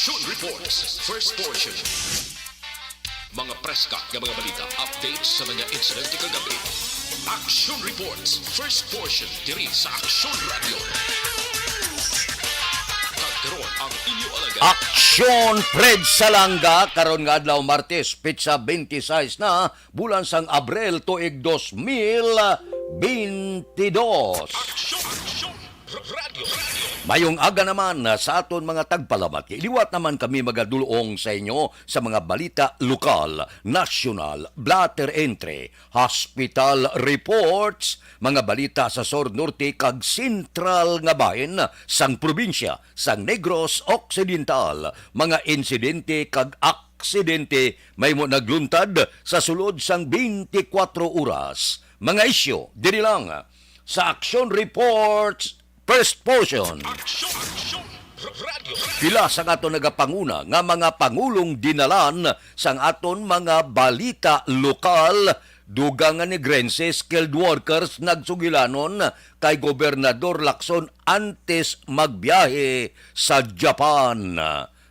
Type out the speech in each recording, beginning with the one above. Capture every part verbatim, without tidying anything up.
Action Reports, first portion. Mga preska nga mga balita, updates sa mga insidente kagabi. Action Reports, first portion, diri sa Action Radio. Kag karon ang inyo alagad. Action Fred Salanga, karon nga adlaw, Martes, petsa twenty-six na, bulan sang Abril, tuig dos mil bentidós. Action, Action Radio, Radio. Mayong aga naman sa aton mga tagpalamati. Liwat naman kami magadulong sa inyo sa mga balita lokal, nasyonal, blotter entry, hospital reports, mga balita sa Sur, Norte, kag Sentral nga bahin sang probinsya sang Negros Occidental, mga insidente kag aksidente mahimo nagluntad sa sulod sang twenty-four oras. Mga isyu diri lang sa Action Reports, first portion. Action, Action Radio. Pila sa aton nagapanguna nga mga pangulong dinalan sang aton mga balita lokal, dugang nga Negrense skilled workers nagsugilanon kay Gobernador Lacson antes magbiyahe sa Japan.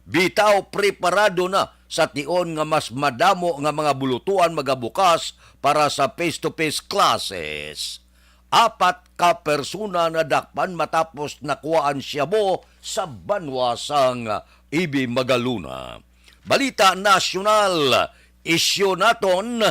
Bitaw, preparado na sa tion nga mas madamo nga mga bulutuan magabukas para sa face-to-face classes. Apat ka persona nadakpan matapos nakuhaan shabu sa banwa sang Ibi Magaluna. Balita nasyonal, isyu naton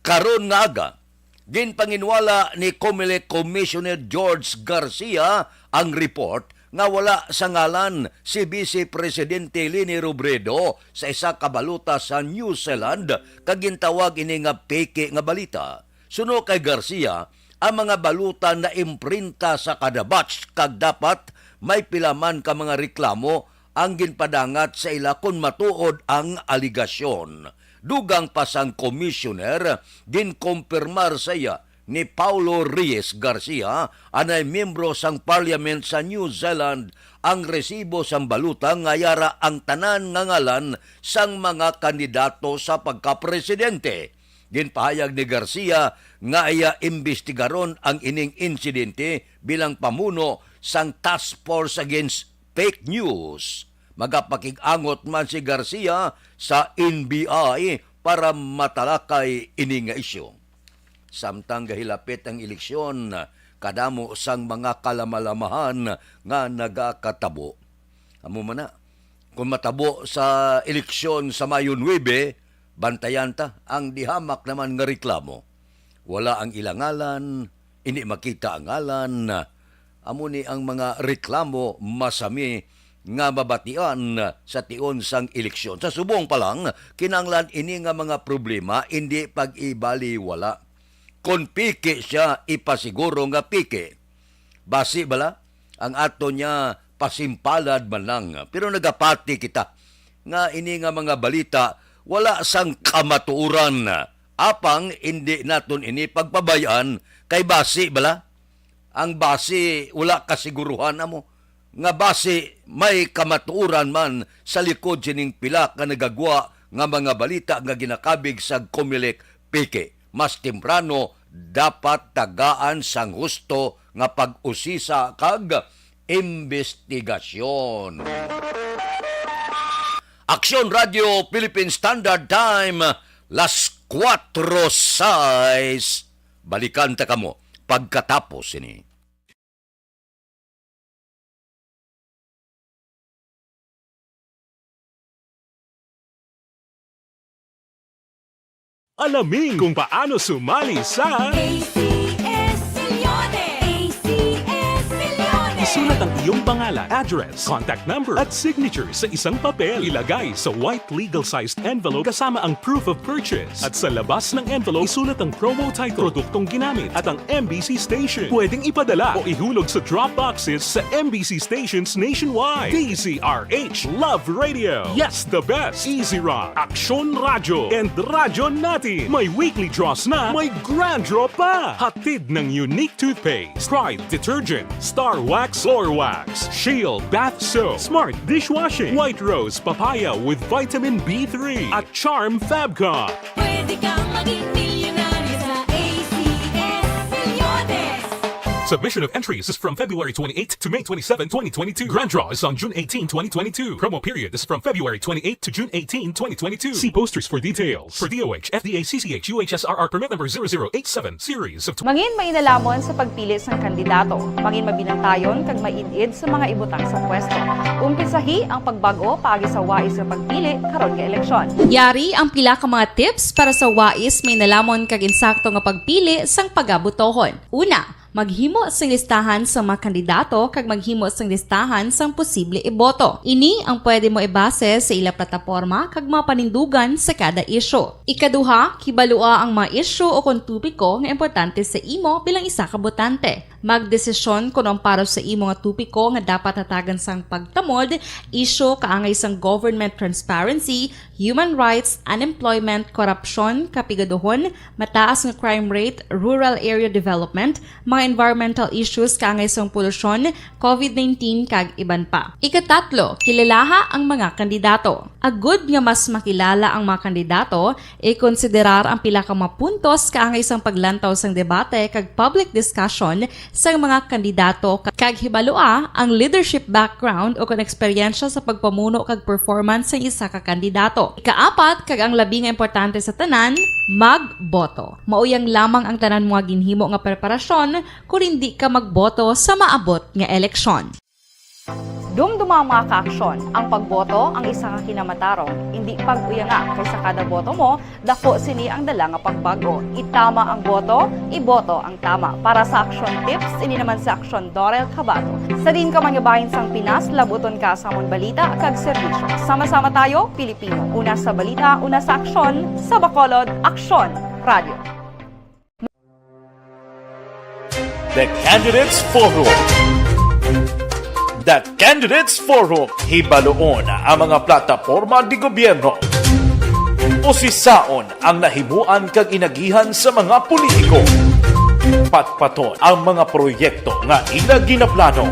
karon nga aga. Ginpanginwala ni Comelec Commissioner George Garcia ang report nga wala sa ngalan si Vice Presidente Leni Robredo sa isa ka balota sa New Zealand, kag gintawag ini nga peke nga balita. Suno kay Garcia, ang mga balota naimprinta sa kada batch kag dapat may pila man ka mga reklamo ang ginpadangat sa ila kon matuod ang aligasyon. Dugang pa sang komisyoner, ginkumpirmar sa iya ni Paulo Reyes Garcia, anay miyembro sang Parliament sa New Zealand, ang resibo sang balota nga yara ang tanan nga ngalan sang mga kandidato sa pagkapresidente. Ginpahayag ni Garcia nga iya imbestigaron ang ining insidente bilang pamuno sang Task Force Against Fake News. Magapakig-angot man si Garcia sa N B I para matalakay ini nga isyu. Samtang gahilapit ang eleksyon, kadamo sang mga kalamalamahan nga nagakatabo. Amo man na, kung matabo sa eleksyon sa Mayo nuebe, bantayan ta ang dihamak naman nga reklamo. Wala ang ila ngalan, indi makita ang ngalan. Amo ni ang mga reklamo masami nga mabatian sa tion sang eleksyon. Sa subong pa lang, kinahanglan ini nga mga problema indi pag-ibaliwala. Kon peke sia, ipasiguro nga peke. Basi bala ang ato niya pasimpalad man lang. Pero nagapati kita nga ini nga mga balita wala sang kamatuoran. Apang indi naton ini pagpabay-an kay basi bala ang basi wala kasiguruhan amo nga basi may kamatuoran man sa likod sining pila ka nagagwa nga mga balita nga ginakabig sa Comelec peke. Mas temprano dapat tagaan sang husto nga pag-usisa kag imbestigasyon. Aksyon Radio Philippine Standard Time, las kuwatro sais. Balikan ta kamo pagkatapos sini. Alamin kung paano sumali sa A C S Millones. A C S Millones. Isulat ang iyong pangalan, address, contact number, at signature sa isang papel. Ilagay sa white legal-sized envelope kasama ang proof of purchase. At sa labas ng envelope, isulat ang promo title, produktong ginamit, at ang M B C station. Pwedeng ipadala o ihulog sa drop boxes sa M B C stations nationwide. D Z R H Love Radio. Yes, the best. Easy Rock, Aksyon Radyo, and Radyo Natin. May weekly draws na, may grand draw pa. Hatid ng Unique Toothpaste, Pride Detergent, Star Wax Floor Wax, Shield Bath Soap, Smart Dishwashing, White Rose Papaya with Vitamin B three, at Charm Fabcon. Pwede kang maging milyonaryo sa A C S Millones. Submission of entries is from February twenty-eighth to May twenty-seven, twenty twenty-two. Grand draw is on June eighteenth, twenty twenty-two. Promo period is from February twenty-eighth to June eighteenth, twenty twenty-two. See posters for details. For D O H, F D A, C C H, U H S R R permit number zero zero eight seven, series of tw- Mangin mainalamon sa pagpili sang kandidato. Mangin mabinantayon kag maid-id sa mga ibutang sa pwesto. Umpisahi ang pagbag-o paagi sa wais nga pagpili karon nga eleksyon. Yari ang pila ka mga tips para sa wais, mainalamon kag insakto nga pagpili sang pagabotohon. Una, maghimo sing listahan sa mga kandidato kag maghimo sing listahan sang posible iboto. Ini ang pwede mo ibase sa ila plataporma kag mga panindugan sa kada isyu. Ikaduha, kibalua ang mga isyu o kon topiko nga importante sa imo bilang isa ka botante. Magdesisyon kon ang para sa imo nga topiko nga dapat hatagan sang pagtamod, isyu kaangay sang government transparency, human rights, unemployment, korupsyon, kapigaduhon, mataas nga crime rate, rural area development, mga environmental issues kaangay sang polusyon, covid nineteen, kag iban pa. Ikatatlo, kilalaha ang mga kandidato. Agud nga mas makilala ang mga kandidato, ikonsiderar ang pila ka mga puntos kaangay sang paglantaw sang debate kag public discussion sang mga kandidato, kag hibalua ang leadership background o kon eksperyensya sa pagpamuno kag performance sang isa ka kandidato. Ikaapat, kag ang labi nga importante sa tanan, magboto. Mauyang lamang ang tanan mo nga ginhimo nga preparasyon kon indi ka magboto sa maabot nga eleksyon. Dumduma ang mga kaaksyon. Ang pagboto ang isa ka kinamatarong. Indi pag-uyanga, kay sa kada boto mo, dako sini ang dala nga pagbago. Itama ang boto, iboto ang tama. Para sa Aksyon Tips, ini naman si Aksyon Dorel Cabato. Sa diin ka man nga bahin sang Pinas, labuton ka sa amon balita kag serbisyo. Sama-sama tayo, Pilipino. Una sa balita, una sa aksyon, sa Bacolod, Aksyon Radio. The Candidates Forum. The Candidates Forum, hibaluon ang mga plataporma di gobyerno. Usisaon ang nahimuan kag inagihan sa mga politiko. Patpaton ang mga proyekto nga ila ginaplano.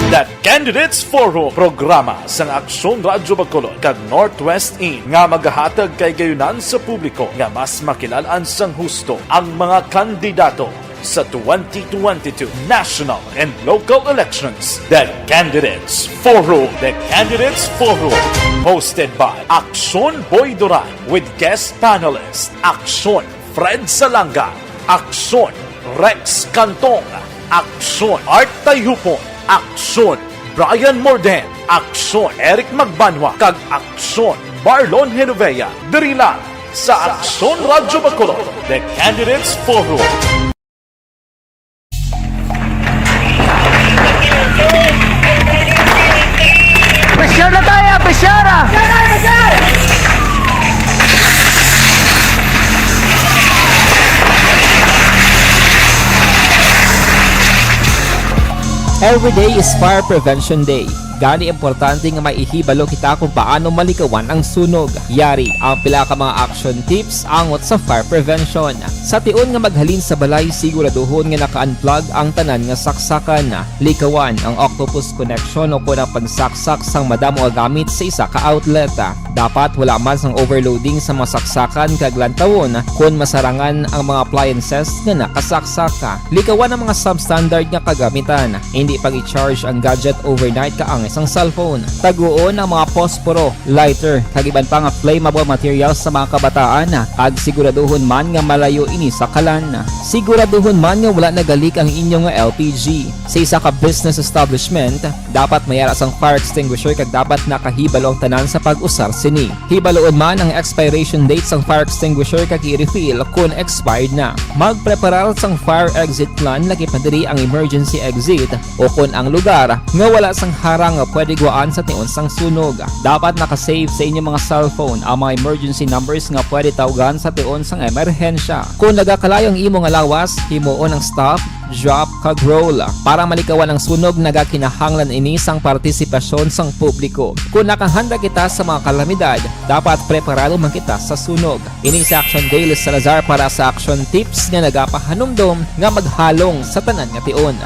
The Candidates Forum, programa sang Aksyon Radyo Bacolod kag Northwest In nga magahatag kahigayonan sa publiko nga mas makilal-an sang husto ang mga kandidato sa twenty twenty-two national and local elections. The Candidates Forum. The Candidates Forum, hosted by Aksyon Boy Duran with guest panelist Aksyon Fred Salanga, Aksyon Rex Cantong, Aksyon Art Tayhupon, Aksyon Brian Morden, Aksyon Eric Magbanwa, kag Aksyon Marlon Genovea. Diri lang sa Aksyon Radyo Bacolod, The Candidates Forum. Pressure na tayo, pressure! Every day is Fire Prevention Day. Gani, importante nga may ihibalo kita kung paano malikawan ang sunog. Yari ang pila ka mga action tips angot sa fire prevention. Sa tion nga maghalin sa balay, siguraduhon nga naka-unplug ang tanan nga saksakan. Likawan ang octopus connection o kon ang pagsaksak sang madamo nga gamit sa isa ka outlet. Dapat wala man sang overloading sa mga saksakan kag lantawon kon masarangan ang mga appliances nga nakasaksak. Likawan ang mga substandard nga kagamitan. Indi pag-i-charge ang gadget overnight kaangay sang cellphone. Taguon ang mga posporo, lighter, kag iban pa nga flammable materials sa mga kabataan, kag siguraduhon man nga malayo ini sa kalan. Siguraduhon man nga wala nagalik ang inyo nga L P G. Sa isa ka business establishment, dapat may ara sang fire extinguisher kag dapat nakahibalo ang tanan sa pag-usar sini. Hibaluon man ang expiration date sang fire extinguisher kag i-refill kon expired na. Magpreparar sang fire exit plan, lakip na diri ang emergency exit o kon ang lugar nga wala sang harang nga pwede guwaan sa tion sang sunog. Dapat naka-save sa inyo mga cellphone ang mga emergency numbers nga pwede tawgan sa tion sang emerhensya. Kon nagakalayo ang imo nga lawas, himuon ang stop, drop, kag roll. Para malikawan ang sunog, nagakinahanglan ini sang partisipasyon sang publiko. Kon nakahanda kita sa mga kalamidad, dapat preparado man kita sa sunog. Ini si Action Dale Salazar para sa Action Tips nga nagapahanumdom nga maghalong sa tanan nga tion.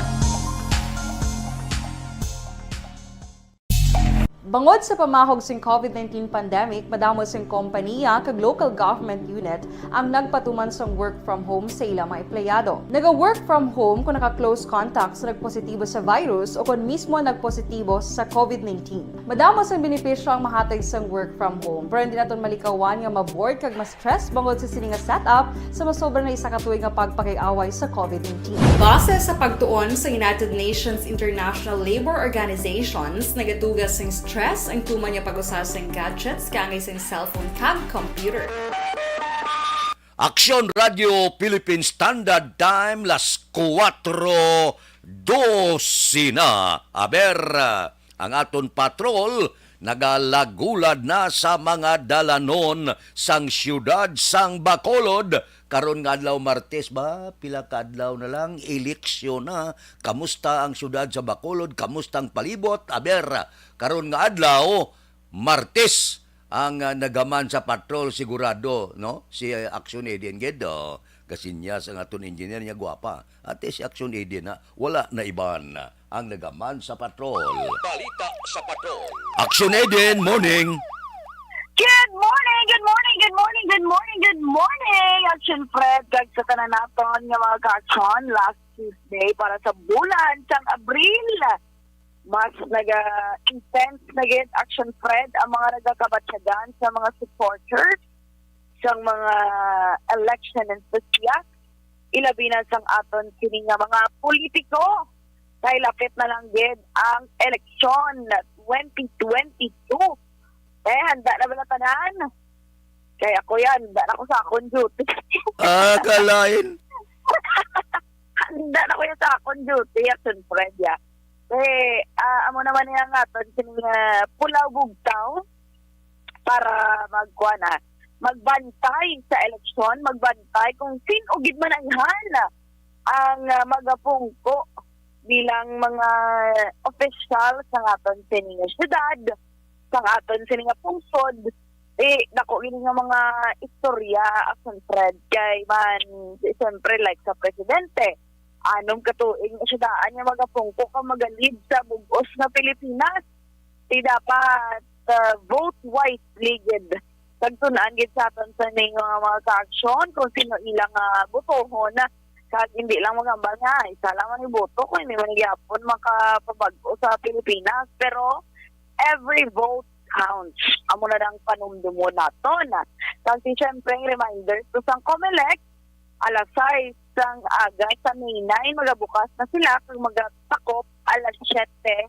Bangod sa pamahog sing COVID nineteen pandemic, madamo sing kompaniya kag local government unit ang nagpatuman sang work from home sa ila mga empleyado. Naga-work from home kon naka-close contact sa nagpositibo sa virus o kon mismo nagpositibo sa COVID nineteen. Madamo sang benepisyo ang mahatag sang work from home, pero hindi naton malikawan nga ma-bored kag ma-stress bangod sa sini nga setup sa masobra na isa ka tuig nga pagpakig-away sa COVID nineteen. Base sa pagtuon sa United Nations International Labour Organizations, nagatuga sing stress ang tuman nga pag-usa sing gadgets kaangay sing cellphone kag computer. Aksyon Radio Philippine Standard Time, las kuwatro dose na. Aber, ang aton patrol nagalagulad na sa mga dalanon sang siyudad sang Bacolod. Karon nga adlaw, Martes ba? Pila ka adlaw na lang, eleksyon na. Kamusta ang siyudad sa Bacolod? Kamusta ang palibot? Aber, karon nga adlaw, Martes, ang ah, nagaman sa patrol, sigurado, no? Si ah, Action Aid gid, oh, gasinyas ang aton engineer niya, gwapa. Ate, si Action Aid na, wala na iban ang nagaman sa patrol. Balita sa patrol. Action Aid, morning. Good morning, good morning, good morning, good morning, good morning. Action Fred, kag sa tanan naton nga mga ka-action, last Tuesday para sa bulan sang Abril. Mas naga-intense na gid, Action Fred, ang mga nagakabatyagan sa mga supporters sang mga election enthusiasts, ilabi na sang aton sini nga mga politiko. Kay lapit na lang gid ang eleksyon twenty twenty-two. Eh, handa na ba na tanan? Kay ako yan, handa na ko sa akon duty. Ah, kalain. Handa na ko yan sa akon duty, Action Fred, ya. Eh, ah, amo naman niya nga, to, sini nga pulaw bugtaw para magkuha na, magbantay sa eleksyon, magbantay kung sino gid man ayhan ang ah, magapungko bilang mga opisyal sa aton sini nga syudad, sa aton sini nga pungsod. Eh, dako gini nga mga istorya, Action Fred, kay man, siyempre, like sa presidente, anom ka tuig na siya daan nga magapungko ka magalid sa bug-os nga Pilipinas. Di dapat ah, vote wisely gid. Kag tun-an gid sa aton sa ning mga, mga ka-aksyon kung sino ilang ah, botohon. Kag hindi lang magambal nga isa lang man iboto ko, hindi man gyapon makapabag-o sa Pilipinas. Pero every vote counts. Amo na lang panumdumon naton. Kag si, syempre, ang reminder to sang Comelec, alas sais sang aga sa May nine, magabukas na sila kag magatakop alas siyete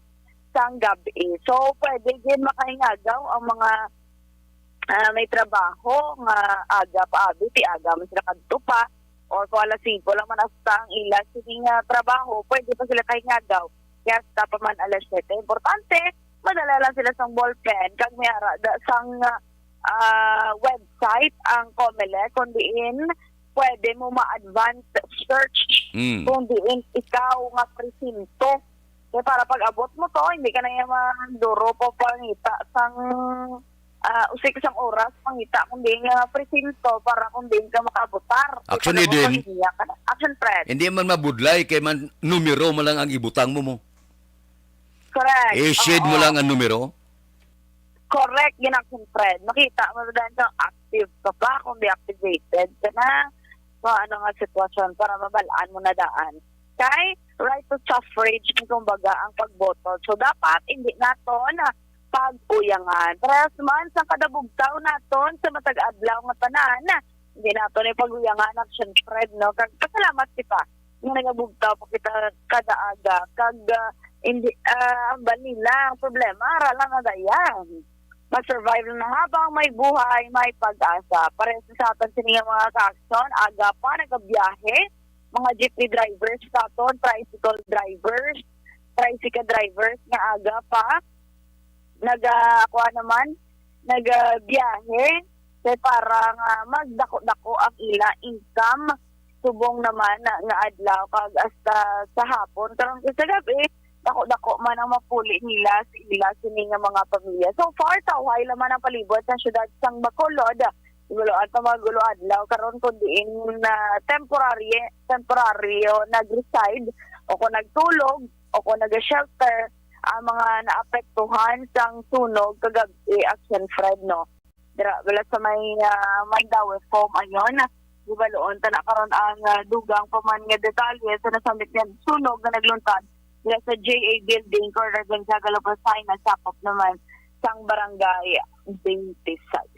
sang gabi. So, pwede gid makaingagaw ang mga ah, may trabaho nga aga pa abi, ti aga man sila kadto pa, or kung alas singko lang man hasta ang ila sini nga trabaho, pwede pa sila kaingagaw. Kaya hasta pa man alas siyete. Importante, madala lang sila sang ballpen, kag may ara da sang ah, website ang Comelec, kung diin pwede mo ma-advance search Mm. kung diin ikaw nga presinto. Kaya para pag-abot mo to, hindi ka na yung manduro pa pangita sang ah, usik sang oras pangita kung diin nga presinto para kung diin ka makabotar. Kaya Action, pag-abot Eden. mo, hindi ka na. Action, Fred. Hindi man mabudlay kay man numero man lang ang ibutang mo mo. Correct. I-shade mo Oo. lang ang numero. Correct, ginaksyon, Fred. Makita mo dahil sa active ka pa, kung deactivated ka na, kung ano nga sitwasyon para mabalaan mo na daan. Kay right to suffrage, kumbaga, ang pagboto. So, dapat hindi nato na pag-uyangan. Parehas man sa kada bugtaw naton sa matag adlaw nga tanan, hindi nato na pag-uyangan, Action Fred, no? Kag pasalamat kita nga nagabugtaw pa kita kada aga. Kag ah, hindi, ah, ang balila, ang problema, ara lang nga gaya. Mag-survive na habang may buhay, may pag-asa. Pares sa aton sini nga mga ka-action, aga pa nagabiyahe, mga jeepney drivers sa aton, tricycle drivers, tricycle drivers nga aga pa naga kuha naman, nagabiyahe kay para nga magdako-dako ang ila income subong naman na, nga adlaw kag hasta sa hapon karon kay sa gabi dako-dako man ang mapuli nila sa ila sini nga mga pamilya. So far, tawhay lang man ang palibot sa siyudad sang Bacolod. Guluan pa mga gulo adlaw karon kun diin na temporary temporaryo nag-reside o kung nagtulog o kung nag-shelter ang mga naapektuhan sang sunog kagab-i, Action Fred, no? Dira, wala sa may, ah, Mandaue Foam, ayon. Gibaloon ta na karon ang, ah, dugang pa man nga detalye sa nasambit nga sunog nga nagluntad dira sa J A Building, corner Gonzaga, Lopez, Jacinto, sakop naman sang Barangay twenty-six.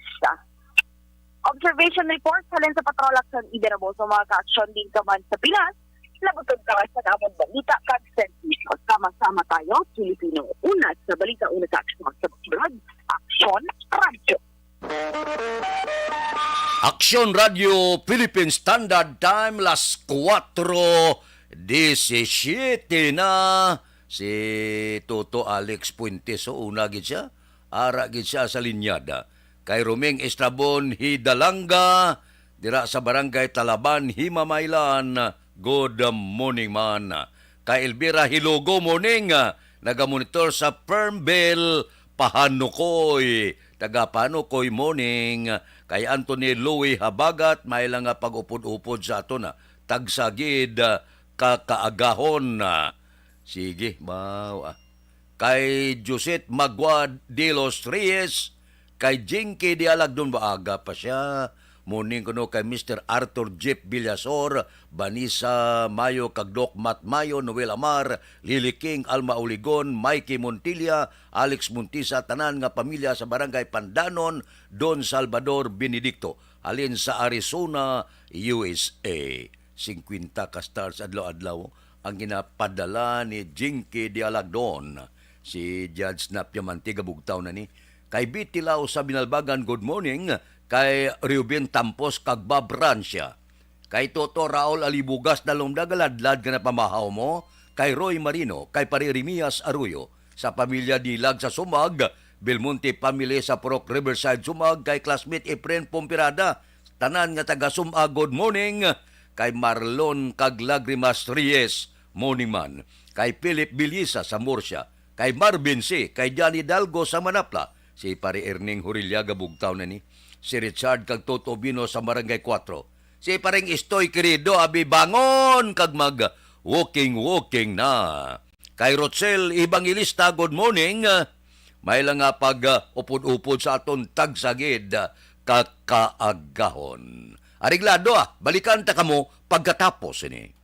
Observation report halin sa Patrol Action Ibiraboso, mga ka-aksyon, din ka man sa Pinas. Labuton ka sa amon balita kag serbisyo. Sama-sama tayo, Pilipino. Una sa balita, una sa aksyon, sa Patrol Action Radyo. Aksyon Radyo Philippine Standard Time, las kuwatro disisiete na. Si Toto Alex Fuentes, o, una gid siya. Ara gid siya sa linyada. Kay Roming Estrabon Hidalanga, dira sa Barangay Talaban, Himamaylan, good morning man. Kay Elvira Hilogo, morning, ah, nagamonitor sa Fernville, Pahanukoy. Taga Pahanukoy, morning. Kay Anthony Louie Habagat, may lang nga pag-upod-upod sa aton, ah. Tagsa gid, ah, ka kaagahon, ah. Sige, baw, ah. Kay Josette Magua de los Reyes, kay Jinky Dialagdon, maaga pa siya. Morning kuno kay Mister Arthur Jeff Villasor, Vanessa Mayo, kag Doc Matt Mayo, Noel Amar, Lily King, Alma Oligon, Mikey Montilla, Alex Montisa, tanan nga pamilya sa Barangay Pandanon, Don Salvador Benedicto, halin sa Arizona, U S A. Singkwenta ka stars adlaw-adlaw ang ginapadala ni Jinky Dialagdon. Si Judge Napia Mantiga, bugtaw na ni. Kay Betty Lau sa Binalbagan, good morning. Kay Reuben Tampos kag Bob Rancia. Kay Toto Raul Alibugas, Dalumdag, Ladlad nga napamahaw mo. Kay Roy Marino, kay Pare Remias Arroyo, sa pamilya Dilag sa Sumag, Belmonte family sa Purok Riverside, Sumag, kay classmate Efren Pompirada, tanan nga taga Sumag, good morning. Kay Marlon kag Lagrimas Reyes, morning man. Kay Philip Bilisa sa Murcia, kay Marvin C, kay Johnny Dalgo sa Manapla, si Pare Erning Horillaga, bugtaw na ni. Si Richard kag Toto Bino sa Barangay Kuwatro. Si Pareng Istoy Querido, abi bangon kag mag walking-walking na. Kay Rochelle Evangelista, good morning. May lang nga pag, uh, upod-upod sa aton tagsa gid, uh, ka kaagahon. Areglado, ah, balikan ta kamo pagkatapos ini.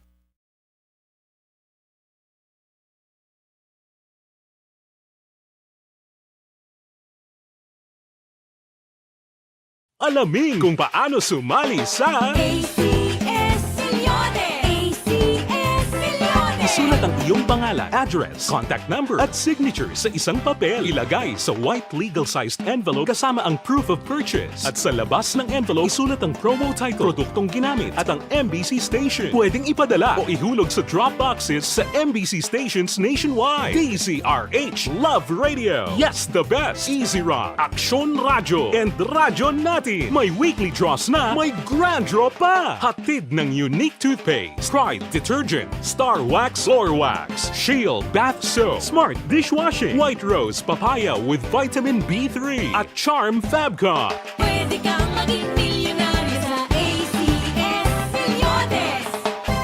Alamin kung paano sumali sa A C S Millones. A C S Millones. Isulat ang iyong pangalan, address, contact number, at signature sa isang papel. Ilagay sa white legal-sized envelope kasama ang proof of purchase. At sa labas ng envelope, isulat ang promo title, produktong ginamit, at ang M B C station. Pwedeng ipadala o ihulog sa drop boxes sa M B C stations nationwide. D Z R H, Love Radio. Yes, the best. Easy Rock, Aksyon Radyo, and Radyo Natin. May weekly draws na, may grand draw pa. Hatid ng Unique Toothpaste, Pride Detergent, Star Wax Floor Wax, Shield Bath Soap, Smart Dishwashing, White Rose Papaya with Vitamin B three, at Charm Fabcon. Pwede kang maging milyonaryo sa A C S Millones.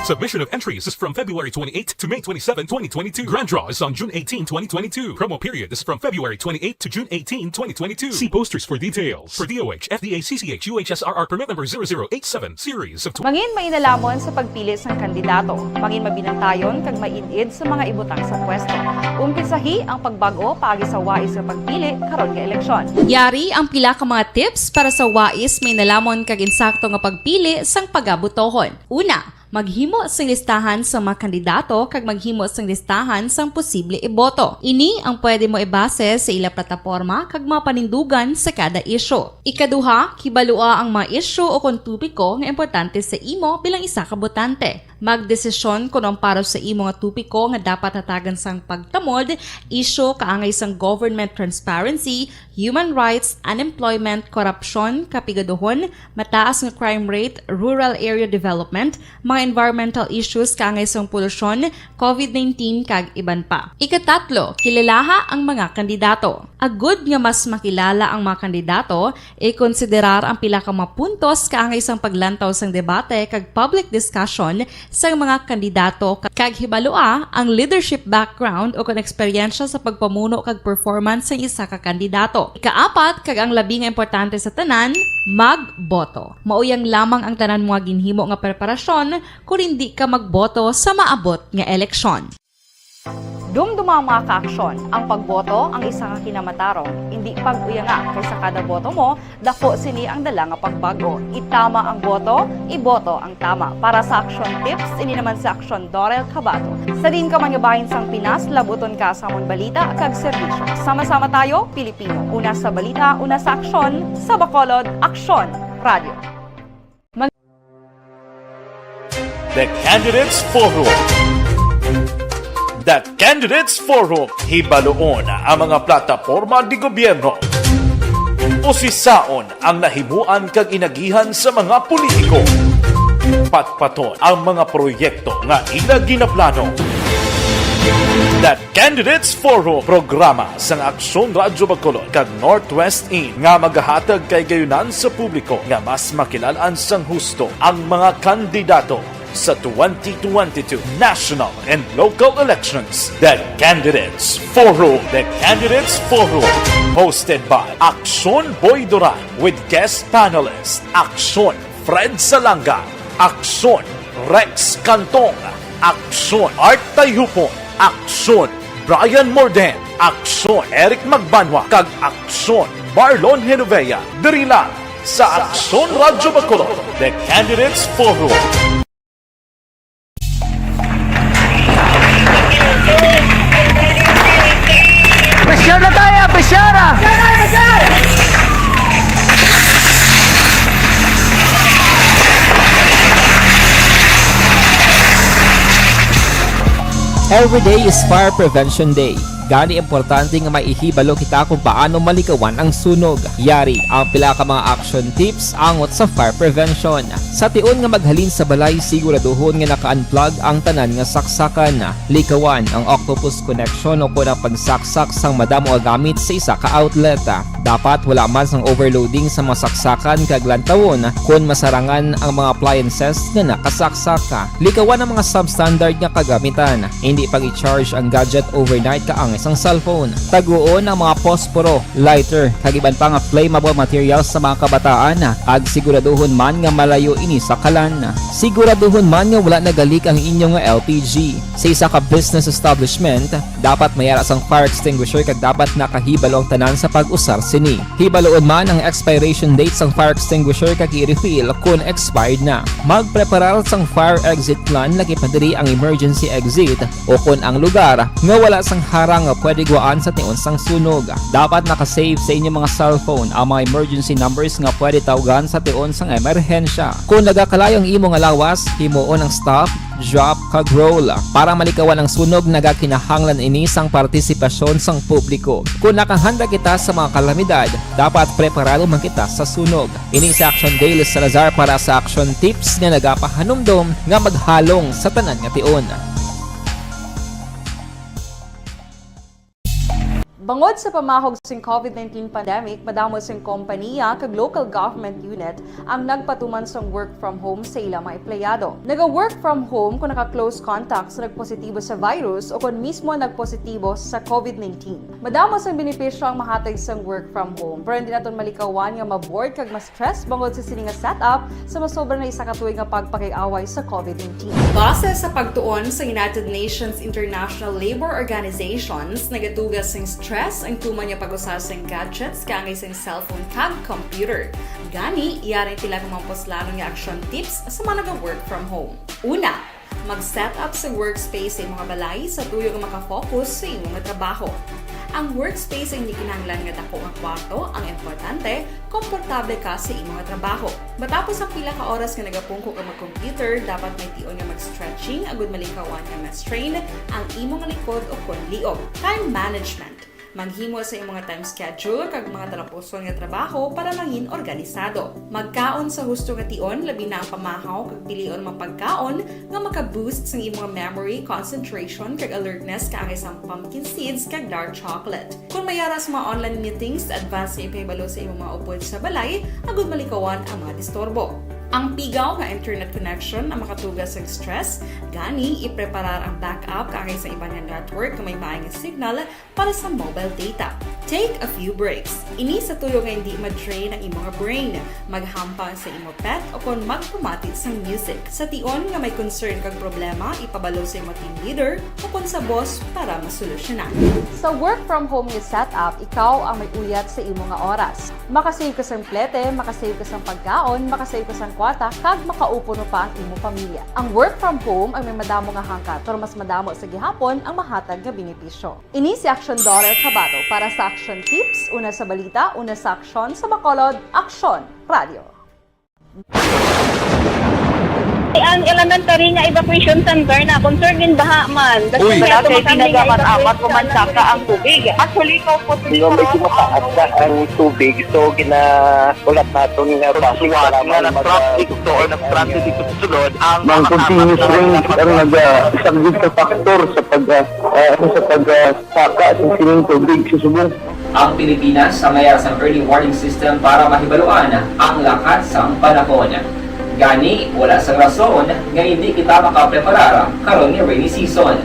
Submission of entries is from February twenty-eighth to May twenty-seven, twenty twenty-two. Grand draw is on June eighteen, twenty twenty-two. Promo period is from February twenty-eighth to June eighteen, twenty twenty-two. See posters for details. For D O H, F D A, C C H, U H S R R permit number zero zero eight seven, series of tw- Mangin mainalhamon sa pagpili sang kandidato. Mangin mabinantayon kag maid-id sa mga ibutang sa pwesto. Umpisahi ang pagbag-o paagi sa wais nga pagpili karon nga eleksyon. Yari ang pila ka mga tips para sa wais, mainalhamon kag insakto nga pagpili sang pagabotohon. Una, maghimo sing listahan sa mga kandidato kag maghimo sing listahan sang posible iboto. Ini ang pwede mo ibase sa ila plataporma kag mga panindugan sa kada isyu. Ikaduha, kibalua ang mga isyu o kon topiko nga importante sa imo bilang isa ka botante. Magdesisyon kon ang para sa imo nga topiko nga dapat hatagan sang pagtamod, isyu kaangay sang government transparency, human rights, unemployment, korupsyon, kapigaduhon, mataas nga crime rate, rural area development, mga environmental issues kaangay sang polusyon, covid nineteen, kag iban pa. Ikatatlo, kilalaha ang mga kandidato. Agud nga mas makilala ang mga kandidato, ikonsiderar ang pila ka mga puntos kaangay sang paglantaw sang debate kag public discussion sang mga kandidato, kag hibalua ang leadership background o kon eksperyensya sa pagpamuno kag performance sang isa ka kandidato. Ikaapat, kag ang labi nga importante sa tanan, magboto. Mao yang lamang ang tanan mo nga ginhimo nga preparasyon kon hindi ka magboto sa maabot nga eleksyon. Dumduma ang mga kaaksyon. Ang pagboto ang isa ka kinamatarong. Indi pag-uyanga, kay sa kada boto mo, dako sini ang dala nga pagbago. Itama ang boto, iboto ang tama. Para sa Aksyon Tips, ini naman si Aksyon Dorel Cabato. Sa diin ka man nga bahin sang Pinas, labuton ka sa amon balita kag serbisyo. Sama-sama tayo, Pilipino. Una sa balita, una sa aksyon, sa Bacolod, Aksyon Radio. The Candidates Forum. The Candidates Forum. Hibaluon ang mga plataporma di gobyerno. Usisaon ang nahimuan kag inagihan sa mga politiko. Patpaton ang mga proyekto nga ila ginaplano. The Candidates Forum, programa sang Aksyon Radyo Bacolod kag Northwest In nga magahatag kahigayunan sa publiko nga mas makilal-an sang husto ang mga kandidato sa twenty twenty-two national and local elections. The Candidates Forum. The Candidates Forum, hosted by Aksyon Boy Duran with guest panelist Aksyon Fred Salanga, Aksyon Rex Cantong, Aksyon Art Tayhupon, Aksyon Brian Morden, Aksyon Eric Magbanwa, kag Aksyon Marlon Genovea. Diri lang sa Aksyon Radyo Bacolod, The Candidates Forum. Pressure na tayo! Pressure! Every day is Fire Prevention Day. Gani, importante nga maihibalo kita kung paano malikawan ang sunog. Yari ang pila ka mga action tips angot sa fire prevention. Sa tion nga maghalin sa balay, siguraduhon nga naka-unplug ang tanan nga saksakan. Likawan ang octopus connection o kon ang pagsaksak sang madamo nga gamit sa isa ka outlet. Dapat wala man sang overloading sa mga saksakan kag lantawon kon masarangan ang mga appliances nga nakasaksak. Likawan ang mga substandard nga kagamitan. Hindi pag-i-charge ang gadget overnight kaangay sang cellphone. Taguon ang mga posporo, lighter, kag iban pa nga flammable materials sa mga kabataan, kag siguraduhon man nga malayo ini sa kalan. Siguraduhon man nga wala nagalik ang inyo nga L P G. Sa isa ka business establishment, dapat may ara sang fire extinguisher kag dapat nakahibalo ang tanan sa pag-usar sini. Hibaluon man ang expiration date sang fire extinguisher kag i-refill kon expired na. Magpreparar sang fire exit plan, lakip na diri ang emergency exit o kon ang lugar nga wala sang harang nga pwede guwaan sa tion sang sunog. Dapat naka-save sa inyo mga cellphone ang mga emergency numbers nga pwede tawgan sa tion sang emerhensya. Kon nagakalayo ang imo nga lawas, himuon ang stop, drop, kag roll. Para malikawan ang sunog, nagakinahanglan ini sang partisipasyon sang publiko. Kon nakahanda kita sa mga kalamidad, dapat preparado man kita sa sunog. Ini si Action Dale Salazar para sa Action Tips nga nagapahanumdom nga maghalong sa tanan nga tion. Bangod sa pamahog sing COVID nineteen pandemic, madamo sing kompaniya kag local government unit ang nagpatuman sang work from home sa ila mga empleyado. Naga-work from home kon naka-close contact sa nagpositibo sa virus o kon mismo nagpositibo sa COVID nineteen. Madamo sang benepisyo ang mahatag sang work from home, pero hindi naton malikawan nga ma-bored kag ma-stress bangod sa sini nga setup sa masobra na isa ka tuig nga pagpakig-away sa COVID nineteen. Base sa pagtuon sa United Nations International Labour Organizations, nagatuga sing stress ang tuman nga pag-usa sing gadgets kaangay sing cellphone kag computer. Gani, yari ang pila ka mga puslanon nga action tips sa mga naga-work from home. Una, mag-set up sa workspace sa imong balay sa tuyo nga makafocus sa imong trabaho. Ang workspace ang hindi kinahanglan nga dako nga kwarto, ang importante, komportable ka sa imong trabaho. Matapos ang pila ka oras nga nagapungko ka mag-computer, dapat may tion nga mag-stretching agud malikawan nga ma-strain ang imong likod o kon liog. Time management. Maghimo sa imong time schedule kag mga talapuson nga trabaho para mangin organisado. Magkaon sa husto nga tion, labi na ang pamahaw kag pilion mga pagkaon nga maka-boost sang imong memory, concentration, kag alertness kaangay sang pumpkin seeds kag dark chocolate. Kon may ara sa mga online meetings, advance nga ipahibalo sa imong mga upod sa balay agud malikawan ang mga disturbo. Ang pigaw nga internet connection ang makatuga sa stress, gani ipreparar ang backup kaangay sa iban nga network nga may maayong signal para sa mobile data. Take a few breaks. Ini sa tuyo nga hindi ma-drain ang imo nga brain, maghampang sa imo pet, o kon magpamati sang music. Sa tion nga may concern kag problema, ipabalo sa imo team leader o kon sa boss para masolusyonan. Sa work from home nga setup, ikaw ang may uyat sa imo nga oras. Makasave ka sang plete, makasave ka sang pagkaon, makasave ka sang kwarta, kag makaupo pa ang imo pamilya. Ang work from home ang may madamo nga hangkat, pero mas madamo sa gihapon ang mahatag nga benepisyo. Ini si Action Dollar Kabato para sa Action Tips, una sa balita, una sa aksyon, sa Bacolod, Aksyon Radio. Ang elementary nga evacuation center na concern in baha man. Uy! Wala kay ginagamit-amat ko man saka ang tubig. Actually, ikaw po, medyo mataas na ang tubig, so gina-, ulat naton nga base nga para na mag- traffic to or nag-traffic dito sa sulod ang Ang continuous rain ang naga-, isa gid ka factor sa pag, ah, ah, sa pag, ah, saka sa sining tubig sa subong. Ang Pilipinas ang may sang early warning system para mahibaluan ang lakat sang panahon. Gani, wala sang rason nga hindi kita makapreparar karon nga rainy season.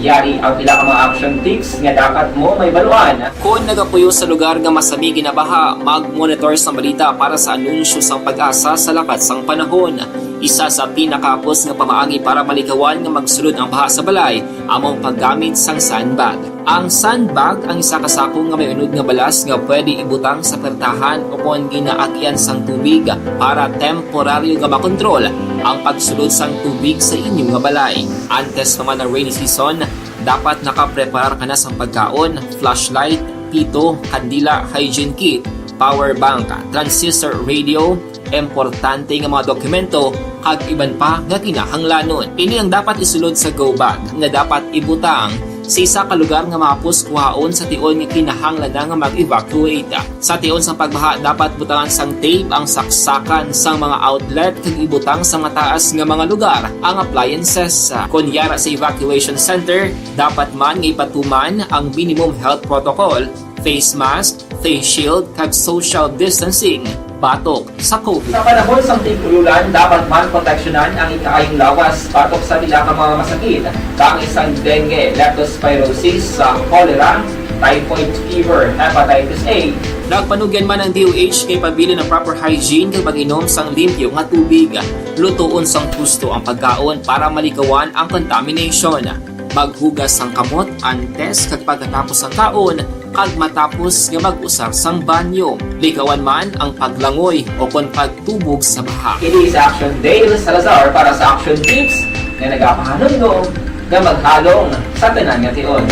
Yari ang pila ka mga action tips nga dapat mo mahibaluan. Kon nagapuyo sa lugar nga masami ginabaha, mag-monitor sang balita para sa anunsyo sang PAGASA sa lakat sang panahon. Isa sa pinakahapos nga pamaagi para malikawan nga magsulod ang baha sa balay amo ang paggamit sang sandbag. Ang sandbag ang isa ka sako nga may unod nga balas nga pwede ibutang sa pertahan o kon ginaagyan sang tubig para temporaryo nga makontrol ang pagsulod sang tubig sa inyo nga balay. Antes pa man ang rainy season, dapat nakapreparar ka na sang pagkaon, flashlight, pito, kandila, hygiene kit, power bank, transistor radio, importante nga mga dokumento, kag iban pa nga kinahanglanon. Ini ang dapat isulod sa go bag nga dapat ibutang sa isa ka lugar nga mahapos kuhaon sa tion nga kinahanglan na nga mag-evacuate. Sa tion sang pagbaha, dapat butangan sang tape ang saksakan sang mga outlet kag ibutang sa mataas nga mga lugar ang appliances. Kon yara sa evacuation center, dapat man nga ipatuman ang minimum health protocol, face mask, face shield, kag social distancing batok sa COVID. Sa panahon sang tig-ululan, dapat man proteksyonan ang ikaayong lawas batok sa pila ka mga masakit, kaangay sang dengue, leptospirosis, sa cholera, typhoid fever, hepatitis A. Nagpanugyan man ang D O H kay pabilin ang proper hygiene kag pag-inom sang limpyo nga tubig. Lutoon sang husto ang pagkaon para malikawan ang contamination. Maghugas sang kamot antes kag pagkatapos sang kaon kag matapos nga mag-usar sang banyo. Likawan man ang paglangoy o kon pagtubog sa baha. Kini si Action Dale Salazar para sa Action Tips nga nagapahanumdom nga maghalong sa tanan nga tion.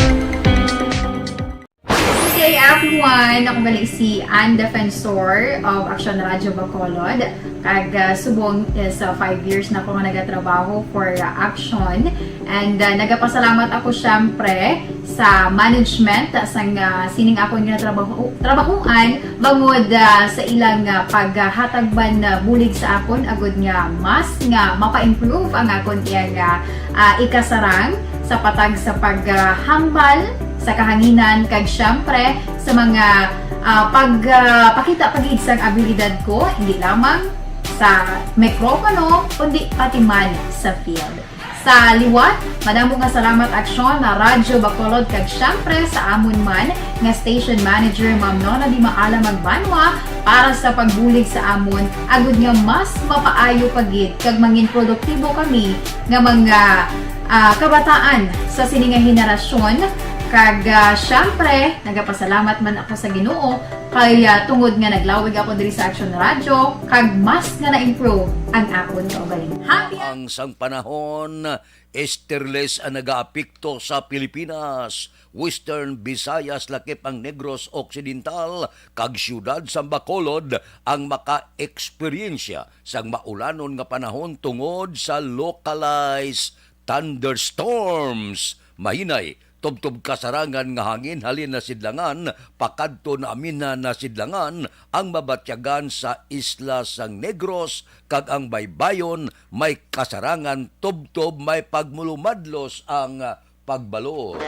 Good day, everyone! Ako gali si Ann Defensor of Action Radio Bacolod. Kag, ah, subong is, ah, five years na ako nga nagatrabaho for, ah, Action. And, ah, nagapasalamat ako, syempre, sa management, ah, sang, ah, sining akon nga trabaho, trabahuan, bangod, ah, sa ilang, ah, paghatag man, ah, bulig sa akon, agud nga mas nga mapa-improve ang akon iyang, ah, ah, ikasarang sa patag sa paghambal sa kahanginan, kag syempre sa mga, ah, pag, ah, pakita pa gid sang abilidad ko, hindi lamang sa mikropono, kundi pati man sa field. Sa liwat, madamo nga salamat, Aksyon, na Radyo Bacolod, kag syempre sa amon man nga station manager, Ma'am Nona Di Maala Magbanwa, para sa pagbulig sa amon, agud nga mas mapaayo pa gid kag mangin produktibo kami nga mga, ah, kabataan sa sini nga henerasyon. Kag, ah, syempre, nagapasalamat man ako sa Ginoo kay, ah, tungod nga naglawig ako diri sa Action Radio, kag mas nga na-improve ang akon kaugalingon. Happy Ang sang panahon, esterles ang nagaapekto sa Pilipinas, Western Visayas, lakip ang Negros Occidental, kag siyudad sang Bacolod ang maka-eksperyensya sang maulanon nga panahon tungod sa localized thunderstorms. Mahinay, tubtob kasarangan nga hangin halin nasidlangan pakadto namin na nasidlangan ang mabatyagan sa isla sang Negros, kag ang baybayon may kasarangan tubtob may pagmulumadlos ang pagbalod.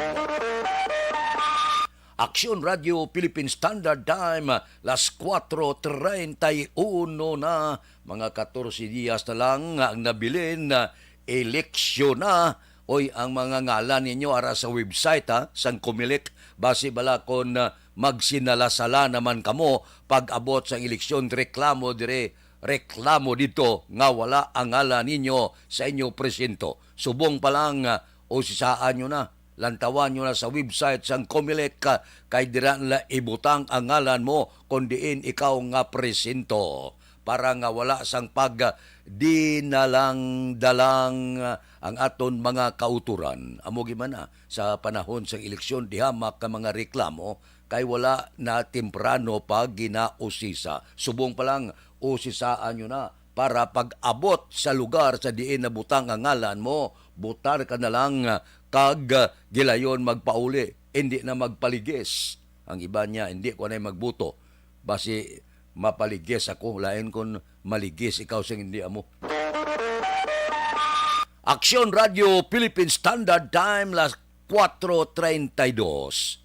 Aksyon Radio Philippine Standard Time, las kuwatro treinta y uno na, mga katorse diyas na lang nga ang nabilin, ah, eleksyon na. Oy, ang mga ngalan ninyo ara sa website, ha, sang Comelec, basi bala kon, ah, magsinala-sala naman kamo pag-abot sang eleksyon, reklamo dire, reklamo didto nga wala ang ngalan ninyo sa inyo presinto. Subong pa lang, ah, usisaan nyo na. Lantawan nyo na sa website sang Comelec, ah, kay dira nila ibutang ang ngalan mo kon diin ikaw nga presinto, para nga wala sang pag dinalang-dalang, ah, ang aton mga kautoran. Amo gid man na sa panahon sang eleksyon, di hamak ka mga reklamo, kay wala na temprano pa ginausisa. Subong pa lang, usisaan nyo na para pag-abot sa lugar sa diin nabutang ang ngalan mo, butar ka na lang, ah, kag, ah, gilayon magpauli, indi na magpaligis. Ang iban niya, hindi ko na magbuto. Basi mapaligis ako, lain kon maligis ikaw sing hindi amo. Aksyon Radio Philippine Standard Time, las kuwatro treinta y dos.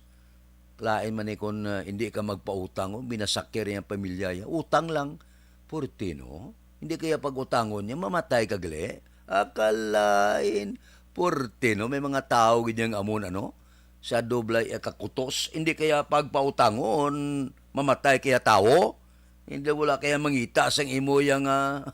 Lain man ni kon, ah, hindi ka magpautang, oh, binasakir ang pamilya ya. Utang lang. Purtino, hindi kaya pag-utangon niya, mamatay ka gali? Akalain, purtino, may mga tawo gid yang amon, ano? Sa doblay kakutos, hindi kaya pagpautangon, mamatay kaya tawo? Hindi, wala kaya mangita sang imo yang, ah,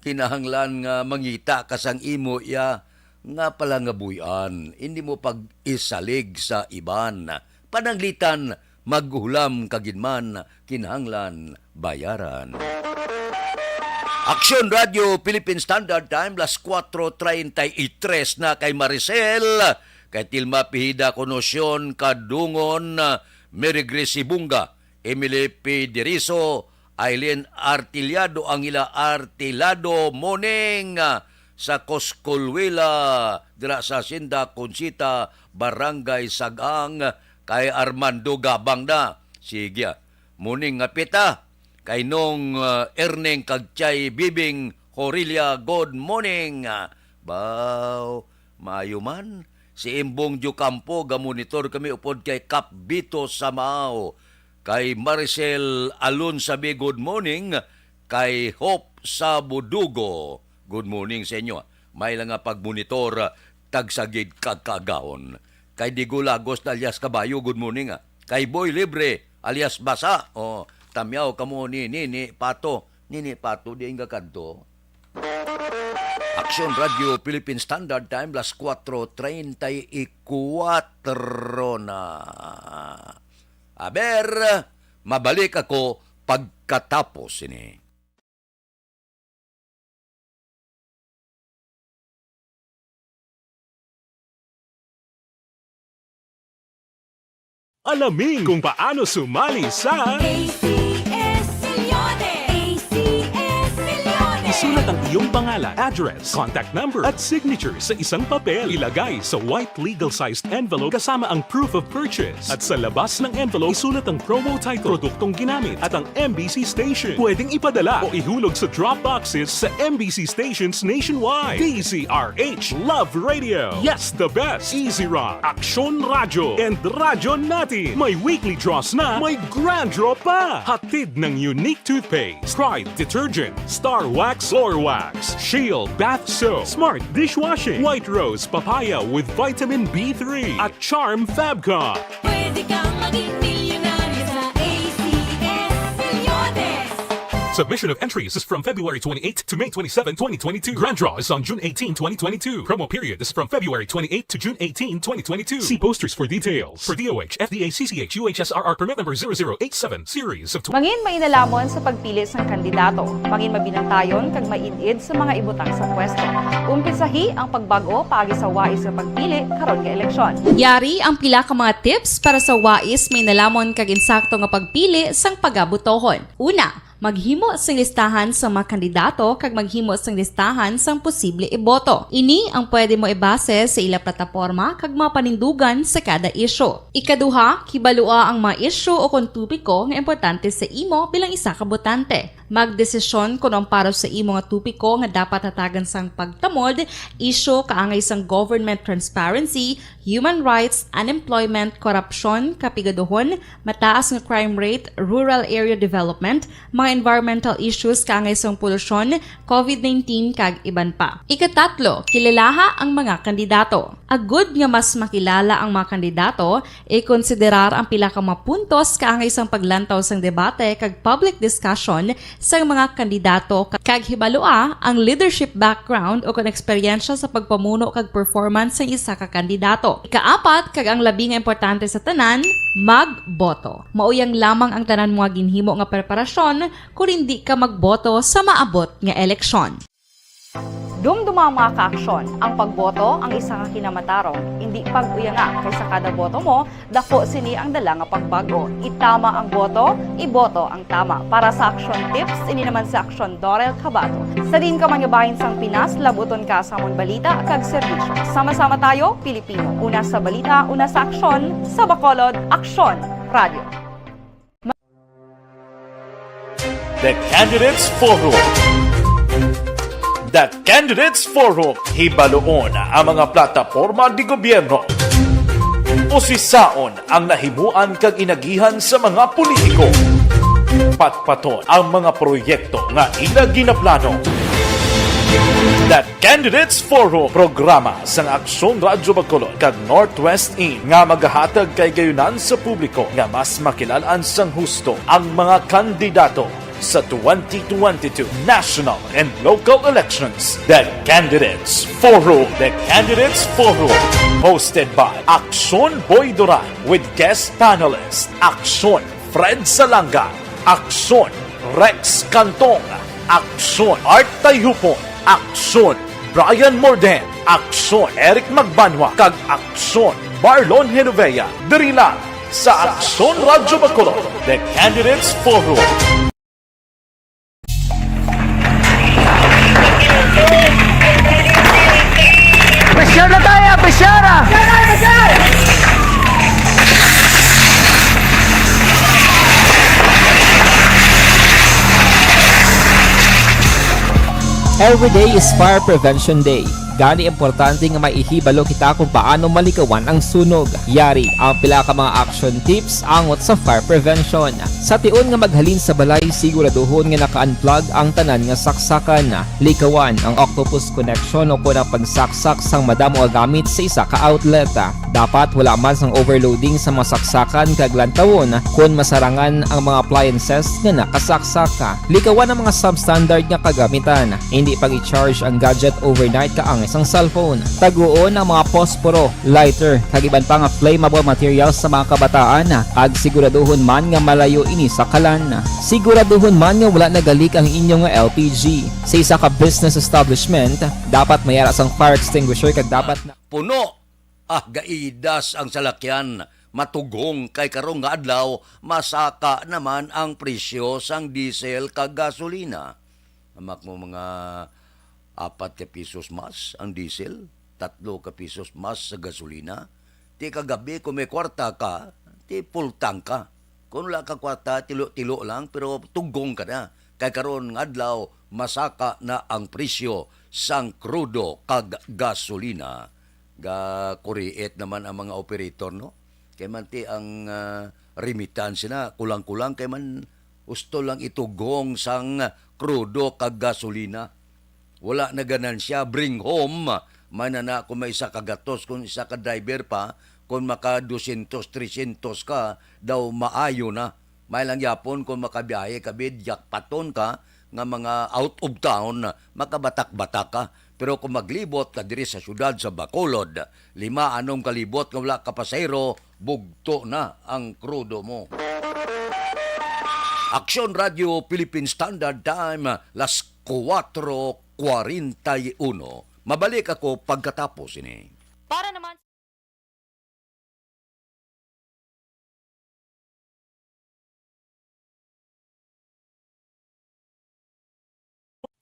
kinahanglan nga mangita ka sang imo iya nga palangabuy-an, hindi mo pag-isalig sa iban. Pananglitan, maghulam ka gid man, kinahanglan bayaran. Aksyon Radio Philippine Standard Time, las kuwatro treinta y tres na kay Maricel, kay Tilma Pihida, Konosyon Kadungon, Mary Grace Sibunga, Emily P. Diriso, Aileen Artillado, Angela Artilado, morning, ah, sa Coscolhuela, dira sa Hacienda Conchita, Barangay Sagang, kay Armando Gabang na. Sige, ah. Morning nga pita. Kay Nong, ah, Erneng kag Chay Bibing Horilla, good morning. Ah, baw, maayo man. Si Imbong Diocampo, gamonitor kami upod kay Kap Bito Samao. Kay Maricel Alonsabi, good morning. Kay Hope Sabudugo, good morning sa inyo. May lang nga pagmonitor, ah, tagsagid kag kaagahon. Kay Digo Lagos alias Kabayo, good morning, ah. Kay Boy Libre alias Basa, oh, tamyaw kamo ni Nini Pato. Nini Pato, di nga kadto. Aksyon Radio Philippine Standard Time, las kuwatro treinta y kuwatro na. Aber, mabalik ako pagkatapos ini. Alamin kung paano sumali sa A C S Millones. A C S Millones. Isulat ang iyong pangalan, address, contact number, at signature sa isang papel. Ilagay sa white legal-sized envelope kasama ang proof of purchase. At sa labas ng envelope, isulat ang promo title, produktong ginamit, at ang M B C station. Pwedeng ipadala o ihulog sa drop boxes sa M B C stations nationwide. D Z R H Love Radio. Yes, the best. Easy Run, Aksyon Radyo, and Radyo Natin. May weekly draws na, may grand draw pa. Hatid ng Unique Toothpaste, Pride Detergent, Star Wax Floor Wax, Shield Bath Soap, Smart Dishwashing, White Rose Papaya with Vitamin B three, at Charm Fabcon. Pwede kang maging milyonaryo sa A C S Millones. Submission of entries is from February twenty-eight to May twenty-seven, twenty twenty-two. Grand draw is on June eighteen, twenty twenty-two. Promo period is from February twenty-eight to June eighteen, twenty twenty-two. See posters for details. For D O H, F D A, C C H, U H S R R permit number zero zero eight seven, series of tw- Mangin mainalaman sa pagpili sang kandidato. Mangin mabinantayon kag maid-id sa mga ibutang sa pwesto. Umpisahi ang pagbag-o paagi sa wais nga pagpili karon nga eleksyon. Yari ang pila ka mga tips para sa wais, mainalamon kag insakto nga pagpili sang pagabotohon. Una, maghimo sing listahan sa mga kandidato kag maghimo sing listahan sang posible iboto. Ini ang pwede mo ibase sa ila plataporma kag mga panindugan sa kada isyu. Ikaduha, kibalua ang mga isyu o kon topiko nga importante sa imo bilang isa ka botante. Magdesisyon kon ang para sa imo nga topiko nga dapat hatagan sang pagtamod, isyu kaangay sang government transparency, human rights, unemployment, korupsyon, kapigaduhon, mataas nga crime rate, rural area development, mga environmental issues kaangay sang polusyon, covid nineteen, kag iban pa. Ikatatlo, kilalaha ang mga kandidato. Agud nga mas makilala ang mga kandidato, ikonsiderar ang pila ka mga puntos kaangay sang paglantaw sang debate kag public discussion sang mga kandidato, kag hibalua ang leadership background o kon eksperyensya sa pagpamuno kag performance sang isa ka kandidato. Ikaapat, kag ang labi nga importante sa tanan, magboto. Mao yang lamang ang tanan mo nga ginhimo nga preparasyon kon indi ka magboto sa maabot nga eleksyon. Dumduma, mga kaaksyon, ang pagboto ang isa ka kinamatarong. Indi pag-uyanga, kay sa kada boto mo, dako sini ang dala nga pagbago. Itama ang boto, iboto ang tama. Para sa Aksyon Tips, ini naman si Aksyon Dorel Cabato. Sa diin ka man nga bahin sang Pinas, labuton ka sa amon balita kag serbisyo. Sama-sama tayo, Pilipino. Una sa balita, una sa aksyon, sa Bacolod, Aksyon Radio. The Candidates Forum. The Candidates Forum. Hibaluon ang mga plataporma de gobyerno. Usisaon ang nahimuan kag inagihan sa mga politiko. Patpaton ang mga proyekto nga ila ginaplano. The Candidates Forum, programa sang Aksyon Radyo Bacolod kag Northwest In nga magahatag kahigayunan sa publiko nga mas makilal-an sang husto ang mga kandidato sa twenty twenty-two national and local elections. The Candidates Forum. The Candidates Forum, hosted by Aksyon Boy Duran with guest panelist Aksyon Fred Salanga, Aksyon Rex Cantong, Aksyon Art Tayhupon, Aksyon Brian Morden, Aksyon Eric Magbanwa, kag Aksyon Marlon Genovea. Diri lang sa Aksyon Radyo Bacolod, The Candidates Forum. Pressure na tayo! Pressure na! Every day is Fire Prevention Day. Gani, importante nga may ihibalo kita kung paano malikawan ang sunog. Yari ang pila ka mga action tips angot sa fire prevention. Sa tion nga maghalin sa balay, siguraduhon nga naka-unplug ang tanan nga saksakan. Likawan ang octopus connection o kon ang pagsaksak sang madamo nga gamit sa isa ka outlet. Dapat wala man sang overloading sa mga saksakan kag lantawon kon masarangan ang mga appliances nga nakasaksak. Likawan ang mga substandard nga kagamitan. Indi pag-i-charge ang gadget overnight kaangay sang cellphone. Taguon ang mga posporo, lighter, kag iban pa nga flammable materials sa mga kabataan, kag siguraduhon man nga malayo ini sa kalan. Siguraduhon man nga wala nagalik ang inyo nga L P G. Sa isa ka business establishment, dapat may ara sang fire extinguisher kag dapat na Puno! Ah, gaidas ang salakyan. Matugong kay karong nga adlaw, masaka naman ang presyo sang diesel kag gasolina. Amak mo, mga apat ka pisos mas ang diesel, tatlo ka pisos mas sa gasolina. Ti kagabi, kung may kwarta ka, ti full tank ka. Kung wala ka kwarta, tilo-tilo lang, pero tugong ka na. Kay karon nga adlaw, masaka na ang presyo sang krudo kag gasolina. Ga-create naman ang mga operator, no? Kay man ti ang, ah, remittance na kulang-kulang, kay man gusto lang itugong sang krudo kag gasolina. Wala na ganansya, bring home. May na na kung may isa ka gatos, kung isa ka driver pa, kung maka dosyentos, tresyentos ka, daw maayo na. May lang yapon kung makabiyahe ka, bid, jackpoton ka, nga mga out of town, makabatak-batak ka. Pero kung maglibot ka diri sa siyudad sa Bacolod, lima, anom ka libot nga wala ka pasahero, bugto na ang krudo mo. Aksyon Radio Philippine Standard Time, las kuwatro kwarenta y uno. Mabalik ako pagkatapos ini. Para naman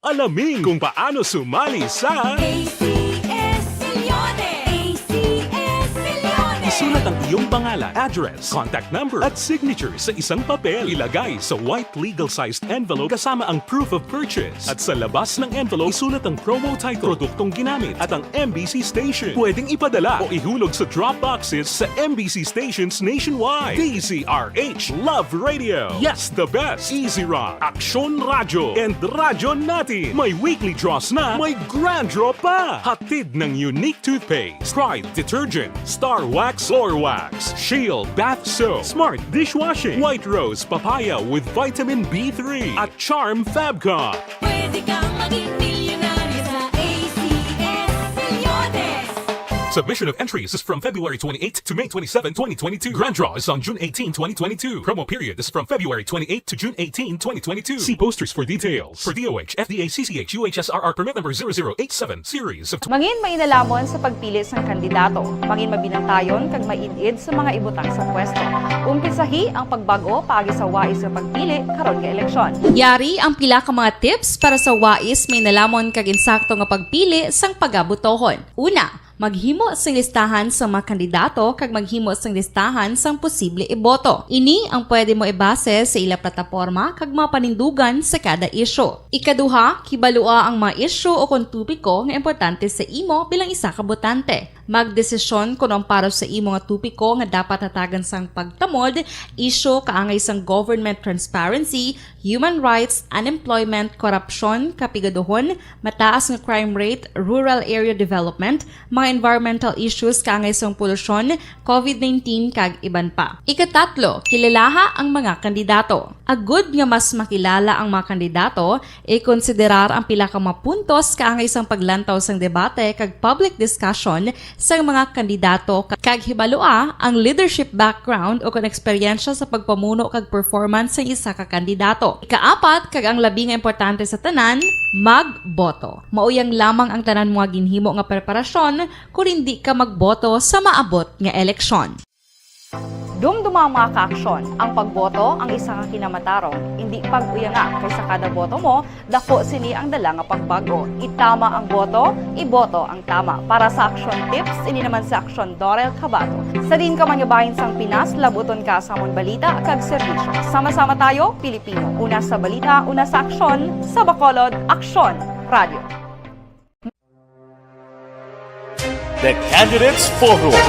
Alamin kung paano sumali sa A C S Milyones! A C S Milyones! Sulat ang iyong pangalan, address, contact number, at signature sa isang papel. Ilagay sa white legal-sized envelope kasama ang proof of purchase. At sa labas ng envelope, isulat ang promo title, produktong ginamit, at ang M B C station. Pwedeng ipadala o ihulog sa drop boxes sa M B C stations nationwide. D Z R H Love Radio. Yes, the best. Easy Run, Aksyon Radyo, and Radyo Natin. May weekly draws na, may grand draw pa. Hatid ng Unique Toothpaste, Pride Detergent, Star Wax, Floor Wax, Shield Bath Soap, Smart Dishwashing, White Rose Papaya with Vitamin B three, at Charm Fabcon. Pwede kang maging milyonaryo sa A C S Reloaded. Submission of entries is from February twenty-eighth to May twenty-seven, twenty twenty-two. Grand draw is on June eighteen, twenty twenty-two. Promo period is from February twenty-eighth to June eighteen, twenty twenty-two. See posters for details. For D O H, F D A, C C H, U H S R R permit number zero zero eight seven, series of Mangin mainalhamon sa pagpili sang kandidato. Mangin mabinantayon kag maid-id sa mga ibutang sa pwesto. Umpisahi ang pagbag-o paagi sa wais nga pagpili karon nga eleksyon. Yari ang pila ka mga tips para sa wais, mainalhamon kag insakto nga pagpili sang pagabotohon. Una, maghimo sing listahan sa mga kandidato kag maghimo sing listahan sang posible iboto. Ini ang pwede mo ibase sa ila plataporma kag mga panindugan sa kada isyu. Ikaduha, kibalua ang mga isyu o kon topiko nga importante sa imo bilang isa ka botante. Magdesisyon kon ang para sa imo nga topiko nga dapat hatagan sang pagtamod, isyu kaangay sang government transparency, human rights, unemployment, korupsyon, kapigaduhon, mataas nga crime rate, rural area development, mga environmental issues kaangay sang polusyon, covid nineteen, kag iban pa. Ikatatlo, kilalaha ang mga kandidato. Agud nga mas makilala ang mga kandidato, ikonsiderar ang pila ka mga puntos kaangay sang paglantaw sang debate kag public discussion sang mga kandidato, ka-, kag hibalua ang leadership background o kon eksperyensya sa pagpamuno kag performance sang isa ka kandidato. Ikaapat, kag ang labi nga importante sa tanan, magboto. Mauyang lamang ang tanan mo nga ginhimo nga preparasyon kon indi ka magboto sa maabot nga eleksyon. Dumduma, mga ka-aksyon, ang pagboto ang isa ka kinamatarong. Indi pag-uyanga, kay sa kada boto mo, dako sini ang dala nga pagbag-o. Itama ang boto, iboto ang tama. Para sa Aksyon Tips, ini naman si Aksyon Dorel Cabato. Sa diin ka man nga bahin sang Pinas, labuton ka sa amon balita kag serbisyo. Sama-sama tayo, Pilipino. Una sa balita, una sa aksyon, sa Bacolod, Aksyon Radio. The Candidates Forum.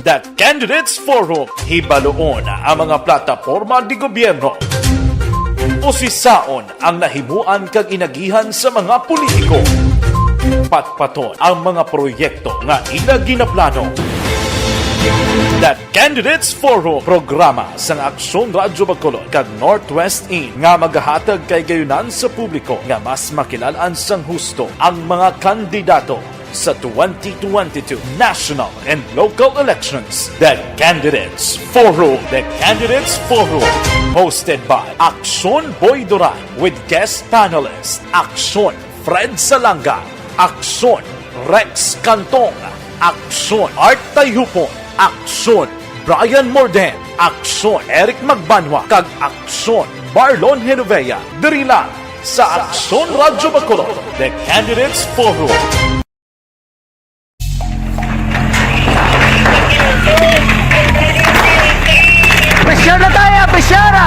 The Candidates Forum, hibaluon ang mga plataporma de gobyerno. Usisaon ang nahimuan kag inagihan sa mga politiko. Patpaton ang mga proyekto nga ila ginaplano. The Candidates Forum, programa sang Aksyon Radyo Bacolod kag Northwest In nga magahatag kahigayonan sa publiko nga mas makilal-an sang husto ang mga kandidato sa twenty twenty-two national and local elections. The Candidates Forum. The Candidates Forum, hosted by Aksyon Boy Duran with guest panelist Aksyon Fred Salanga, Aksyon Rex Cantong, Aksyon Art Tayhupon, Aksyon Brian Morden, Aksyon Eric Magbanwa, kag Aksyon Marlon Genovea. Diri lang sa Aksyon Radyo Bacolod, The Candidates Forum. Pisyara tayo, pisyara!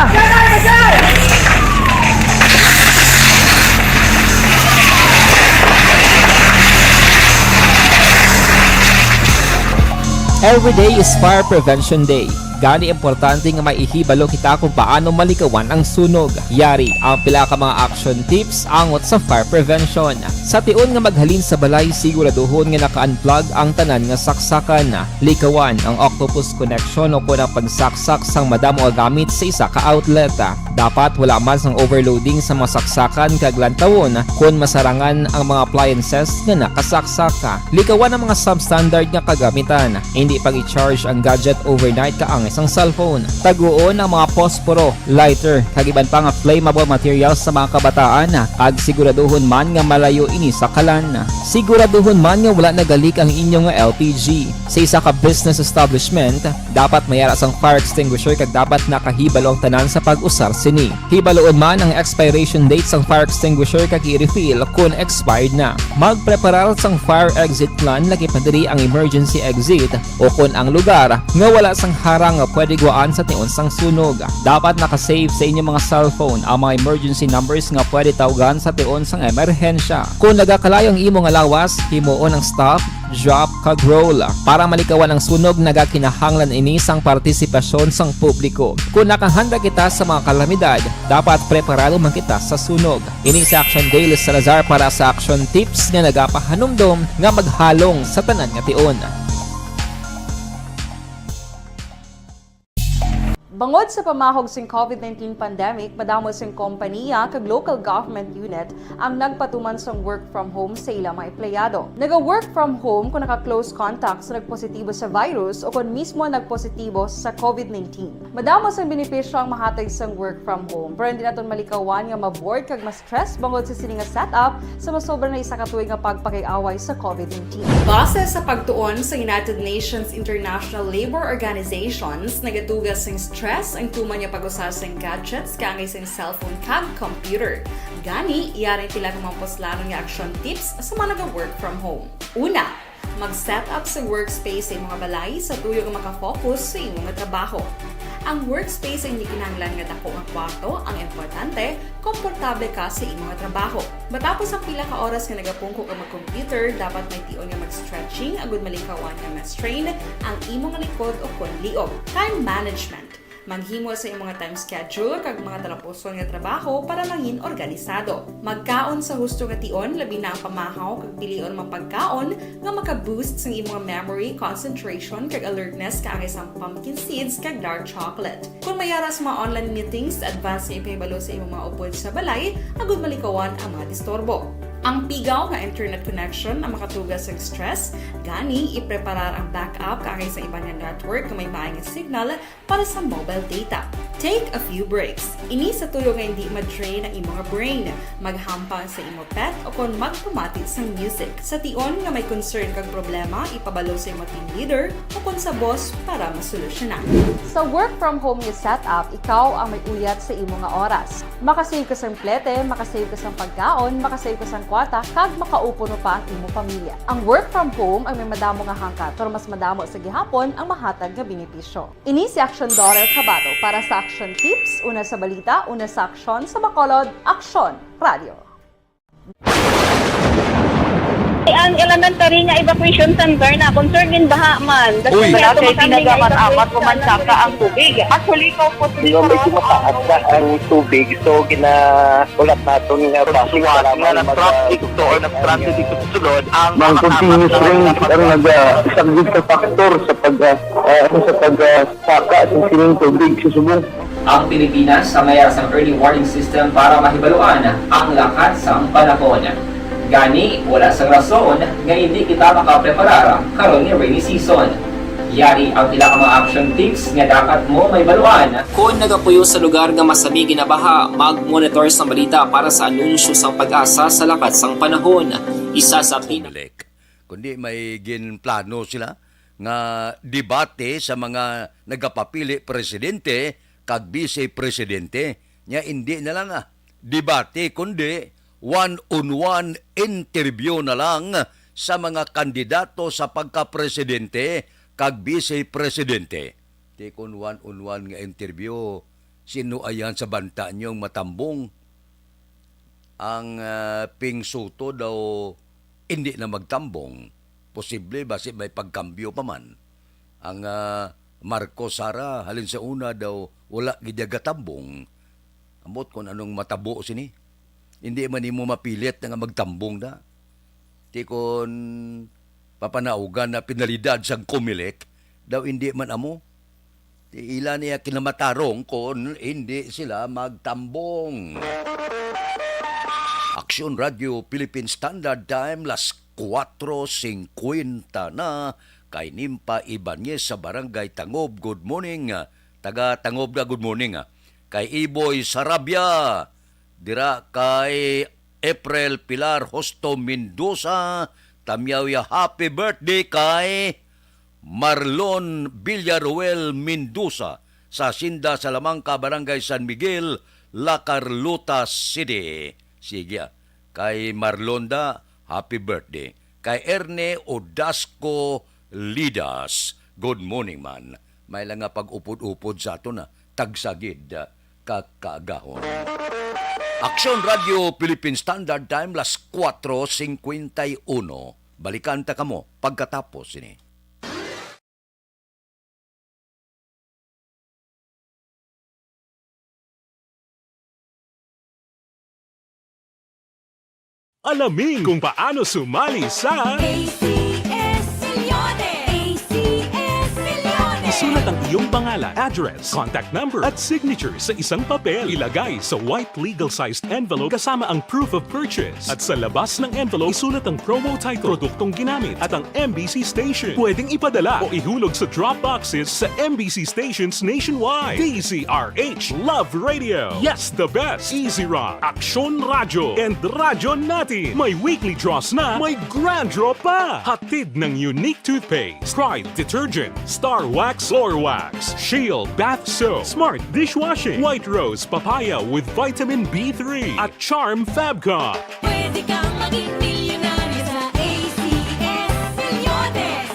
Every day is Fire Prevention Day. Gani, importante nga may ihibalo kita kung paano malikawan ang sunog. Yari ang pila ka mga action tips angot sa fire prevention. Sa tion nga maghalin sa balay, siguraduhon nga naka-unplug ang tanan nga saksakan. Likawan ang octopus connection o kon ang pagsaksak sang madamo nga gamit sa isa ka outlet. Dapat wala man sang overloading sa mga saksakan kag lantawon kon masarangan ang mga appliances nga nakasaksak. Likawan ang mga substandard nga kagamitan. Indi pag-i-charge ang gadget overnight kaangay sang cellphone. Taguon ang mga posporo, lighter, kag iban pa nga flammable materials sa mga kabataan, kag siguraduhon man nga malayo ini sa kalan. Siguraduhon man nga wala nagalik ang inyo nga L P G. Sa isa ka business establishment, dapat may ara sang fire extinguisher kag dapat nakahibalo ang tanan sa pag-usar sini. Hibaluon man ang expiration date sang fire extinguisher kag i-refill kon expired na. Magpreparar sang fire exit plan, lakip na diri ang emergency exit o kon ang lugar nga wala sang harang nga pwede gwaan sa tion sang sunog. Dapat naka-save sa inyo mga cellphone ang mga emergency numbers nga pwede tawgan sa tion sang emerhensya. Kon nagakalayo ang imo nga lawas, himuon ang stop, drop, kag roll. Para malikawan ang sunog, nagakinahanglan ini sang partisipasyon sang publiko. Kon nakahanda kita sa mga kalamidad, dapat preparado man kita sa sunog. Ini si Action Daily Salazar para sa Action Tips nga nagapahanumdom nga maghalong sa tanan nga tion. Bangod sa pamahog sing COVID nineteen pandemic, madamo sing kompaniya kag local government unit ang nagpatuman sang work from home sa ila mga empleyado. Naga-work from home kung naka-close contact sa nagpositibo sa virus o kon mismo nagpositibo sa COVID nineteen. Madamo sang benepisyo ang mahatag sang work from home, pero hindi naton malikawan nga ma-bored kag ma-stress bangod sa sini nga setup sa masobra na isa ka tuig nga pagpakig-away sa COVID nineteen. Base sa pagtuon sa United Nations International Labour Organizations, nagatuga sing stress ang tuman nga pag-usar sing gadgets kaangay sing cellphone kag computer. Gani, yari ang pila ka mga puslanon nga action tips sa mga naga-work from home. Una, mag-set up sa workspace sa imong balay sa tuyo nga maka-focus sa imong trabaho. Ang workspace ay hindi kinahanglan nga dako nga kwarto, ang importante, komportable ka sa imong trabaho. Matapos ang pila ka oras nga nagapungko ka mag-computer, dapat may tion nga mag-stretching agud malikawan nga ma-strain ang imong likod o kon liog. Time management. Maghimo sa imong time schedule kag mga talapuson nga trabaho para mangin organisado. Magkaon sa husto nga tion, labi na ang pamahaw kag pilion mga pagkaon nga maka-boost sang imong memory, concentration, kag alertness kaangay sang pumpkin seeds kag dark chocolate. Kon may ara sa mga online meetings, advance nga ipahibalo sa imong mga upod sa balay agud malikawan ang mga disturbo. Ang pigaw nga internet connection ang makatuga sang stress, gani ipreparar ang backup kaangay sa iban nga network nga may maayo nga signal para sa mobile data. Take a few breaks. Ini sa tuyo nga hindi ma-drain ang imo nga brain. Maghampang sa imo pet o kon magpamati sang music. Sa tion nga may concern kag problema, ipabalo sa imo team leader o kon sa boss para masolusyonan. Sa work from home nga setup, ikaw ang may uyat sa imo nga oras. Makasave ka sang plete, makasave ka sang pagkaon, makasave ka sang kwarta, kag makaupod pa ang imo pamilya. Ang work from home ang may madamo nga hangkat, pero mas madamo sa gihapon ang mahatag nga benepisyo. Ini si Action Daughter Kabato para sa Action Tips, una sa balita, una sa aksyon, sa Bacolod, Aksyon Radio. Ang elementary nga evacuation center na concern gid baha man. Uy. Wala kay tinaga man, amat ko man saka ang tubig. Actually, ikaw po, di ba, medyo mataas na ang tubig, so ginahulat naton nga traffic, nga nag-traffic to or nag-transit dito sa sulod ang mga continuous rain ang nag-, ah, isa gid sa factor sa pag, ah, ah, ano, sa pag, ah, saka sa sining tubig sa subong. Ang Pilipinas sa may sang early warning system para mahibaluan ang lakat sang panahon. Gani, wala sang rason nga hindi kita makapreparar karon nga rainy season. Yari ang pila ka mga action tips nga dapat mo mahibaluan. Kon nagapuyo sa lugar nga masami ginabaha, mag-monitor sa balita para sa anunsyo sang PAGASA sa lakat sang panahon. Isa sa pin- Kundi may ginplano sila nga debate sa mga nagapapili presidente kag vice presidente. Nya, indi na lang, ah, debate, kundi one-on-one interview na lang sa mga kandidato sa pagkapresidente kag vice presidente. Ti kon one-on-one nga interview, sino ayan sa banta niyong matambong? Ang, ah, Ping Soto daw indi na magtambong. Posible basi may pagkambyo pa man. Ang, ah, Marcos Sara, halin sa una daw, wala gid niya gatambong. Ambot kung anong matabo sini. Hindi man nimo mapilit na nga magtambong na. Ti kon papanaugan na penalidad sang Comelec, daw hindi man amo. Ti ila niya kinamatarong kon hindi sila magtambong. Radyo Philippine Standard Time, las kuwatro singkwenta na. Kay Nimpa Ibanez sa Barangay Tangob, good morning. Taga Tangob ka, good morning, ah. Kay Iboy Sarabia, dira kay April Pilar Hosto Mendoza, tamyaw ya happy birthday kay Marlon Villaruel Mendoza sa Hacienda Salamanca, Barangay San Miguel, La Carlota City. Sige, ah. Kay Marlon da, happy birthday. Kay Erne Odasco Lidas, good morning man. May lang nga pag-upod-upod sa aton, ah. Tagsagid, ah, ka kaagahon. Aksyon Radio Philippine Standard Time, las kuwatro singkwenta y uno. Balikan ta kamo pagkatapos sini. Alamin kung paano sumali sa A C S Millones. A C S Millones. Isulat ang iyong pangalan, address, contact number, at signature sa isang papel. Ilagay sa white legal-sized envelope kasama ang proof of purchase. At sa labas ng envelope, isulat ang promo title, produktong ginamit, at ang M B C station. Pwedeng ipadala o ihulog sa drop boxes sa M B C stations nationwide. D Z R H Love Radio. Yes, the best. Easy Rock, Aksyon Radyo, and Radyo Natin. May weekly draws na, may grand draw pa. Hatid ng Unique Toothpaste, Pride Detergent, Star Wax Floor Wax, Shield Bath Soap, Smart Dishwashing, White Rose Papaya with Vitamin B three, at Charm Fabcon. Pwede kang maging milyonaryo sa A C S Millones.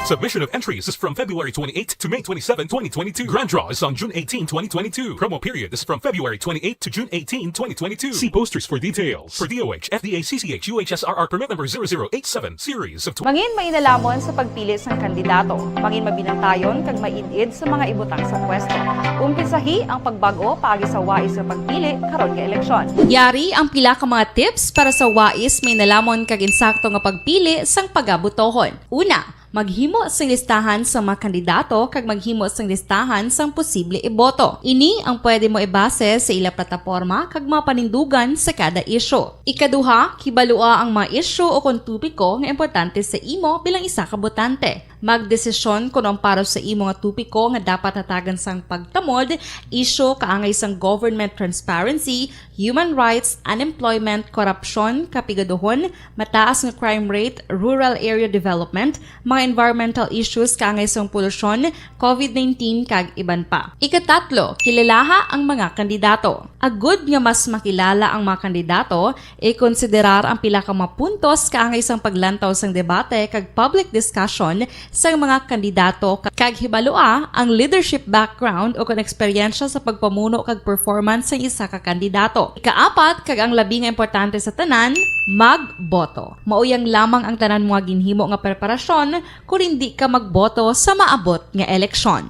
Submission of entries is from February twenty-eighth to May twenty-seven, twenty twenty-two. Grand draw is on June eighteen, twenty twenty-two. Promo period is from February twenty-eighth to June eighteen, twenty twenty-two. See posters for details. For D O H, F D A, C C H, U H S R R permit number zero zero eight seven, series of tw- Mangin mainalamon sa pagpili sang kandidato. Mangin mabinantayon kag maid-id sa mga ibutang sa pwesto. Umpisahi ang pagbag-o paagi sa wais nga pagpili karon nga eleksyon. Yari ang pila ka mga tips para sa wais, mainalamon kag insakto nga pagpili sang pagabotohon. Una, maghimo sing listahan sa mga kandidato kag maghimo sing listahan sang posible iboto. Ini ang pwede mo ibase sa ila plataporma kag mga panindugan sa kada isyu. Ikaduha, kibalua ang mga isyu o kon topiko nga importante sa imo bilang isa ka botante. Magdesisyon kon ang para sa imo nga topiko nga dapat hatagan sang pagtamod, isyu kaangay sang government transparency, human rights, unemployment, korupsyon, kapigaduhon, mataas nga crime rate, rural area development, mga environmental issues kaangay sang polusyon, covid nineteen, kag iban pa. Ikatatlo, kilalaha ang mga kandidato. Agud nga mas makilala ang mga kandidato, ikonsiderar ang pila ka mga puntos kaangay sang paglantaw sang debate kag public discussion sang mga kandidato, kag hibalua ang leadership background o kon eksperyensya sa pagpamuno kag performance sang isa ka kandidato. Ikaapat, kag ang labi nga importante sa tanan, magboto. Mao yang lamang ang tanan mo nga ginhimo nga preparasyon kon indi ka magboto sa maabot nga eleksyon.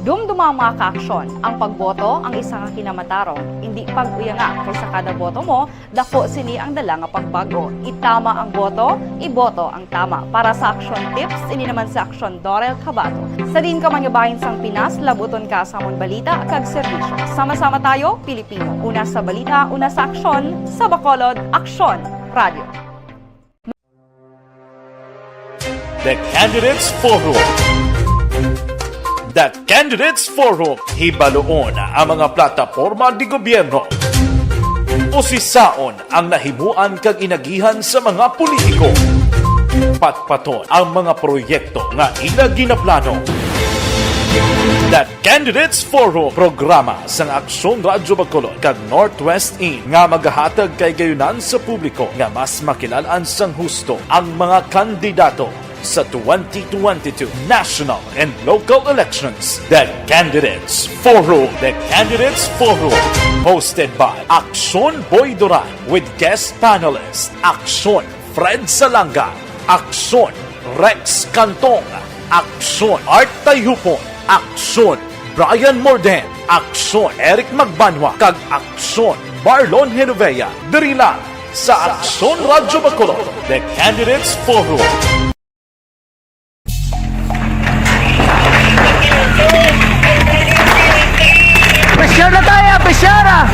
Dumduma, mga kaaksyon, ang pagboto ang isa ka kinamatarong, indi pag-uyanga, kay sa kada boto mo, daku sini ang dala nga pagbag-o. Itama ang boto, iboto ang tama. Para sa Aksyon Tips, ini naman si Aksyon Dorel Cabato. Sa diin ka man nga bahin sang Pinas, labuton ka sa amon balita kag serbisyo. Sama-sama tayo, Pilipino. Una sa balita, una sa aksyon, sa Bacolod, Aksyon Radio. The Candidates Forum. The Candidates Forum, hibaluon ang mga plataporma de gobyerno. Usisaon ang nahimuan kag inagihan sa mga politiko. Patpaton ang mga proyekto nga ila ginaplano. The Candidates Forum, programa sang Aksyon Radyo Bacolod kag Northwest In nga magahatag kahigayonan sa publiko nga mas makilal-an sang husto ang mga kandidato sa twenty twenty-two national and local elections. The Candidates Forum. The Candidates Forum, hosted by Aksyon Boy Duran with guest panelist Aksyon Fred Salanga, Aksyon Rex Cantong, Aksyon Art Tayupon, Aksyon Brian Morden, Aksyon Eric Magbanwa, kag Aksyon Marlon Genovea, diri lang sa Aksyon Radyo Bacolod, The Candidates Forum. Pressure na tayo, pressure, ah!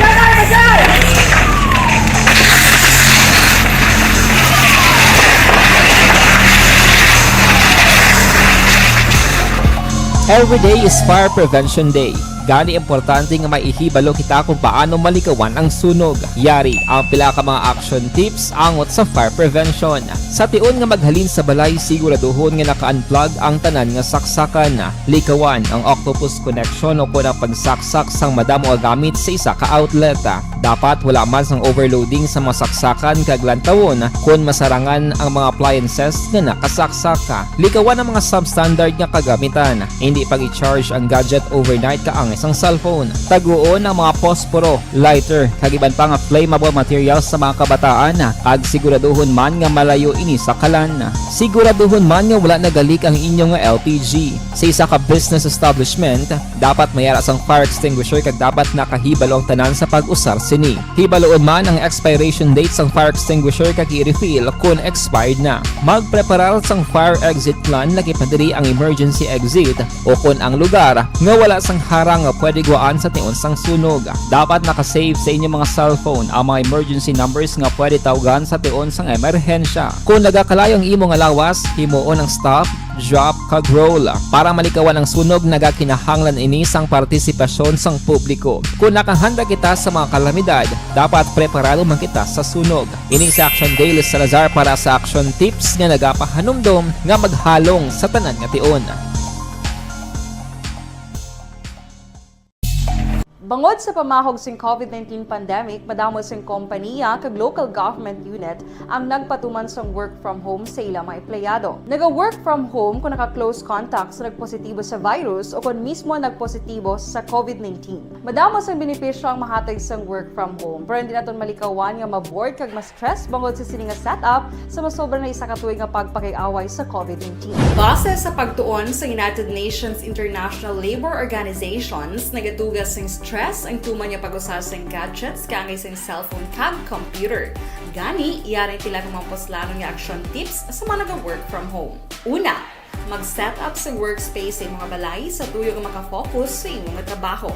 Every day is Fire Prevention Day. Gani, importante nga may ihibalo kita kung paano malikawan ang sunog. Yari ang pila ka mga action tips angot sa fire prevention. Sa tion nga maghalin sa balay, siguraduhon nga naka-unplug ang tanan nga saksakan. Likawan ang octopus connection o kon ang pagsaksak sang madamo nga gamit sa isa ka outlet. Dapat wala man sang overloading sa mga saksakan kag lantawon kon masarangan ang mga appliances nga nakasaksak. Likawan ang mga substandard nga kagamitan. Hindi pag-i-charge ang gadget overnight kaangay sang cellphone. Taguon ang mga posporo, lighter, kag iban pa nga flammable materials sa mga kabataan, kag siguraduhon man nga malayo ini sa kalan. Siguraduhon man nga wala nagalik ang inyo nga L P G. Sa isa ka business establishment, dapat may ara sang fire extinguisher kag dapat nakahibalo ang tanan sa pag-usar sini. Hibaloon man ang expiration date sang fire extinguisher kag i-refill kon expired na. Magpreparar sang fire exit plan, lakip na diri ang emergency exit, o kon ang lugar nga wala sang harang nga pwede guwaan sa tion sang sunog. Dapat naka-save sa inyong mga cellphone ang mga emergency numbers nga pwede tawgan sa tion sang emerhensya. Kung nagakalayo ang imo nga lawas, himuon ang stop, drop, kag roll. Para malikawan ang sunog, nagakinahanglan ini sang partisipasyon sang publiko. Kung nakahanda kita sa mga kalamidad, dapat preparado man kita sa sunog. Ini si Action Daily Salazar para sa Action Tips nga nagapahanumdom nga maghalong sa tanan nga tion. Bangod sa pamahog sing COVID nineteen pandemic, madamo sing kompaniya kag local government unit ang nagpatuman sang work from home sa ila mga empleyado. Naga-work from home kung naka-close contact sa nagpositibo sa virus o kon mismo nagpositibo sa COVID nineteen. Madamo sang benepisyo ang mahatag sang work from home, pero hindi naton malikawan nga ma-bored kag ma-stress bangod sa sini nga setup sa masobra na isa ka tuig nga pagpakig-away sa COVID nineteen. Base sa pagtuon sa United Nations International Labor Organizations, nagatuga sing stress ang tuman nga pag-usa sing gadgets kaangay sing cellphone kag computer. Gani, yari ang pila ka mga puslanon nga action tips sa mga naga-work from home. Una, mag-set up sa workspace sa imong balay sa tuyo nga makafocus sa imong trabaho.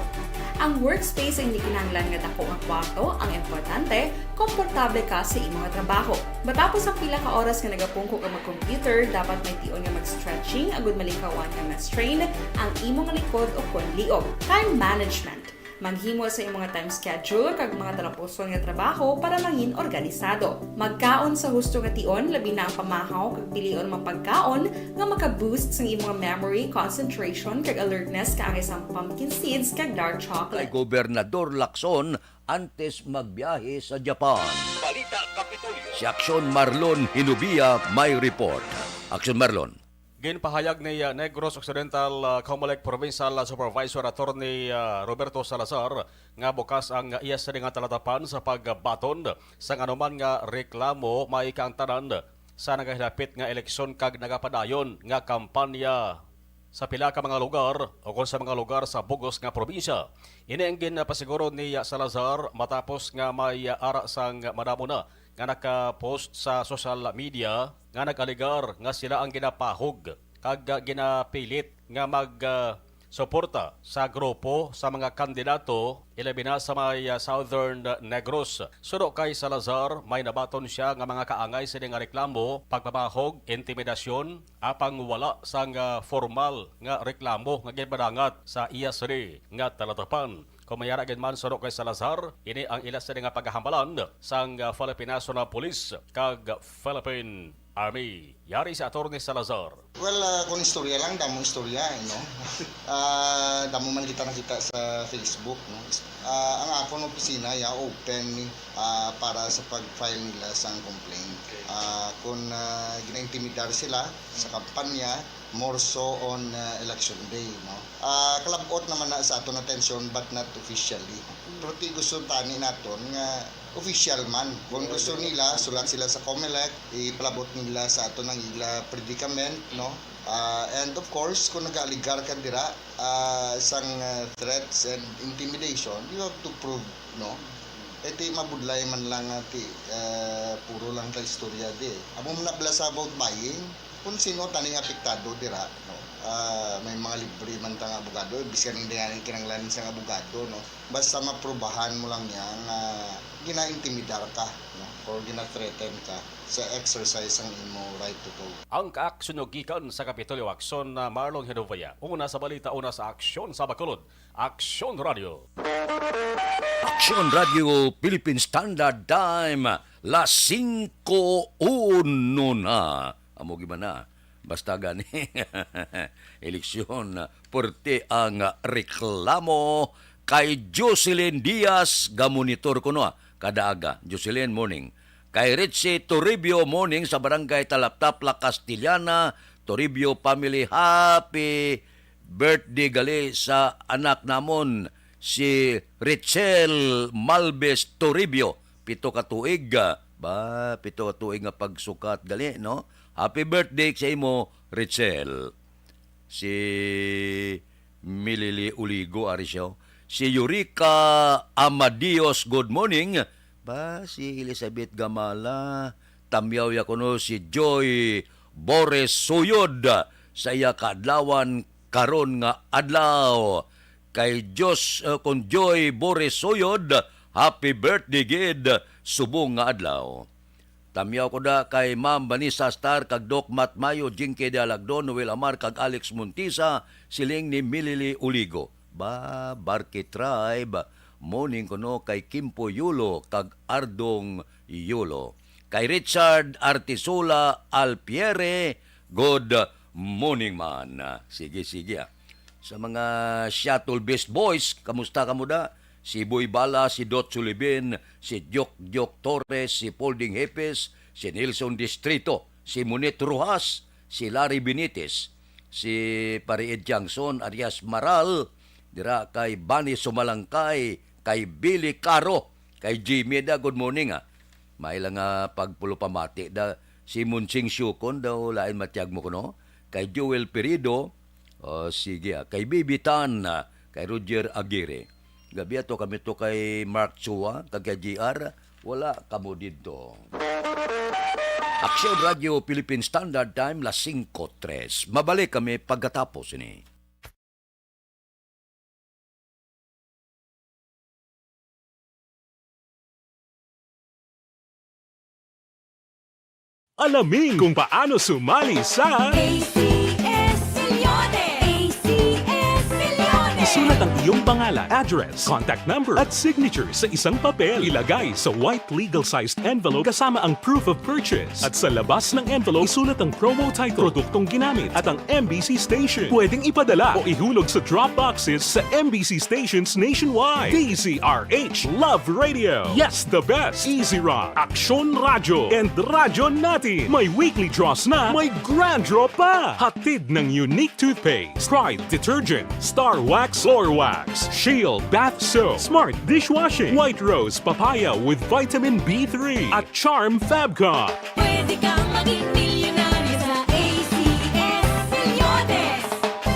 Ang workspace ay hindi kinahanglan nga dako nga kwarto, ang importante, komportable ka sa imong trabaho. Matapos ang pila ka oras nga nagapungko ka mag-computer, dapat may tion nga mag-stretching agud malikawan nga ma-strain ang imong likod o kon liog. Time management. Maghimo sa imong time schedule kag mga talapuson nga trabaho para mangin organisado. Magkaon sa husto nga tion, labi na ang pamahaw kag pilion mga pagkaon nga maka-boost sang imong memory, concentration, kag alertness kaangay sang pumpkin seeds kag dark chocolate. Kay Gobernador Lacson antes magbiyahe sa Japan. Balita Kapitolyo. Si Action Marlon Hinubia may report. Action Marlon. Ginpahayag ni, uh, Negros Occidental, uh, Comelec Provincial, uh, Supervisor Attorney, uh, Roberto Salazar nga bukas ang iya sini nga talatapan sa pagbaton sang anuman nga reklamo may kaangtanan sa nagahilapit nga eleksyon kag nagapadayon nga kampanya sa pila ka mga lugar o kon sa mga lugar sa bug-os nga probinsya. Ini ang ginpasiguro ni Salazar matapos nga may ara sang madamo na nga naka-post sa social media nga nag-alegar nga sila ang ginapahog kag ginapilit nga mag, ah, suporta sa grupo sa mga kandidato, ilabi na sa may, ah, Southern Negros. Suno kay Salazar, may nabaton sia nga mga kaangay sini nga reklamo, pagpamahog, intimidasyon, apang wala sang, ah, formal nga reklamo nga ginpadangat sa iya sini nga talatapan. Kon may ara gid man, suno kay Salazar, ini ang ila sini nga paghahambalan sang, ah, Philippine National Police kag Philippine Army. Yari si Attorney Salazar. Well, ah, kung istorya lang, damong istorya, eh, no? Ah, damo man kita nakita sa Facebook, no? Ah, ang akon opisina, ya, open ni, ah, para sa pag-file nila sang complaint. Okay. Ah, kung, ah, gina-intimidar sila sa kampanya, more so on, ah, election day, no? Ah, kalab-ot naman na sa aton atensyon, but not officially. Mm. Pero ti gusto tani naton nga official man. Kung gusto nila, sulat sila sa Comelec, ipalabot nila sa aton ang ila predicament, no? Ah, and of course, kung nag-aalegar ka dira, ah, sang, ah, threats and intimidation, you have to prove, no? Eh, ti mabudlay man lang nga ti, ah, puro lang ta istorya di. Amo man na bala sa vote buying, kung sino tani nga apektado dira, no? Ah, may mga libre man ta nga abogado, eh, bisan hindi nga kinahanglan sang abogado, no? Basta maprobahan mo lang niya nga Gina-intimidar ka, no? Or gina-threaten ka sa exercise sang imo right to vote. Ang kaaksyon gikan sa Kapitolyo Aksyon na Marlon Genovea. Una sa balita, una sa aksyon sa Bacolod. Aksyon Radio. Aksyon Radio Philippine Standard Time, las singko uno na. Amo gid man na. Basta gani, eleksyon, puwerte ang reklamo kay Jocelyn Diaz, ga-monitor kuno, ah, kada aga. Jocelyn, morning. Kay Richie Toribio, morning, sa Barangay Talaptapla, Castellana. Toribio family, happy birthday gali sa anak namon, si Richel Malves Toribio. Pito ka tuig, ah, ba, pito ka tuig nga pagsukat gali, no? Happy birthday sa imo, Richel. Si Milili Uligo, ari siya. Si Yurika Amadios, good morning. Ba, si Elizabeth Gamala, tamyaw ya kuno si Joy Bores Suyod sa iya kaadlawan karon nga adlaw. Kay Dios, eh, kon Joy Bores Suyod, happy birthday gid, subong nga adlaw. Tamyaw ko da kay Ma'am Vanessa Star kag Doc Matt Mayo, Jinky de Alagdon, Noel Amar kag Alex Montisa, siling ni Milili Uligo. Ba, Barque Tribe, morning kuno kay Kimpo Yulo kag Ardong Yulo. Kay Richard Artisola Alpiere, good morning man. Sige, sige, ah. Sa mga Shuttle Beast Boys, kamusta kamo da? Si Boy Bala, si Dot Sulibin, si Diok Diok Torres, si Folding Hepes, si Nelson Distrito, si Monit Rojas, si Larry Benitez, si Pare Ed Jangson, Arias Maral, dira kay Bani Sumalangkay, kay Billy Caro, kay Jimmy da, good morning, ah. May lang nga pagpulupamati da, si Monsing Siukon daw, lain matiyag mo kuno, kay Joel Perido, oh, sige, ah, kay Bibi Tan, ah, kay Roger Aguirre. Gabi ato kami to kay Mark Chua, kag kay G R, wala kamo didto. Aksyon Radio Philippine Standard Time, las singko tres. Mabalik kami pagkatapos ini. Alamin kung paano sumali sa A C S Millones. A C S Millones. Isulat ang iyong pangalan, address, contact number, at signature sa isang papel. Ilagay sa white legal-sized envelope kasama ang proof of purchase. At sa labas ng envelope, isulat ang promo title, produktong ginamit, at ang M B C station. Pwedeng ipadala o ihulog sa drop boxes sa M B C stations nationwide. D Z R H Love Radio. Yes, the best. Easy Rock, Aksyon Radyo, and Radyo Natin. May weekly draws na, may grand draw pa. Hatid ng Unique Toothpaste, Pride Detergent, Star Wax Floor Wax, Shield Bath Soap, Smart Dishwashing, White Rose Papaya with Vitamin B three, at Charm Fabcon. Pwede kang maging milyonaryo sa A C S Millones.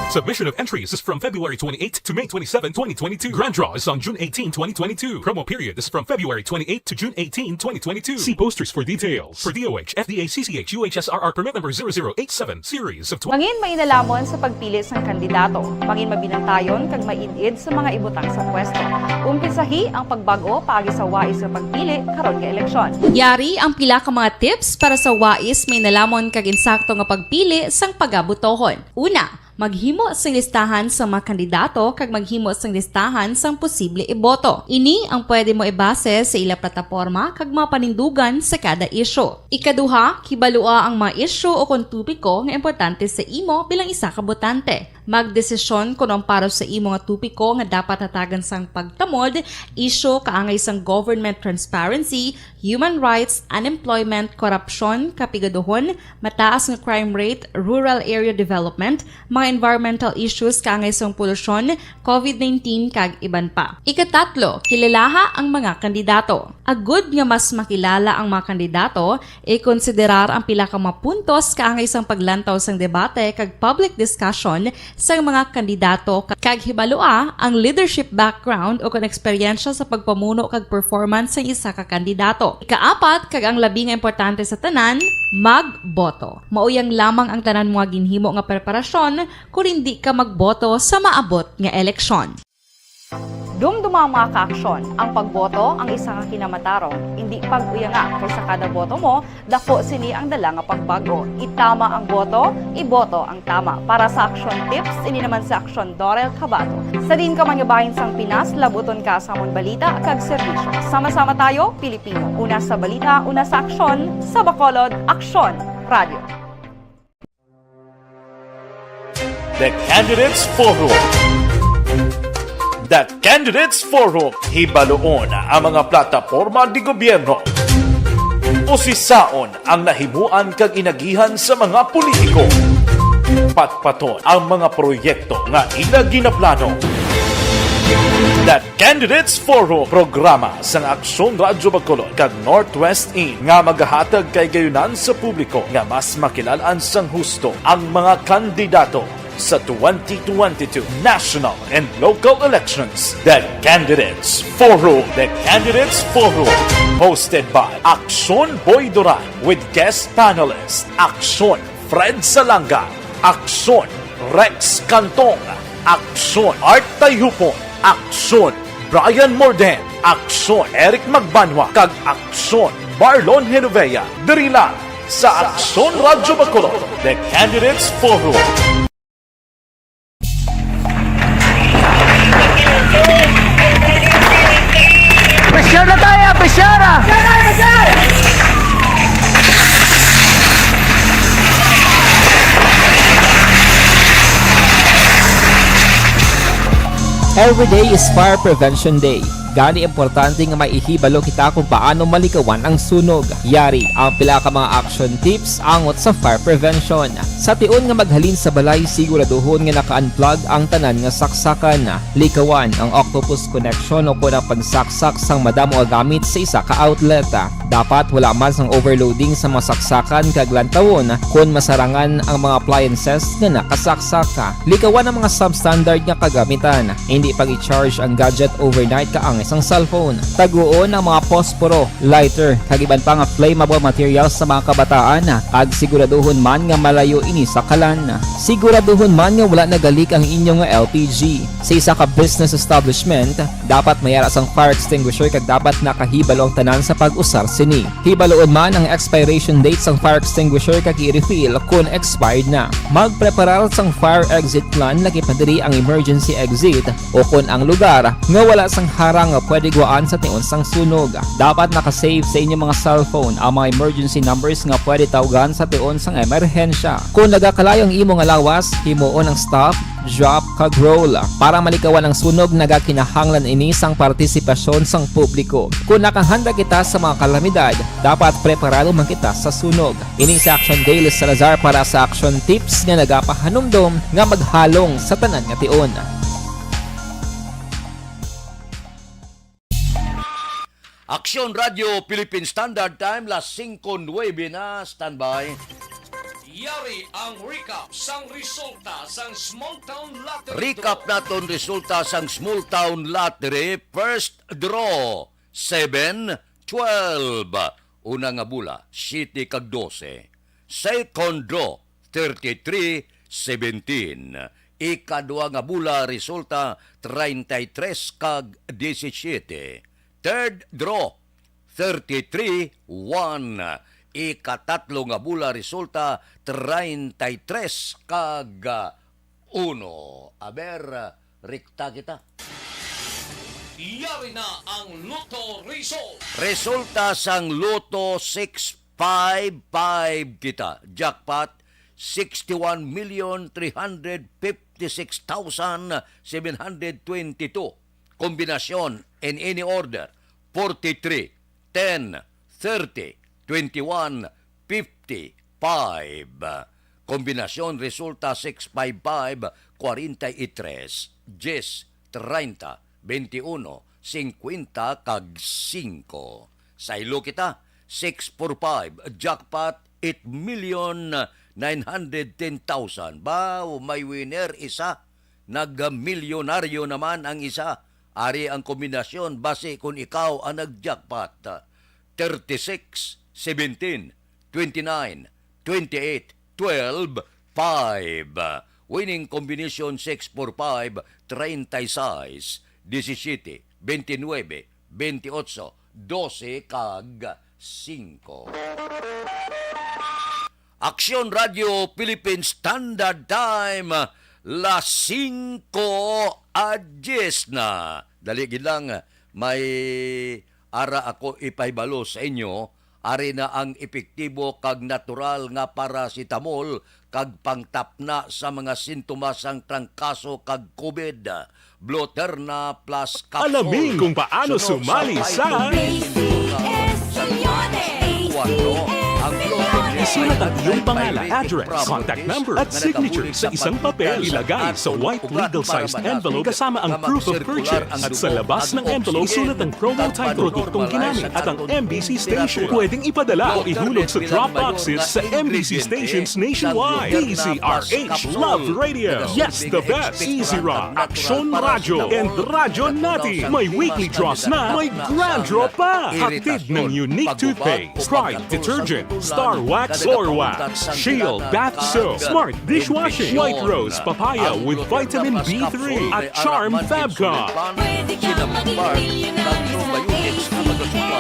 Submission of entries is from February twenty-eighth to May twenty-seven, twenty twenty-two. Grand draw is on June eighteen, twenty twenty-two. Promo period is from February twenty-eighth to June eighteen, twenty twenty-two. See posters for details. For D O H, F D A, C C H, U H S R R permit number zero zero eight seven, series of twenty. Mangin mainalamon sa pagpili sang kandidato. Mangin mabinantayon kag maid-id sa mga ibutang sa pwesto. Umpisahi ang pagbag-o paagi sa wais nga pagpili karon nga eleksyon. Yari ang pila ka mga tips para sa wais, mainalamon kag insakto nga pagpili sang pagabotohon. Una, maghimo sing listahan sa mga kandidato kag maghimo sing listahan sang posible iboto. Ini ang pwede mo ibase sa ila plataporma kag mga panindugan sa kada isyu. Ikaduha, kibalua ang mga isyu o kon topiko nga importante sa imo bilang isa ka botante. Magdesisyon kon ang para sa imo nga topiko nga dapat hatagan sang pagtamod, isyu kaangay sang government transparency, human rights, unemployment, korupsyon, kapigaduhon, mataas nga crime rate, rural area development, mga environmental issues kaangay sang polusyon, covid nineteen, kag iban pa. Ikatatlo, kilalaha ang mga kandidato. Agud nga mas makilala ang mga kandidato, ikonsiderar ang pila ka mga puntos kaangay sang paglantaw sang debate kag public discussion sang mga kandidato, kag hibalua ang leadership background o kon eksperyensya sa pagpamuno kag performance sang isa ka kandidato. Ikaapat, kag ang labi nga importante sa tanan, magboto. Mauyang lamang ang tanan mo nga ginhimo nga preparasyon kon indi ka magboto sa maabot nga eleksyon. Dumduma, mga kaaksyon, ang pagboto ang isa ka kinamatarong. Indi pag-uyanga, kay sa kada boto mo, daku sini ang dala nga pagbago. Itama ang boto, iboto ang tama. Para sa Aksyon Tips, ini naman si Aksyon Dorel Cabato. Sa diin ka man nga bahin sang Pinas, labuton ka sa amon balita kag serbisyo. Sama-sama tayo, Pilipino. Una sa balita, una sa aksyon, sa Bacolod, Aksyon Radio. The Candidates Forum. The Candidates Forum, hibaluon ang mga plataporma di gobyerno. Usisaon ang nahimuan kag inagihan sa mga politiko. Patpaton ang mga proyekto nga ila ginaplano. The Candidates Forum, programa sang Aksyon Radyo Bacolod kag Northwest Inn nga magahatag kahigayonan sa publiko nga mas makilal-an sang husto ang mga kandidato sa twenty twenty-two national and local elections. The Candidates Forum. The Candidates Forum, hosted by Aksyon Boy Duran with guest panelist Aksyon Fred Salanga, Aksyon Rex Cantong, Aksyon Art Tayhupon, Aksyon Brian Morden, Aksyon Eric Magbanwa, kag Aksyon Marlon Genovea, diri lang sa Aksyon Radyo Bacolod, The Candidates Forum. Pressure na tayo, pressure ah! Every day is Fire Prevention Day. Gani, importante nga may ihibalo kita kung paano malikawan ang sunog. Yari ang pila ka mga action tips angot sa fire prevention. Sa tion nga maghalin sa balay, siguraduhon nga naka-unplug ang tanan nga saksakan. Likawan ang octopus connection o kon ang pagsaksak sang madamo nga gamit sa isa ka outlet. Dapat wala man sang overloading sa mga saksakan kag lantawon kon masarangan ang mga appliances nga nakasaksak. Likawan ang mga substandard nga kagamitan. Hindi pag-i-charge ang gadget overnight kaangay sang cellphone. Taguon ang mga posporo, lighter, kag iban pa nga flammable materials sa mga kabataan, kag siguraduhon man nga malayo ini sa kalan. Siguraduhon man nga wala nagalik ang inyo nga L P G. Sa isa ka business establishment, dapat may ara sang fire extinguisher kag dapat nakahibalo ang tanan sa pag-usar sini. Hibaluon man ang expiration date sang fire extinguisher kag i-refill kon expired na. Magpreparar sang fire exit plan, lakip na diri ang emergency exit o kon ang lugar nga wala sang harang nga pwede guwaan sa tion sang sunog. Dapat naka-save sa inyo mga cellphone ang mga emergency numbers nga pwede tawgan sa tion sang emerhensya. Kon nagakalayo ang imo nga lawas, himuon ang stop, drop, kag roll. Para malikawan ang sunog, nagakinahanglan ini sang partisipasyon sang publiko. Kon nakahanda kita sa mga kalamidad, dapat preparado man kita sa sunog. Ini si Action Daily Salazar para sa Action Tips nga nagapahanumdom nga maghalong sa tanan nga tion. Aksyon Radio Philippine Standard Time, las singko nuebe na, standby. Yari ang recap sang resulta sang Small Town Lottery Recap Draw. Naton resulta sang Small Town Lottery first draw, seven, twelve. Una nga bula, siyete kag dose. Second draw, thirty-three, seventeen. Ikadua nga bula, resulta, treinta y tres kag diecisiete. Third draw, thirty-three, one. Ikatatlo nga bula, resulta, treinta y tres kag, ah, uno. Aber, rekta kita. Yari na ang Lotto result. Resulta sang Lotto, six five five kita. Jackpot, sixty-one million three hundred fifty-six thousand seven hundred twenty-two. Kombinasyon in any order, forty-three, ten, thirty, twenty-one, fifty-five. Kombinasyon resulta six five five, forty-three, dies, treinta, veintiuno, cincuenta, kag singko. Saylo kita, six four five, jackpot, eight million nine hundred ten thousand. Baw, may winner isa. Nagmilyonaryo naman ang isa. Ari ang kombinasyon, basi kon ikaw ang nag-jackpot. Thirty-six, seventeen, twenty-nine, twenty-eight, twelve, five. Winning combination six four five, treinta y seis, disisiete, bente nuebe, bente otso, dose, kag singko. Aksyon Radio Philippine Standard Time, las singko a dyes na. Dali gid lang, may ara ako ipahibalo sa inyo. Ari na ang epektibo kag natural nga paracetamol kag pangtapna sa mga sintomas sang trangkaso kag COVID. Bloterna Plus Capsule. Alamin kung paano Sunod sumali sa sa P C S Uniones. Isulat ang iyong pangalan, address, contact number, at signature sa isang papel. Ilagay sa white legal-sized envelope kasama ang proof of purchase. At sa labas ng envelope, isulat ang promo type, produktong ginamit, at ang M B C station. Pwedeng ipadala o ihulog sa drop boxes sa M B C stations nationwide. D Z R H Love Radio. Yes, the best. Easy Rock, Aksyon Radyo, and Radyo Natin. May weekly draws na, may grand draw pa. Hatid ng Unique Toothpaste, Pride Detergent, Star Wax, Floor Wax, Shield Bath Soap, Smart Dishwashing, White Rose Papaya with Vitamin B three, at Charm Fab Cup. Pwede ka maging milyonaryo sa A C S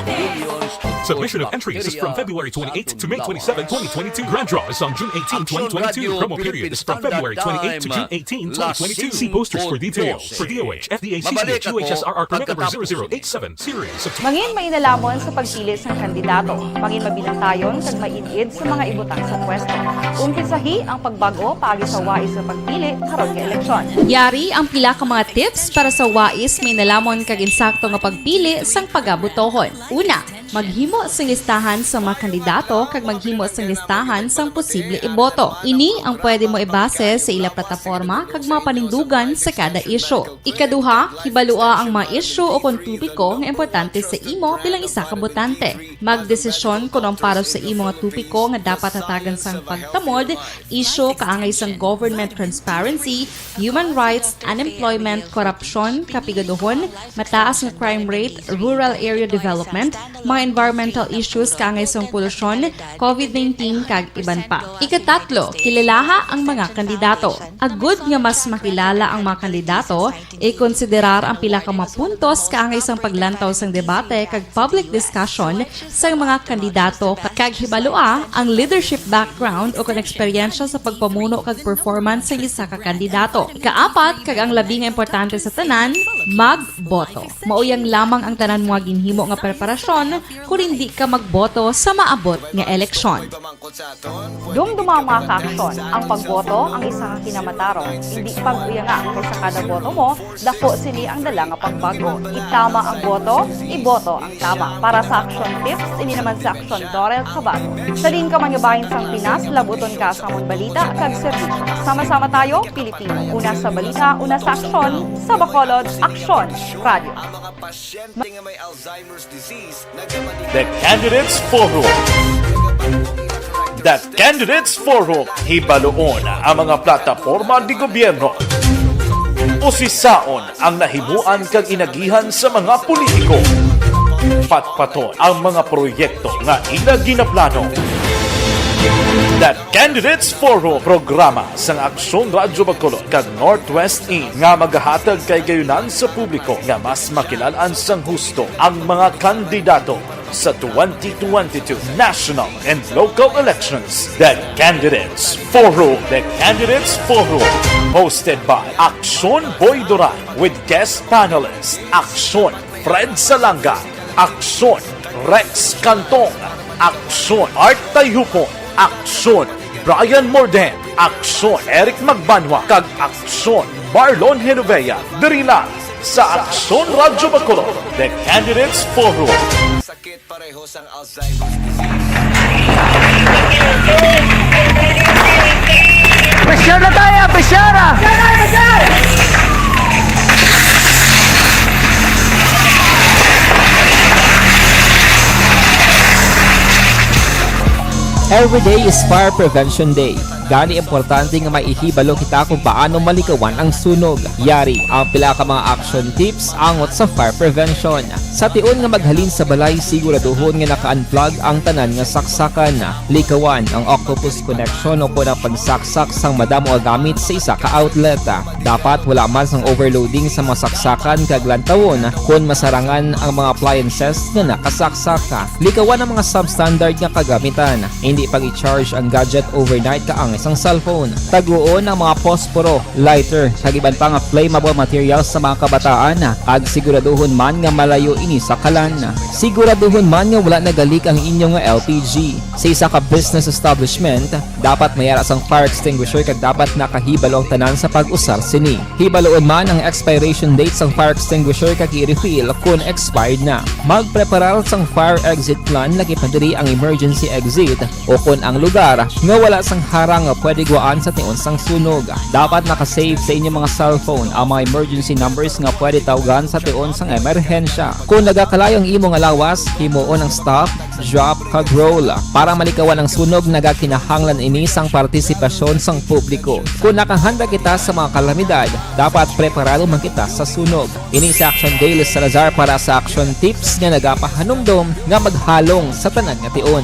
Uniones. Submission of entries is from February twenty-eighth to May twenty-seven, twenty twenty-two. Grand draw is on June eighteen, twenty twenty-two. Promo period is from February twenty-eighth to June eighteen, twenty twenty-two. See posters for details. For D O H, F D A C C H, U H S R R permit number zero zero eight seven, series of Mangin mainalamon sa pagpili sang kandidato. Mangin mabinantayon kag maid-id sa mga ibutang sa pwesto. Umpisahi ang pagbag-o paagi sa wais nga pagpili karon nga eleksyon. Yari ang pila ka mga tips para sa wais, mainelamon kag insakto nga pagpili sang pagabotohon. Una, maghimo sing listahan sa mga kandidato kag maghimo sing listahan sang posible iboto. Ini ang pwede mo ibase sa ila plataporma kag mga panindugan sa kada isyu. Ikaduha, hibalua ang mga isyu o kon topiko nga importante sa imo bilang isa ka botante. Magdesisyon kon ang para sa imo nga topiko nga dapat hatagan sang pagtamod, isyu kaangay sang government transparency, human rights, unemployment, korupsyon, kapigaduhon, mataas nga crime rate, rural area development, mga environmental issues kaangay sang polusyon, COVID nineteen, kag iban pa. Ikatatlo, kilalaha ang mga kandidato. Agud nga mas makilala ang mga kandidato, ikonsiderar ang pila ka mga puntos kaangay sang paglantaw sang debate kag public discussion sang mga kandidato, kag hibalua ang leadership background o kon eksperyensya sa pagpamuno kag performance sang isa ka kandidato. Kaapat, kag ang labi nga importante sa tanan, magboto. Mao yang lamang ang tanan mga ginhimo nga preparasyon kon hindi ka magboto sa maabot nga eleksyon. Dumduma ang mga kaaksyon. Ang pagboto ang isa ka kinamatarong. Indi pag-uyanga, kay sa kada boto mo, dako sini ang dala nga pagbago. Itama ang boto, iboto ang tama. Para sa Aksyon Tips, ini naman si Aksyon Dorel Cabato. Sa diin ka man nga bahin sang Pinas, labuton ka sa amon balita kag serbisyo. Sama-sama tayo, Pilipino. Una sa balita, una sa aksyon, sa Bacolod, Aksyon Radio. Ang mga pasyente nga may Alzheimer's disease, nagkabati- The Candidates Forum. The Candidates Forum, hibaluon ang mga plataporma ni gobyerno. Usisaon ang nahimuan kag inagihan sa mga politiko. Patpaton ang mga proyekto nga ila ginaplano. The Candidates Forum, programa sang Aksyon Radyo Bacolod kag Northwest In nga magahatag kag kahigayunan sa publiko nga mas makilal-an sang husto ang mga kandidato sa twenty twenty-two national and local elections. The Candidates Forum. The Candidates Forum, hosted by Aksyon Boy Duran with guest panelists Aksyon Fred Salanga, Aksyon Rex Cantong, Aksyon Art Tayhupon, Aksyon Brian Morden, Aksyon Eric Magbanwa, kag Aksyon Marlon Genovea. Diri lang sa Aksyon Radyo Bacolod, The Candidates Forum. Sakit pareho sang Alzheimer's disease. Pressure na tayo, pressure na! Every day is Fire Prevention Day. Gani, importante nga maihibalo kita kung paano malikawan ang sunog. Yari ang pila ka mga action tips angot sa fire prevention. Sa tion nga maghalin sa balay, siguraduhon nga naka-unplug ang tanan nga saksakan. Likawan ang octopus connection o kon ang pagsaksak sang madamo nga gamit sa isa ka outlet. Dapat wala man sang overloading sa mga saksakan kag lantawon kon masarangan ang mga appliances nga nakasaksak. Likawan ang mga substandard nga kagamitan. Hindi pag-i-charge ang gadget overnight kaangay sang cellphone. Taguon ang mga posporo, lighter, kag iban pa nga flammable materials sa mga kabataan, kag siguraduhon man nga malayo ini sa kalan. Siguraduhon man nga wala nagalik ang inyo nga L P G. Sa isa ka business establishment, dapat may ara sang fire extinguisher kag dapat nakahibalo ang tanan sa pag-usar sini. Hibaluon man ang expiration date sang fire extinguisher kag i-refill kon expired na. Magpreparar sang fire exit plan, lagi pa diri ang emergency exit o kon ang lugar nga wala sang harang nga pwede gwaan sa tion sang sunog. Dapat naka-save sa inyo mga cellphone ang mga emergency numbers nga pwede tawgan sa tion sang emerhensya. Kon nagakalayo ang imo nga lawas, himuon ang stop, drop, kag roll. Para malikawan ang sunog, nagakinahanglan ini sang partisipasyon sang publiko. Kon nakahanda kita sa mga kalamidad, dapat preparado man kita sa sunog. Ini si Action Dale Salazar para sa Action Tips nga nagapahanumdom nga maghalong sa tanan nga tion.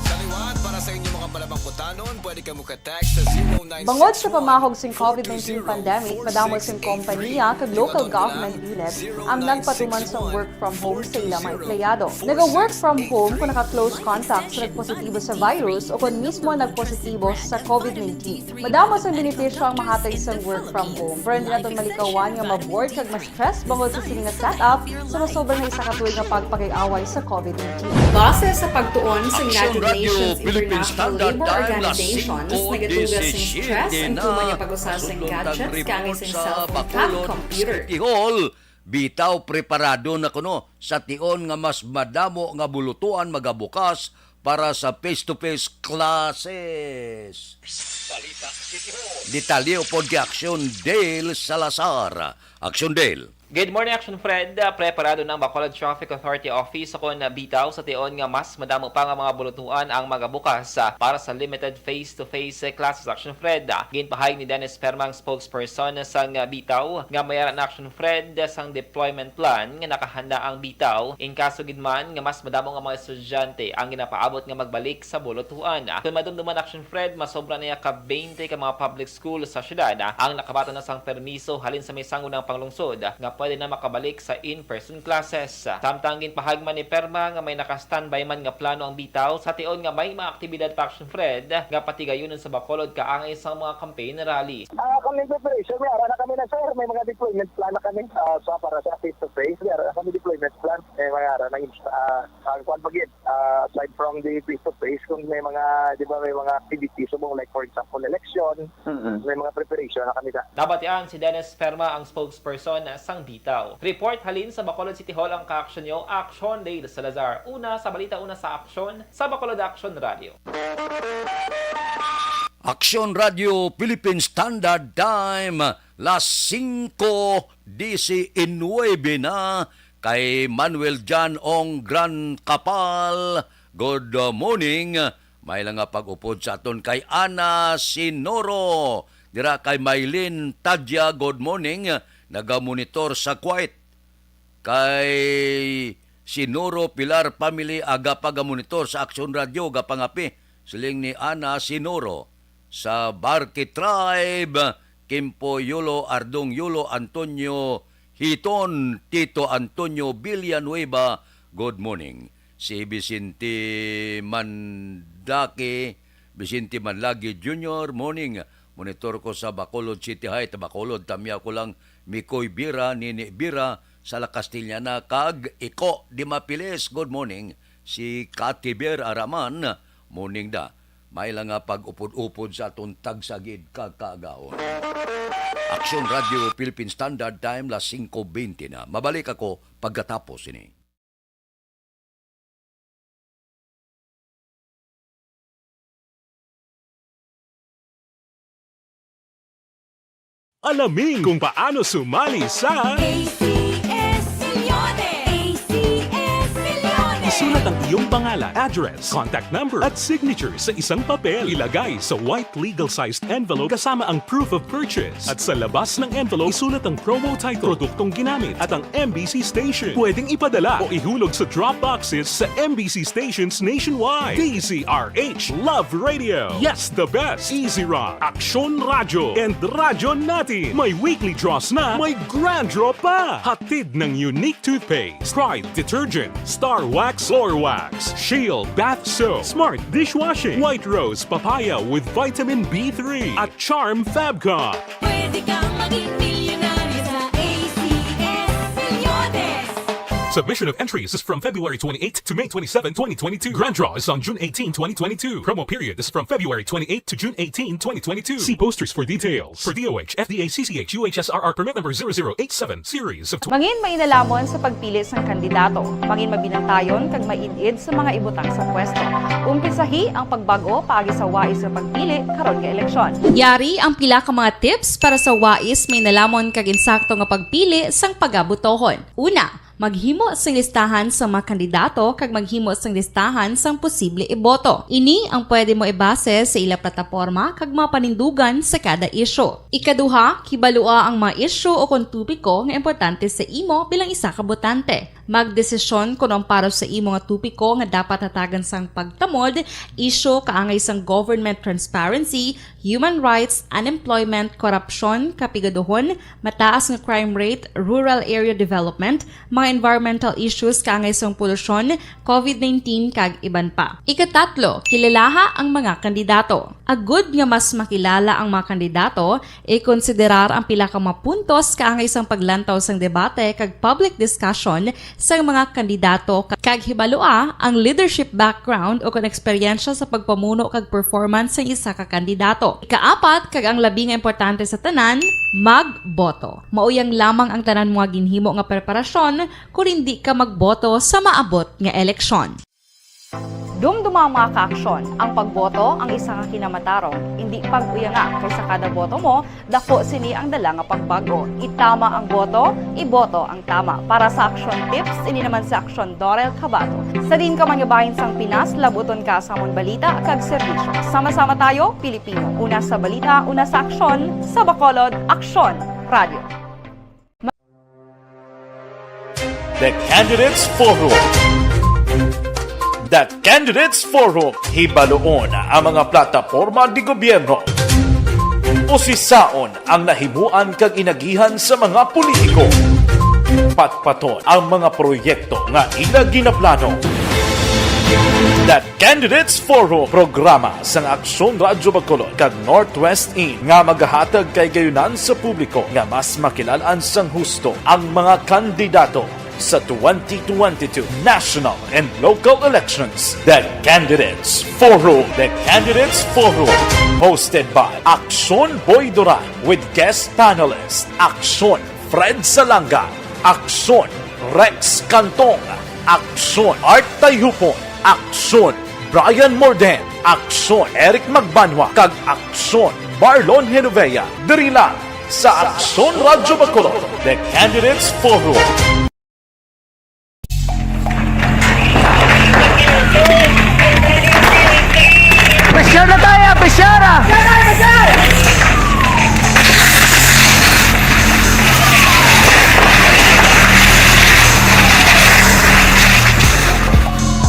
Sa liwat, para sa inyong mga balabang butanon, pwede kamo ka-text sa zero nine six one, Bangod sa pamahog sing COVID nineteen pandemic, madamo sing kompanya kag local government unit ang nagpatuman sang work from home sa ila mga empleyado. Naga-work from home kung naka-close contact sa nagpositibo sa virus o kon mismo nagpositibo sa COVID nineteen. Madamo sang benepisyo ang mahatag sang work from home, pero hindi naton malikawan nga ma-bored kag ma-stress bangod sa sini nga setup sa masobra nga isa ka tuig nga pagpakig-away sa COVID nineteen. Base sa pagtuon sa Action United Radio Nations Philippine International Standard Labour Time, las Organizations, singko nagadugang sing stress diecisiete ang na. Tuman nga pag-usa sing Sundon tag gadgets, report kaangay sing sa cellphone kag Bacolod computer. City Hall. Bitaw preparado na kuno sa tion nga mas madamo nga bulutuan magabukas para sa face-to-face classes. Detalye upod kay Action Dale Salazar. Action Dale. Good morning, Action Fred. Ah, preparado na ang Bacolod Traffic Authority Office o kon BTAW sa tion nga mas madamo pa nga mga bulutuan ang magabukas, ah, para sa limited face-to-face classes, Action Fred. Ah, ginpahayag ni Dennis Perma, ang spokesperson sang BTAW, nga may ara na, Action Fred, sang deployment plan nga nakahanda ang BTAW in kaso gid man nga mas madamo nga mga estudyante ang ginapaabot nga magbalik sa bulutuan. Kon madumduman, Action Fred, masobra na ka twenty ka mga public school sa siyudad ang nakabaton na sang permiso halin sa may sangguniang panglungsod nga pwede na makabalik sa in-person classes. Samtang ginpahayag man ni Perma nga may naka-standby man nga plano ang BTAW sa tion nga may mga aktibidad pa, Action Fred, nga patigayunon sa Bacolod kaangay sang mga campaign rally. Ah, kami preparation, may ara na kami na, sir. May mga deployment plan na kami, ah, sa, para sa face-to-face. May ara na kami deployment plan. May mga ara na, ah, ang kwan pa gid, ah, aside from the face-to-face, kung may mga, di ba, may mga activities, subong, like, for example, election, Mm-mm. may mga preparation na kami sa Nabatian si Dennis Perma, ang spokesperson sang BTAW. Report halin sa Bacolod City Hall ang kaaksyon nyo, Action Dale Salazar. Una sa balita, una sa aksyon, sa Bacolod Action Radio. Action Radio Philippine Standard Time, las singko diecinuebe na. Kay Manuel John Ong Gran Kapal, good morning. May lang nga pag-upod sa aton kay Ana Sinoro. Dira kay Maylin Tadya, good morning. Nagamonitor sa Kuwait. Kay Sinoro Pilar family, aga pa gamonitor sa Action Radio, gapangapi, siling ni Ana Sinoro. Sa Barque Tribe, Kimpo Yulo, Ardong Yulo, Antonio Hiton, Tito Antonio Villanueva, good morning. Si Vicente Mandaki, Vicente Manlagi Junior, morning. Monitor ko sa Bacolod City Heights, Bacolod, tamya ko lang, Mikoy Bira, Nini Bira, Sala Castellana, kag Iko Dimapiles, good morning. Si Kati Bear Araman, morning da. May lang nga pag-upod-upod sa aton tagsa gid ka kaagahon. Action Radio Philippine Standard Time, las singko bente na. Mabalik ako pagkatapos ini. Alamin kung paano sumali sa A C S Milyones! A C S Milyones! Isulat Ang iyong pangalan, address, contact number, at signature sa isang papel. Ilagay sa white legal-sized envelope kasama ang proof of purchase. At sa labas ng envelope, isulat ang promo title, produktong ginamit, at ang M B C station. Pwedeng ipadala o ihulog sa drop boxes sa M B C stations nationwide. D Z R H Love Radio. Yes, the best. Easy Run, Aksyon Radyo, and Radyo Natin. May weekly draws na, may grand draw pa. Hatid ng Unique Toothpaste, Pride Detergent, Star Wax Floor Wax, Shield Bath Soap, Smart Dishwashing, White Rose Papaya with Vitamin B three, at Charm Fabcon. Pwede kang maging milyonaryo sa A C S Reloaded. Submission of entries is from February twenty-eighth to May twenty-seven, twenty twenty-two. Grand draw is on June eighteen, twenty twenty-two. Promo period is from February twenty-eighth to June eighteen, twenty twenty-two. See posters for details. For D O H, F D A, C C H, U H S R R permit number zero zero eight seven, series of tw- Mangin mainalamon sa pagpili sang kandidato. Mangin mabinantayon kag maid-id sa mga ibutang sa pwesto. Umpisahi ang pagbag-o paagi sa wais nga pagpili karon nga eleksyon. Yari ang pila ka mga tips para sa wais, mainalamon kag insakto nga pagpili sang pagabotohon. Una, maghimo sing listahan sa mga kandidato kag maghimo sing listahan sang posible iboto. Ini ang pwede mo ibase sa ila plataporma kag mga panindugan sa kada isyu. Ikaduha, kibalua ang mga isyu o kon topiko nga importante sa imo bilang isa ka botante. Magdesisyon kon ang para sa imo nga topiko nga dapat hatagan sang pagtamod, isyu kaangay sang government transparency, human rights, unemployment, korupsyon, kapigaduhon, mataas nga crime rate, rural area development, mga environmental issues kaangay sang polusyon, covid nineteen, kag iban pa. Ikatatlo, kilalaha ang mga kandidato. Agud nga mas makilala ang mga kandidato, ikonsiderar ang pila ka mga puntos kaangay sang paglantaw sang debate kag public discussion sang mga kandidato, kag hibalua ang leadership background o kon eksperyensya sa pagpamuno kag performance sang isa ka kandidato. Ikaapat, kag ang labi nga importante sa tanan, magboto. Mao yang lamang ang tanan mo nga ginhimo nga preparasyon kon indi ka magboto sa maabot nga eleksyon. Dumduma, mga kaaksyon, ang pagboto ang isa ka kinamatarong, indi pag-uyanga, kay sa kada boto mo, dako sini ang dala nga pagbag-o. Itama ang boto, iboto ang tama. Para sa Aksyon Tips, ini naman si Aksyon Dorel Cabato. Sa diin ka man nga bahin sang Pinas, labuton ka sa amon balita kag serbisyo. Sama-sama tayo, Pilipino. Una sa balita, una sa aksyon, sa Bacolod, Aksyon Radio. The Candidates Forum. The Candidates Forum. Hibaluon ang mga plataporma di gobyerno. Usisaon ang nahimuan kag inagihan sa mga politiko. Patpaton ang mga proyekto nga ila ginaplano. The Candidates Forum, programa sang Aksyon Radyo Bacolod kag Northwest In nga magahatag kay gayunan sa publiko nga mas makilal-an sang husto ang mga kandidato sa twenty twenty-two national and local elections. The Candidates Forum. The Candidates Forum, hosted by Aksyon Boy Duran with guest panelist Aksyon Fred Salanga, Aksyon Rex Cantong, Aksyon Art Tayhupon, Aksyon Brian Morden, Aksyon Eric Magbanwa, kag Aksyon Marlon Genovea. Diri lang sa Aksyon Radyo Bacolod, The Candidates Forum. Pisyar na tayo, pisyar na!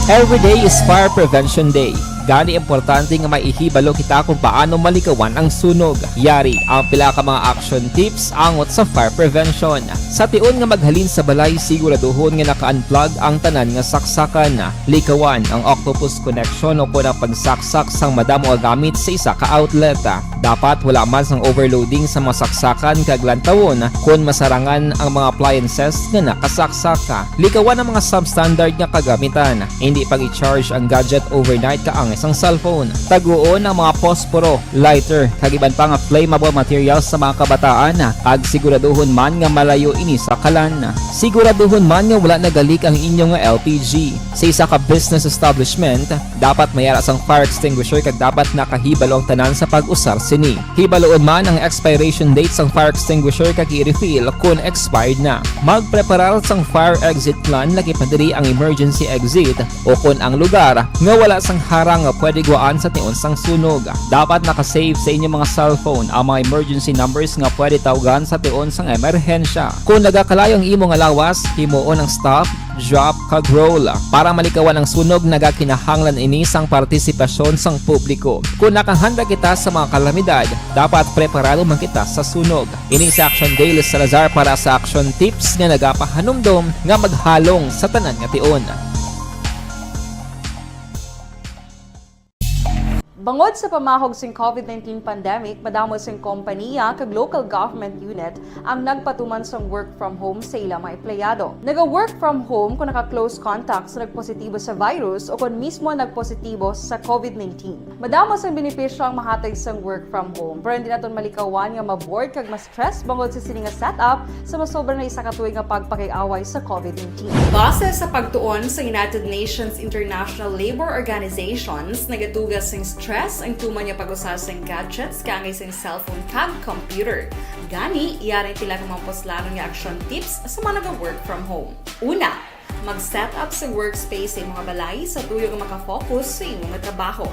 Every day is Fire Prevention Day. Gani, importante nga may ihibalo kita kung paano malikawan ang sunog. Yari ang pila ka mga action tips angot sa fire prevention. Sa tion nga maghalin sa balay, siguraduhon nga naka-unplug ang tanan nga saksakan. Likawan ang octopus connection o kon ang pagsaksak sang madamo nga gamit sa isa ka outlet. Dapat wala man sang overloading sa mga saksakan kag lantawon kon masarangan ang mga appliances nga nakasaksak. Likawan ang mga substandard nga kagamitan. Hindi pag-i-charge ang gadget overnight kaangay sang cellphone. Taguon ang mga posporo, lighter, kag iban pa nga flammable materials sa mga kabataan, kag siguraduhon man nga malayo ini sa kalan. Siguraduhon man nga wala nagalik ang inyo nga L P G. Sa isa ka business establishment, dapat may ara sang fire extinguisher kag dapat nakahibalo ang tanan sa pag-usar sini. Hibaluon man ang expiration date sang fire extinguisher kag i-refill kon expired na. Magpreparar sang fire exit plan, laki pa diri ang emergency exit, o kon ang lugar nga wala sang harang nga pwede guwaan sa tion sang sunog. Dapat naka-save sa inyo mga cellphone ang mga emergency numbers nga pwede tawgan sa tion sang emerhensya. Kung nagakalayo ang imo nga lawas, himuon ang stop, drop, kag roll. Para malikawan ang sunog, nagakinahanglan ini sang partisipasyon sang publiko. Kung nakahanda kita sa mga kalamidad, dapat preparado man kita sa sunog. Ini si Action Daily Salazar para sa Action Tips nga nagapahanumdom nga maghalong sa tanan nga tion. Bangod sa pamahog sing COVID nineteen pandemic, madamo sing kompaniya kag local government unit ang nagpatuman sang work from home sa ila mga empleyado. Naga-work from home kung naka-close contact sa nagpositibo sa virus o kon mismo nagpositibo sa COVID nineteen. Madamo sang benepisyo ang mahatag sang work from home, pero hindi naton malikawan nga ma-bored kag ma-stress bangod sa sini nga setup sa masobra na isa ka tuig nga pagpakig-away sa COVID nineteen. Base sa pagtuon sa United Nations International Labour Organizations, nagatuga sing stress ang tuman nga pag-usa sing gadgets kaangay sing cellphone kag computer. Gani, yari ang pila ka mga puslanon nga action tips sa mga naga-work from home. Una, mag-set up sa workspace sa imong balay sa tuyo nga makafocus sa imong trabaho.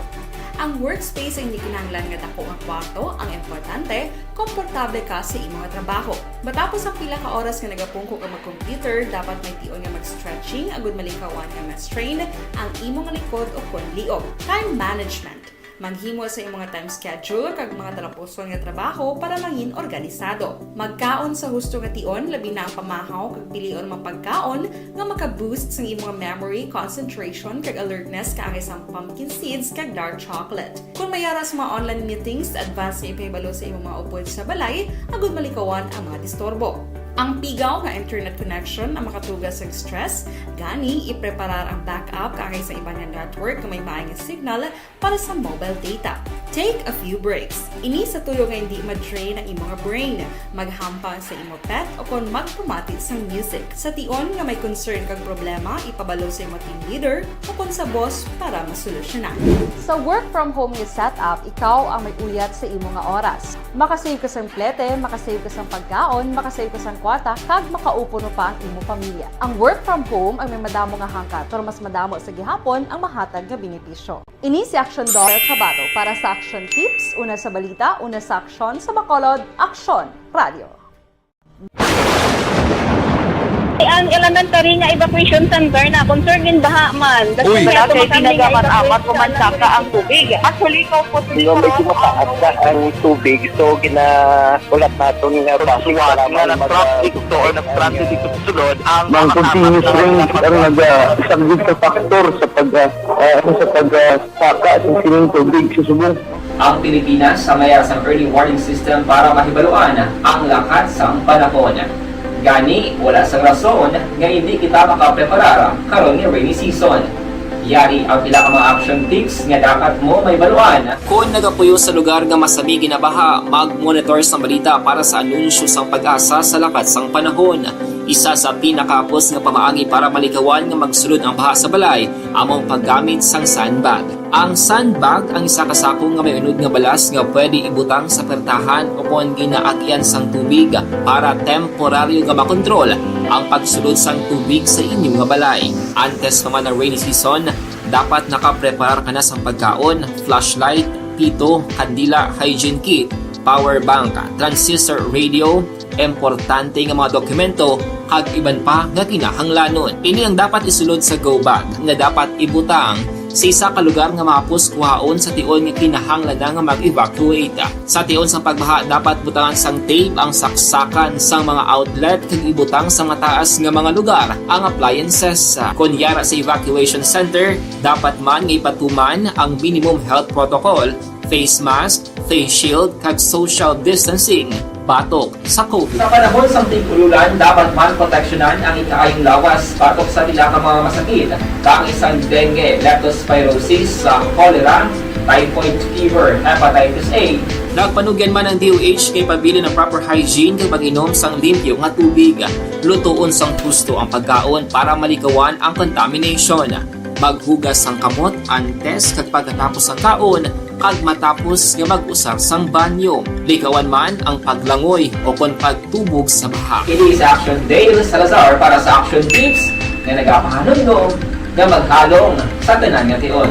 Ang workspace ay hindi kinahanglan nga dako nga kwarto, ang importante, komportable ka sa imong trabaho. Matapos ang pila ka oras nga nagapungko ka mag-computer, dapat may tion nga mag-stretching agud malikawan nga ma-strain ang imong likod o kon liog. Time management. Maghimo sa imong time schedule kag mga talapuson nga trabaho para mangin organisado. Magkaon sa husto nga tion, labi na ang pamahaw kag pilion mga pagkaon nga maka-boost sang imong memory, concentration, kag alertness kaangay sang pumpkin seeds kag dark chocolate. Kung may ara sa mga online meetings, advance nga ipahibalo sa imong mga upod sa balay agud malikawan ang mga disturbo. Ang pigaw nga internet connection ang makatuga sang stress, gani ipreparar ang backup kaangay sa iban nga network nga may maayo nga signal para sa mobile data. Take a few breaks. Ini sa tuyo nga hindi ma-drain ang imo nga brain. Maghampang sa imo pet o kon magpamati sang music. Sa tion nga may concern kag problema, ipabalo sa imo team leader o kon sa boss para masolusyonan. Sa work from home nga setup, ikaw ang may uyat sa imo nga oras. Makasave ka sang plete, makasave ka sang pagkaon, makasave ka sang kwarta, kag makaupuno pa ang imo pamilya. Ang work from home ang may madamo nga hangkat, pero mas madamo sa gihapon ang mahatag nga benepisyo. Ini si Action Dollar Cabato para sa Action Tips, una sa balita, una sa aksyon, sa Bacolod, Aksyon Radio. Ang elementary nga evacuation center na concern gin baha man. Uy. Wala kay tinaga man amat ko man saka ang tubig. Actually, ikaw po, di ba, medyo mataas na ang tubig, so ginaulat naton nga basic nga para man nag-traffic to or nag-transit dito sa sulod ang mga continuous rain ang nag-, ah, isang good factor sa pag, ah, ah, ano, sa pag, ah, saka sa sining tubig sa subong. Ang Pilipinas sa mayar sang early warning system para mahibaluan ang lakat sang panahon. Gani, wala sang rason nga hindi kita makapreparar karon nga rainy season. Yari ang pila ka mga action tips nga dapat mo mahibaluan. Kon nagapuyo sa lugar nga masami ginabaha, mag-monitor sa balita para sa anunsyo sang PAGASA sa lakat sang panahon. Isa sa pinakahapos nga pamaagi para malikawan nga magsulod ang baha sa balay amo ang paggamit sang sandbag. Ang sandbag ang isa ka sako nga may unod nga balas nga pwede ibutang sa pertahan o kon ginaagyan sang tubig para temporaryo nga makontrol ang pagsulod sang tubig sa inyo nga balay. Antes pa man ang rainy season, dapat nakapreparar ka na sang pagkaon, flashlight, pito, kandila, hygiene kit, power bank, transistor radio, importante nga mga dokumento, kag iban pa nga kinahanglanon. Ini ang dapat isulod sa go bag nga dapat ibutang sa isa ka lugar nga mahapos kuhaon sa tion nga kinahanglan na nga mag-evacuate. Sa tion sang pagbaha, dapat butangan sang tape ang saksakan sang mga outlet kag ibutang sa mataas nga mga lugar ang appliances. Kon yara sa evacuation center, dapat man nga ipatuman ang minimum health protocol, face mask, face shield, kag social distancing batok sa COVID. Sa panahon sang tig-ululan, dapat man proteksyonan ang ikaayong lawas batok sa pila ka mga masakit, kaangay sang dengue, leptospirosis, sa cholera, typhoid fever, hepatitis A. Nagpanugyan man ang D O H nga ipabilin ang proper hygiene kag pag-inom sang limpyo nga tubig. Lutoon sang husto ang pagkaon para malikawan ang contamination. Maghugas sang kamot antes kag pagkatapos sang kaon, kag matapos nga mag-usar sang banyo. Likawan man ang paglangoy o kon pagtubog sa baha. Kini si Action Dale Salazar para sa Action Tips nga nagapahanumdom nga maghalong sa tanan nga tion.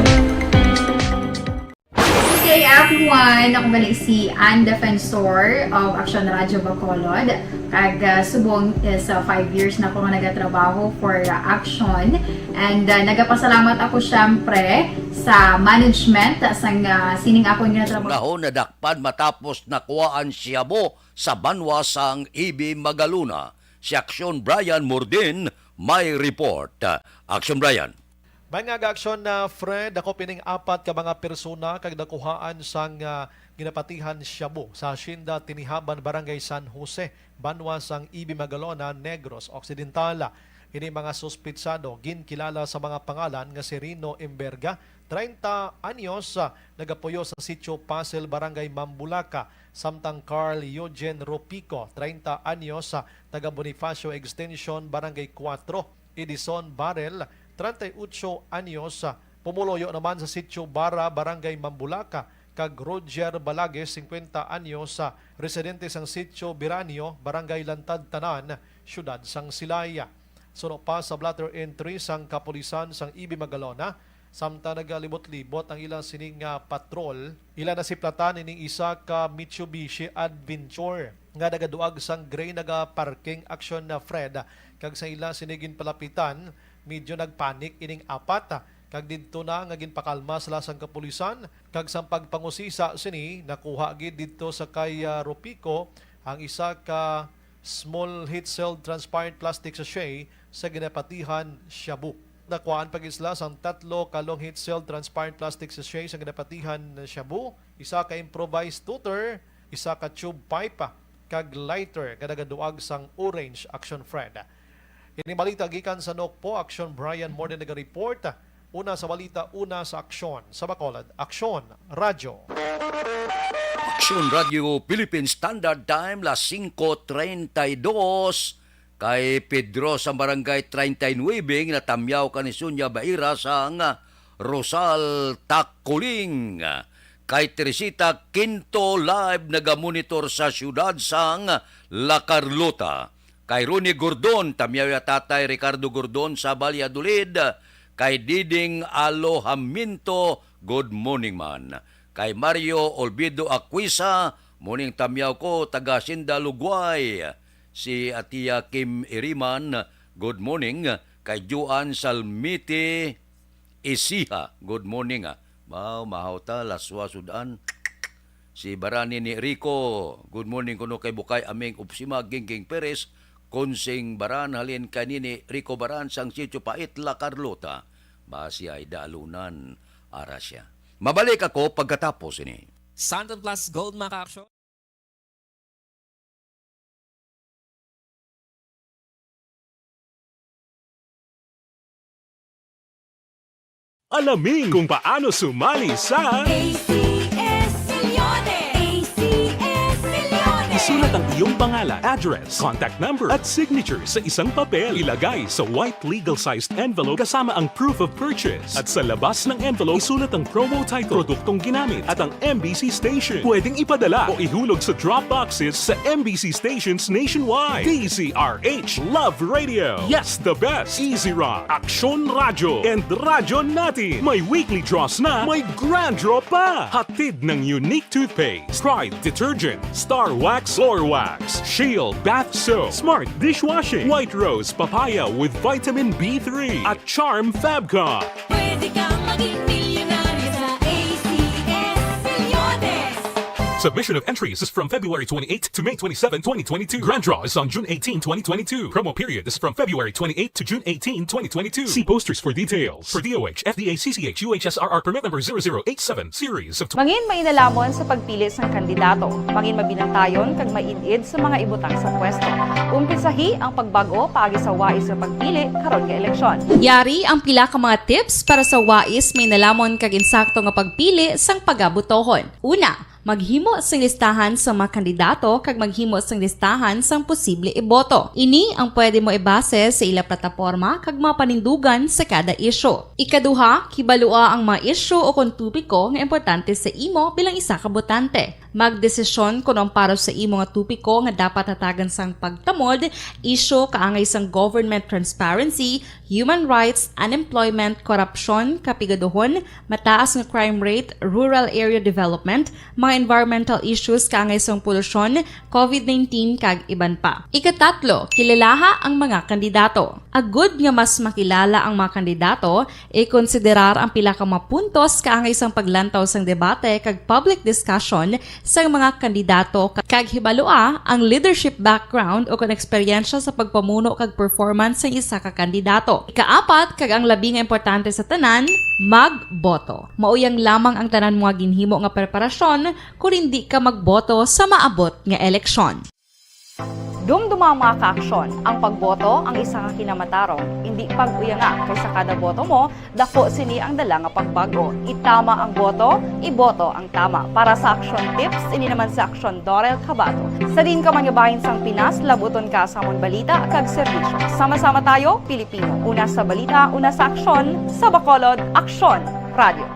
Good day, everyone! Ako gali si Ann Defensor of Action Radio Bacolod. Kag ah, subong is ah, five years na ako nga nagatrabaho for ah, Action. And ah, nagapasalamat ako syempre sa management sang ah, sining akong ginatrabaho. Nahon nadakpan matapos nakuhaan shabu sa banwa sang Ibi Magalona. Si Action Brian Mordin may report. Action Brian. May nga aga-aksyon na Fred, dakop ining apat ka mga persona kag nakuhaan sang ah, ginapatihan shabu sa Hacienda Tinihaban, Barangay San Jose, banwa sang Ibi Magalona, Negros Occidental. Ini mga suspitsado ginkilala sa mga pangalan nga si Rino Imberga, treinta anyos, ah, nagapuyo sa Sitio Pasil, Barangay Mambulaca, samtang Carl Eugene Ropico, treinta anyos, ah, taga Bonifacio Extension, Barangay Cuatro. Edison Barrel, treinta y ocho anyos, pumuluyo naman sa Sitio Bara, Barangay Mambulaca, kag Roger Balagues, singkwenta anyos, residente sang Sitio Biranio, Barangay Lantad Tanan, Siyudad sang Silay. Suno pa sa blotter entry sang kapulisan sang Ibi Magalona, samtang nagalibot-libot ang ila sining nga patrol, ila nasiplatan ining isa ka Mitsubishi Adventure nga nagaduag sang gray nagaparking aksyon na Fred, kag sa ila sini ginpalapitan, medyo nagpanik ining apat, kag didto na nga ginpakalma sila sang kapulisan, kag sang pagpangusisa sini, nakuha gid didto sa kay ah, Ropico ang isa ka small heat-sealed transparent plastic sachet sa ginapatihan shabu. Nakuhaan pa gid sila sang tatlo ka long heat-sealed transparent plastic sachet sa ginapatihan shabu, isa ka improvised tutor, isa ka tube pipe, kag lighter nga nagaduag sang orange, Action Fred. Ini balita gikan sa Nokpo, Action Brian Morden nagareport. Una sa balita, una sa aksyon. Sa Bacolod, Aksyon Radyo. Aksyon Radyo Philippine Standard Time, las singko treinta y dos. Kay Pedro sa Barangay treinta y nueve, natamyaw ka ni Sonia Baira sang Rosal Takuling. Kay Teresita Quinto, live nagamonitor sa siyudad sang La Carlota. Kay Ronnie Gordon, tamyaw ya Tatay Ricardo Gordon sa Valladolid. Kay Diding Alohaminto, good morning man. Kay Mario Olvido Aquisa, morning tamyaw ko, taga Sinda, Lugway. Si Atia Kim Iriman, good morning. Kay Juan Salmiti Isiha, good morning, ah. Wow, mahaw ta, laswa sudan. Si Barani ni Rico, good morning kuno kay Bukay Aming Upsima, Gingging Perez, Konsing Baran, halin kay Nini Rico Baran, sang Sitio Pait, La Carlota. Basi ay daalunan, ara siya. Mabalik ako pagkatapos ini. Santon Plus Gold, mga ka-aksyon. Alamin kung paano sumali sa A C S Millones! A C S Millones! Isulat ang iyong pangalan, address, contact number, at signature sa isang papel. Ilagay sa white legal-sized envelope kasama ang proof of purchase. At sa labas ng envelope, isulat ang promo title, produktong ginamit, at ang M B C station. Pwedeng ipadala o ihulog sa drop boxes sa M B C stations nationwide. D Z R H Love Radio. Yes, the best. Easy Rock, Aksyon Radyo, and Radyo Natin. May weekly draws na, may grand draw pa. Hatid ng Unique Toothpaste, Pride Detergent, Star Wax Floor Wax, Shield Bath Soap, Smart Dishwashing, White Rose Papaya with Vitamin B three, at Charm Fabcon. Pwede kang maging milyonaryo sa A C S Millones. Submission of entries is from February twenty-eighth to May twenty-seven, twenty twenty-two. Grand draw is on June eighteen, twenty twenty-two. Promo period is from February twenty-eighth to June eighteen, twenty twenty-two. See posters for details. For D O H, F D A, C C H, U H S R R permit number zero zero eight seven, series of Mangin mainalhamon sa pagpili sang kandidato. Mangin mabinantayon kag maid-id sa mga ibutang sa pwesto. Umpisahi ang pagbag-o paagi sa wais nga pagpili karon nga eleksyon. Yari ang pila ka mga tips para sa wais, mainalhamon kag insakto nga pagpili sang pagabutohon. Una, maghimo sing listahan sa mga kandidato kag maghimo sing listahan sang posible iboto. Ini ang pwede mo ibase sa ila plataporma kag mga panindugan sa kada isyu. Ikaduha, kibalua ang mga isyu o kon topiko nga importante sa imo bilang isa ka botante. Magdesisyon kon ang para sa imo nga topiko nga dapat hatagan sang pagtamod, isyu kaangay sang government transparency, human rights, unemployment, korupsyon, kapigaduhon, mataas nga crime rate, rural area development, mga environmental issues kaangay sang polusyon, covid nineteen, kag iban pa. Ikatatlo, kilalaha ang mga kandidato. Agud nga mas makilala ang mga kandidato, ikonsiderar ang pila ka mga puntos kaangay sang paglantaw sang debate kag public discussion sang mga kandidato, kag hibalua ang leadership background o kon eksperyensya sa pagpamuno kag performance sang isa ka kandidato. Ikaapat, kag ang labi nga importante sa tanan, magboto. Mauyang lamang ang tanan mo nga ginhimo nga preparasyon kon indi ka magboto sa maabot nga eleksyon. Dumduma ang mga kaaksyon. Ang pagboto ang isa ka kinamatarong. Indi pag-uyanga, kay sa kada boto mo, daku sini ang dala nga pagbag-o. Itama ang boto, iboto ang tama. Para sa Aksyon Tips, ini naman si Aksyon Dorel Cabato. Sa diin ka man nga bahin sang Pinas, labuton ka sa amon balita kag serbisyo. Sama-sama tayo, Pilipino. Una sa balita, una sa aksyon, sa Bacolod, Aksyon Radio.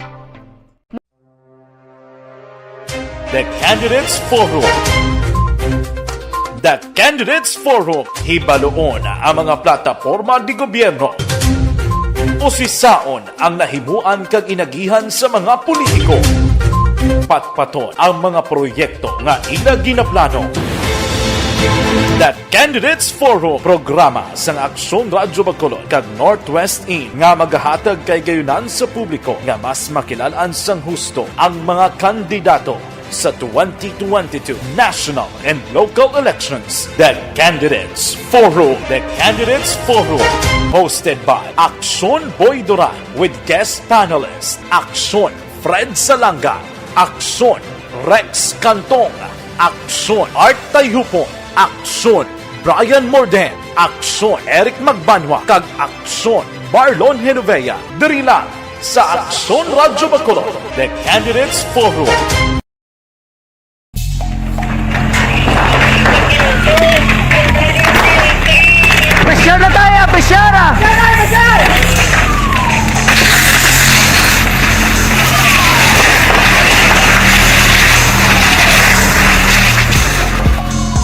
The Candidates Forum. The Candidates Forum. Hibaluon ang mga plataporma de gobyerno. Usisaon ang nahimuan kag inagihan sa mga politiko. Patpaton ang mga proyekto nga ila ginaplano. The Candidates Forum, programa sang Aksyon Radyo Bacolod kag Northwest In nga magahatag kay gayunan sa publiko nga mas makilal-an sang husto ang mga kandidato sa twenty twenty-two national and local elections. The Candidates Forum. The Candidates Forum, hosted by Aksyon Boy Duran with guest panelist Aksyon Fred Salanga, Aksyon Rex Cantong, Aksyon Art Tayhupon, Aksyon Brian Morden, Aksyon Eric Magbanwa, kag Aksyon Marlon Genovea. Diri lang sa Aksyon Radyo Bacolod, The Candidates Forum. Presyara tayo, presyara!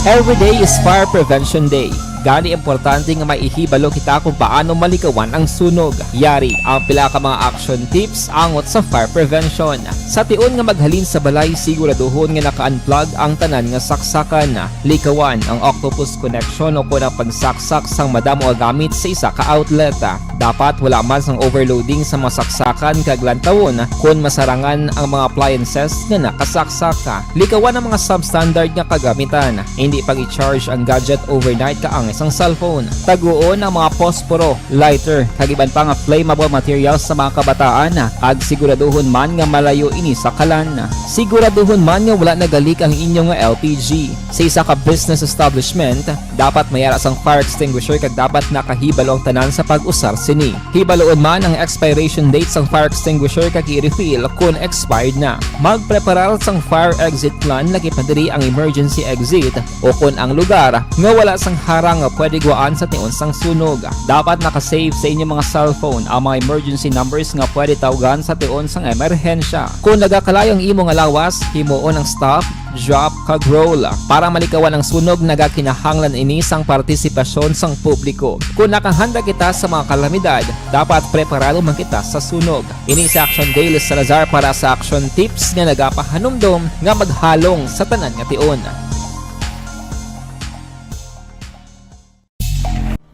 Every day is Fire Prevention Day. Gani, importante nga may ihibalo kita kung paano malikawan ang sunog. Yari ang pila ka mga action tips angot sa fire prevention. Sa tion nga maghalin sa balay, siguraduhon nga naka-unplug ang tanan nga saksakan. Likawan ang octopus connection o kon ang pagsaksak sang madamo nga gamit sa isa ka outlet. Dapat wala man sang overloading sa mga saksakan kag lantawon kon masarangan ang mga appliances nga nakasaksak. Likawan ang mga substandard nga kagamitan. Indi pag-i-charge ang gadget overnight kaangay sang cellphone. Taguon ang mga posporo, lighter, kag iban pa nga flammable materials sa mga kabataan, kag siguraduhon man nga malayo ini sa kalan. Siguraduhon man nga wala nagalik ang inyo nga L P G. Sa isa ka business establishment, dapat may ara sang fire extinguisher kag dapat nakahibalo ang tanan sa pag-usar sini. Hibaluon man ang expiration date sang fire extinguisher kag i-refill kon expired na. Magpreparar sang fire exit plan, laki pa diri ang emergency exit o kon ang lugar nga wala sang harang nga pwede guwaan sa tion sang sunog. Dapat naka-save sa inyo mga cellphone ang mga emergency numbers nga pwede tawgan sa tion sang emerhensya. Kon nagakalayo ang imo nga lawas, himuon ang stop, drop, kag roll. Para malikawan ang sunog, nagakinahanglan ini sang partisipasyon sang publiko. Kon nakahanda kita sa mga kalamidad, dapat preparado man kita sa sunog. Ini si Action Daily Salazar para sa Action Tips nga nagapahanumdom nga maghalong sa tanan nga tion.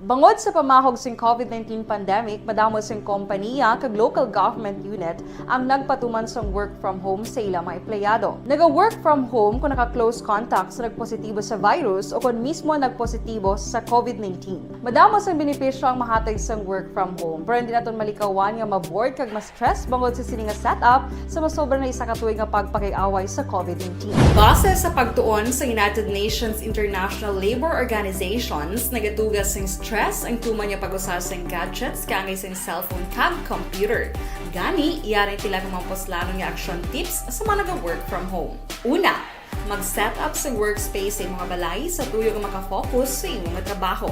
Bangod sa pamahog sing COVID nineteen pandemic, madamo sing kompaniya kag local government unit ang nagpatuman sang work from home sa ila mga empleyado. Naga-work from home kung naka-close contact sa nagpositibo sa virus o kon mismo nagpositibo sa COVID nineteen. Madamo sang benepisyo ang mahatag sang work from home, pero hindi naton malikawan nga ma-bored kag ma-stress bangod sa sini nga setup sa masobra na isa ka tuig nga pagpakig-away sa COVID nineteen. Base sa pagtuon sa United Nations International Labour Organizations, nagatuga sing stress ang tuman nga pag-usa sing gadgets kaangay sing cellphone kag computer. Gani, yari ang pila ka mga puslanon nga action tips sa mga naga-work from home. Una, mag-set up sa workspace sa imong balay sa tuyo nga makafocus sa imong trabaho.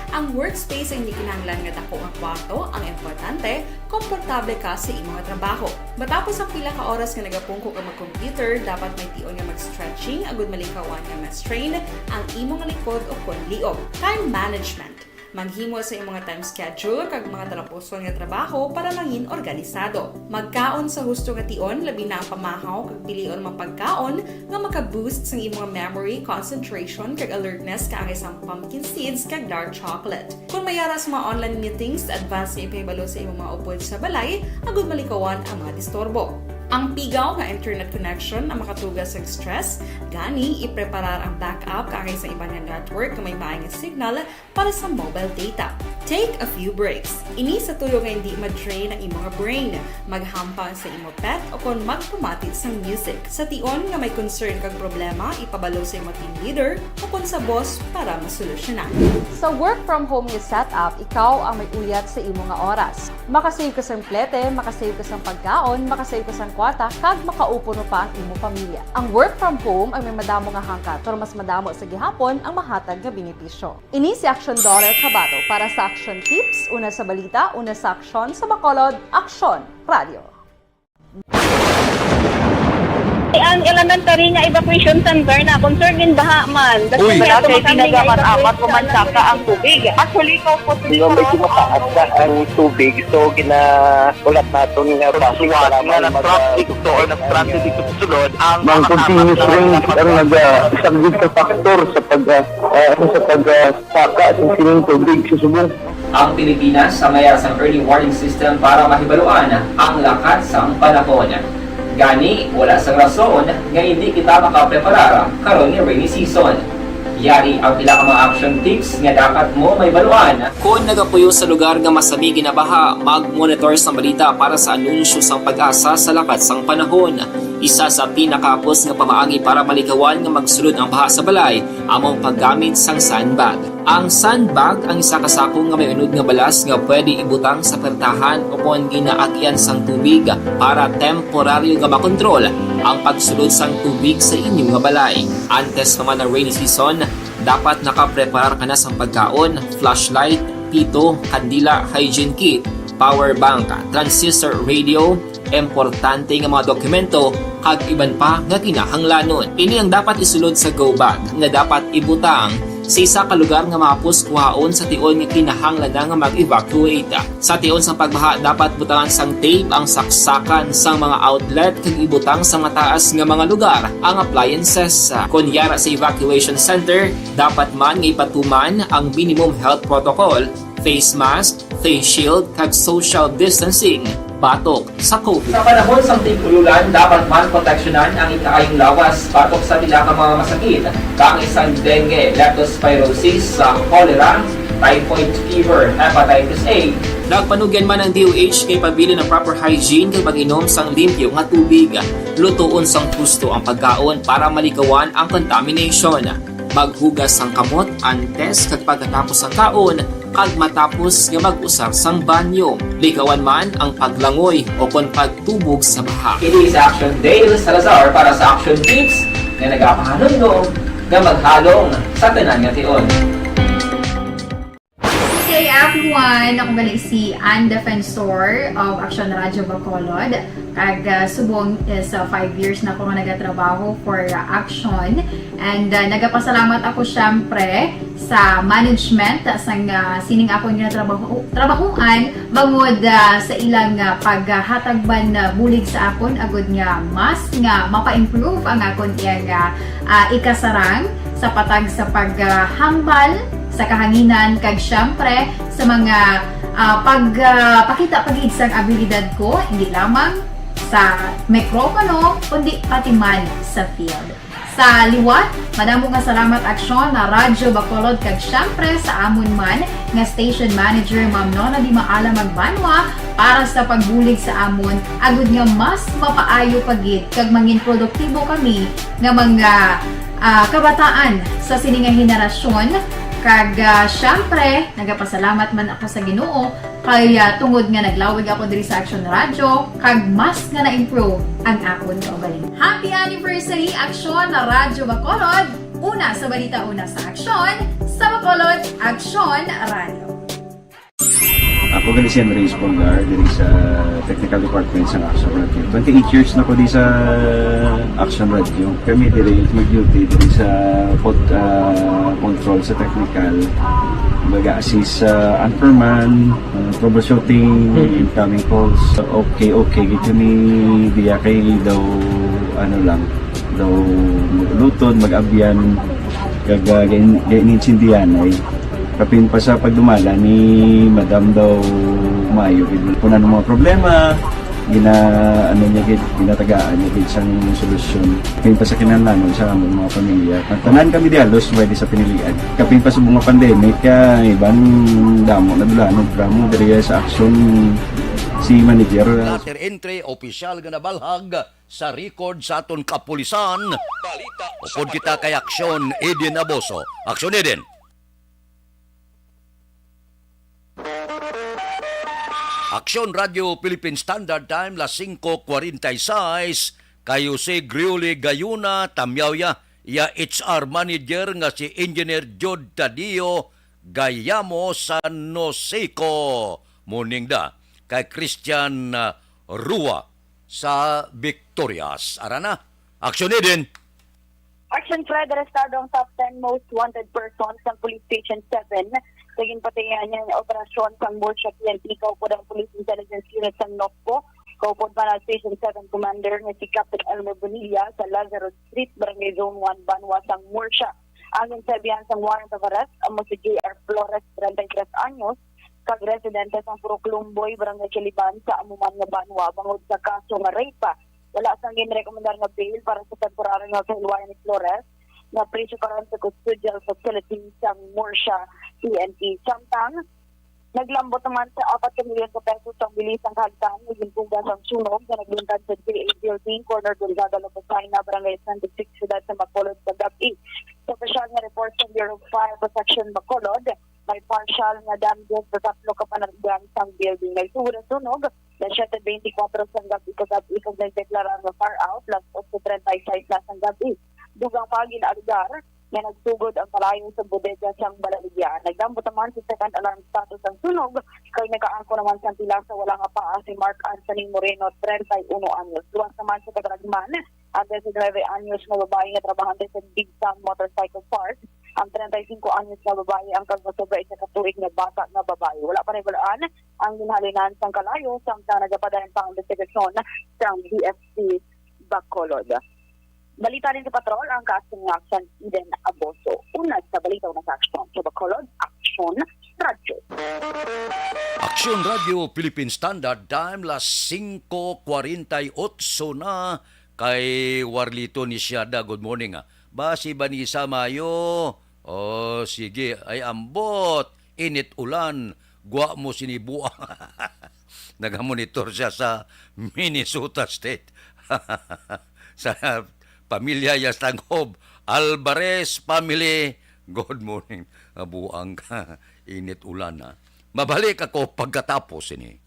Ang workspace ay hindi kinahanglan nga dako nga kwarto ang importante, komportable ka sa imong trabaho. Matapos ang pila ka oras nga nagapungko ka mag-computer, dapat may tion nga mag-stretching agud malikawan nga ma-strain ang imong likod o kon liog. Time management. Maghimo sa imong time schedule kag mga talapuson nga trabaho para mangin organisado. Magkaon sa husto nga tion, labi na ang pamahaw kag pilion mga pagkaon nga maka-boost sang imong memory, concentration, kag alertness kaangay sang pumpkin seeds kag dark chocolate. Kon may ara sa mga online meetings, advance nga ipahibalo sa imong mga upod sa balay agud malikawan ang mga disturbo. Ang pigaw nga internet connection ang makatuga sang stress, gani ipreparar ang backup kaangay sa iban nga network nga may maay nga signal para sa mobile data. Take a few breaks. Ini sa tuyo nga hindi ma-drain ang imong brain. Maghampang sa imo pet o kon magpamati sang music. Sa tion nga may concern kag problema, ipabalo sa imo team leader o kon sa boss para masolusyonan. Sa work from home nga setup, ikaw ang may uyat sa imo nga oras. Makasave ka sang plete, makasave ka sang pagkaon, makasave ka sang kwarta, kag makaupod pa ang imo pamilya. Ang work from home ang may madamo nga hangkat, pero mas madamo sa gihapon ang mahatag nga benepisyo. Ini si Action Daughter Kabato para sa Action Tips, una sa balita, una sa aksyon, sa Bacolod, Aksyon Radio. Ang elementary nga evacuation center na concern in baha man. Uy. Wala kay tinaga man amat ko man saka ang tubig. Actually, ko po. Di ba, medyo mataas na ang tubig, so gina-, ulat naton nga basi nga nag-transit to or nag-transit dito sa sulod ang mga continuous rain ang nag-, ah, isa gid sa factor sa pag, ah, ah, ano, sa pag, ah, saka sa sining tubig sa subong. Ang Pilipinas ang may sang early warning system para mahibaluan ang lakat sang panahon. Gani, wala sang rason nga hindi kita makapreparar karon nga rainy season. Yari ang pila ka mga action tips nga dapat mo mahibaluan. Kon nagapuyo sa lugar nga masami ginabaha, mag-monitor sang balita para sa anunsyo sang PAGASA sa lakat sang panahon. Isa sa pinakahapos nga pamaagi para malikawan nga magsulod ang baha sa balay amo ang paggamit sang sandbag. Ang sandbag ang isa ka sako nga may unod nga balas nga pwede ibutang sa pertahan o kon ginaagian sang tubig para temporaryo nga makontrol ang pagsulod sang tubig sa inyo nga balay. Antes pa man ang rainy season, dapat nakapreparar ka na sang pagkaon, flashlight, pito, kandila, hygiene kit, power bank, transistor radio, importante nga mga dokumento, kag iban pa nga kinahanglanon. Ini ang dapat isulod sa go bag nga dapat ibutang sa isa ka lugar nga mahapos kuhaon sa tion nga kinahanglan na nga mag-evacuate. Sa tion sang pagbaha, dapat butangan sang tape ang saksakan sang mga outlet kag ibutang sa mataas nga mga lugar ang appliances. Kon yara sa evacuation center, dapat man nga ipatuman ang minimum health protocol, face mask, face shield, kag social distancing batok sa COVID. Sa panahon sang tig-ululan, dapat man proteksyonan ang ikaayong lawas batok sa pila ka mga masakit, kaangay sang dengue, leptospirosis, sa cholera, typhoid fever, hepatitis A. Nagpanugyan man ang D O H nga ipabilin ang proper hygiene kag pag-inom sang limpyo nga tubig. Lutoon sang husto ang pagkaon para malikawan ang contamination. Maghugas sang kamot antes kag pagkatapos sang kaon, kag matapos nga mag-usar sang banyo. Likawan man ang paglangoy o kon pagtubog sa baha. Ini si Action Dale Salazar para sa Action Tips nga nagapahanumdom nga maghalong sa tanan nga tion. Good day, everyone! Ako gali si Ann Defensor of Action Radio Bacolod. Kag, ah, subong is, ah, five years na ako nga nagatrabaho for, ah, Action. And, ah, nagapasalamat ako, syempre, sa management, ah, sang, ah, sining akon nga trabaho, trabahoan, bangod, ah, sa ilang, ah, paghatag man, ah, bulig sa akon, agud nga mas nga mapa-improve ang akon iyang, ah, ah, ikasarang sa patag sa paghambal sa kahanginan, kag siyempre sa mga, ah, pag, ah, pakita pa gid sang abilidad ko, hindi lamang sa mikropono, kundi pati man sa field. Sa liwat, madamo nga salamat, Aksyon, na Radyo Bacolod, kag siyempre sa amon man nga station manager, Ma'am Nona Di Maala Magbanwa, para sa pagbulig sa amon, agud nga mas mapaayo pa gid kag mangin produktibo kami nga mga, ah, kabataan sa sini nga henerasyon. Kag, ah, siyempre, nagapasalamat man ako sa Ginoo kay, ah, tungod nga naglawig ako diri sa Action Radio, kag mas nga na-improve ang akon kaugalingon. Happy anniversary, Aksyon na Radyo Bacolod! Una sa balita, una sa aksyon, sa Bacolod, Aksyon Radio. Ako gali si Andres Polgar diri sa technical department sa Action Radio. Twenty-eight years na ko di sa Action Radio. Kami diri mag-duty diri sa pod, ah, control sa technical. Mag-assist sa anchorman, ah, troubleshooting, incoming calls. Okay, okay. Gid kami diya kay daw ano lang, daw mag-ulutod, mag-abyan, kag uh, gain-, gain-insindihan ay kapin pa sa pagdumala ni Madam daw maayo gid kung ano mga problema, gina ano niya gid, ginatagaan niya gid sang solusyon. Kapin pa sa kinahanglanon sa among mga pamilya. Tanan kami di halos pwede sa pinilian. Kapin pa sa mga pandemic, kaya iban damo na dulanon, damo diri sa aksyon si manager. Letter entry, opisyal nga nabalhag sa record sa aton kapulisan. Upod kita kay Aksyon Eden Aboso. Aksyon Eden. Aksyon Radio Philippine Standard Time, las singko kwarenta y seis, kay Jose Griuli Gayuna, Tamyawya, iya H R manager nga si Engineer Jud Tadio Gayamo sa Nosico. Morning da kay Christian, ah, Rua sa Victorias. Arana, Aksyon Eden. Action Fred, arestado ang top ten most wanted persons sang Police Station seven sa ginpatihan niya nga operasyon sang Murcia P N P kaupod ang Police Intelligence Unit sang NOFPO, kaupod man ang Station seven Commander nga si Captain Elmer Bonilla sa Lazarus Street, Barangay Zone one, Banwa sang Murcia. Ang ginsabihan sang warrant of arrest amo si J R Flores, treinta y tres anyos, kag residente sang Purok Lumboy, Barangay Chiliban, sa amo man nga banwa bangod sa kaso nga rape. Wala sang ginrekomendar nga bail para sa temporaryo nga kahilwayan ni Flores nga presyo karon sa custodial facility sang Murcia P N P. Samtang, naglambot naman sa apat ka milyon ka pesos ang bilis sang kahagtan nga ginpungga sang sunog nga naglungtad sa J A Building, corner Gonzaga Lopez Jaena, Barangay twenty-six, Siyudad sa Bacolod, kagab-i. Sa opisyal nga report sa Bureau of Fire Protection Bacolod, may partial nga damages sa tatlo ka panaligan sang building. Nagsugod ang sunog las siete beintikwatro sang gab-i kagab-i kag nagdeklarar nga fire out las otso treinta y seis na sang gab-i. Dugang pa gin-alegar nga nagsugod ang kalayo sa bodega sang balaligya. Nagdambot naman sa second alarm status ang sunog kay nakaangkon naman sang pila sa wala nga paa si Mark Anthony Moreno, treinta y uno anyos. Luwas naman sa kataragman ang diecinuebe anyos nga babayi nga trabahante sa Big Sam Motorcycle Parts. Ang treinta y cinco anyos nga babayi ang kag mas sobra isa ka tuig nga bata nga babayi. Wala pa nahibaluan ang ginhalinan sang kalayo, samtang nagapadayon pa ang investigasyon sang D F C Bacolod. Balita din sa patrol ang kasungasan Eden Aboso. Una sa balita, una sa aksyon sa Bacolod, Aksyon Radyo. Aksyon Radyo Philippine Standard Time, las singko kwarenta y otso na. Kay Warlito ni Siada, good morning, ah. Ba si Vanessa Mayo? Oh, sige. Ay, ambot. Init ulan. Gwa mo sinibuang. Nagamonitor siya sa Minnesota State. Sa pamilya Yastanghob. Alvarez family. Good morning. Ah, buang ka. Init ulan, ah. Mabalik ako pagkatapos ini.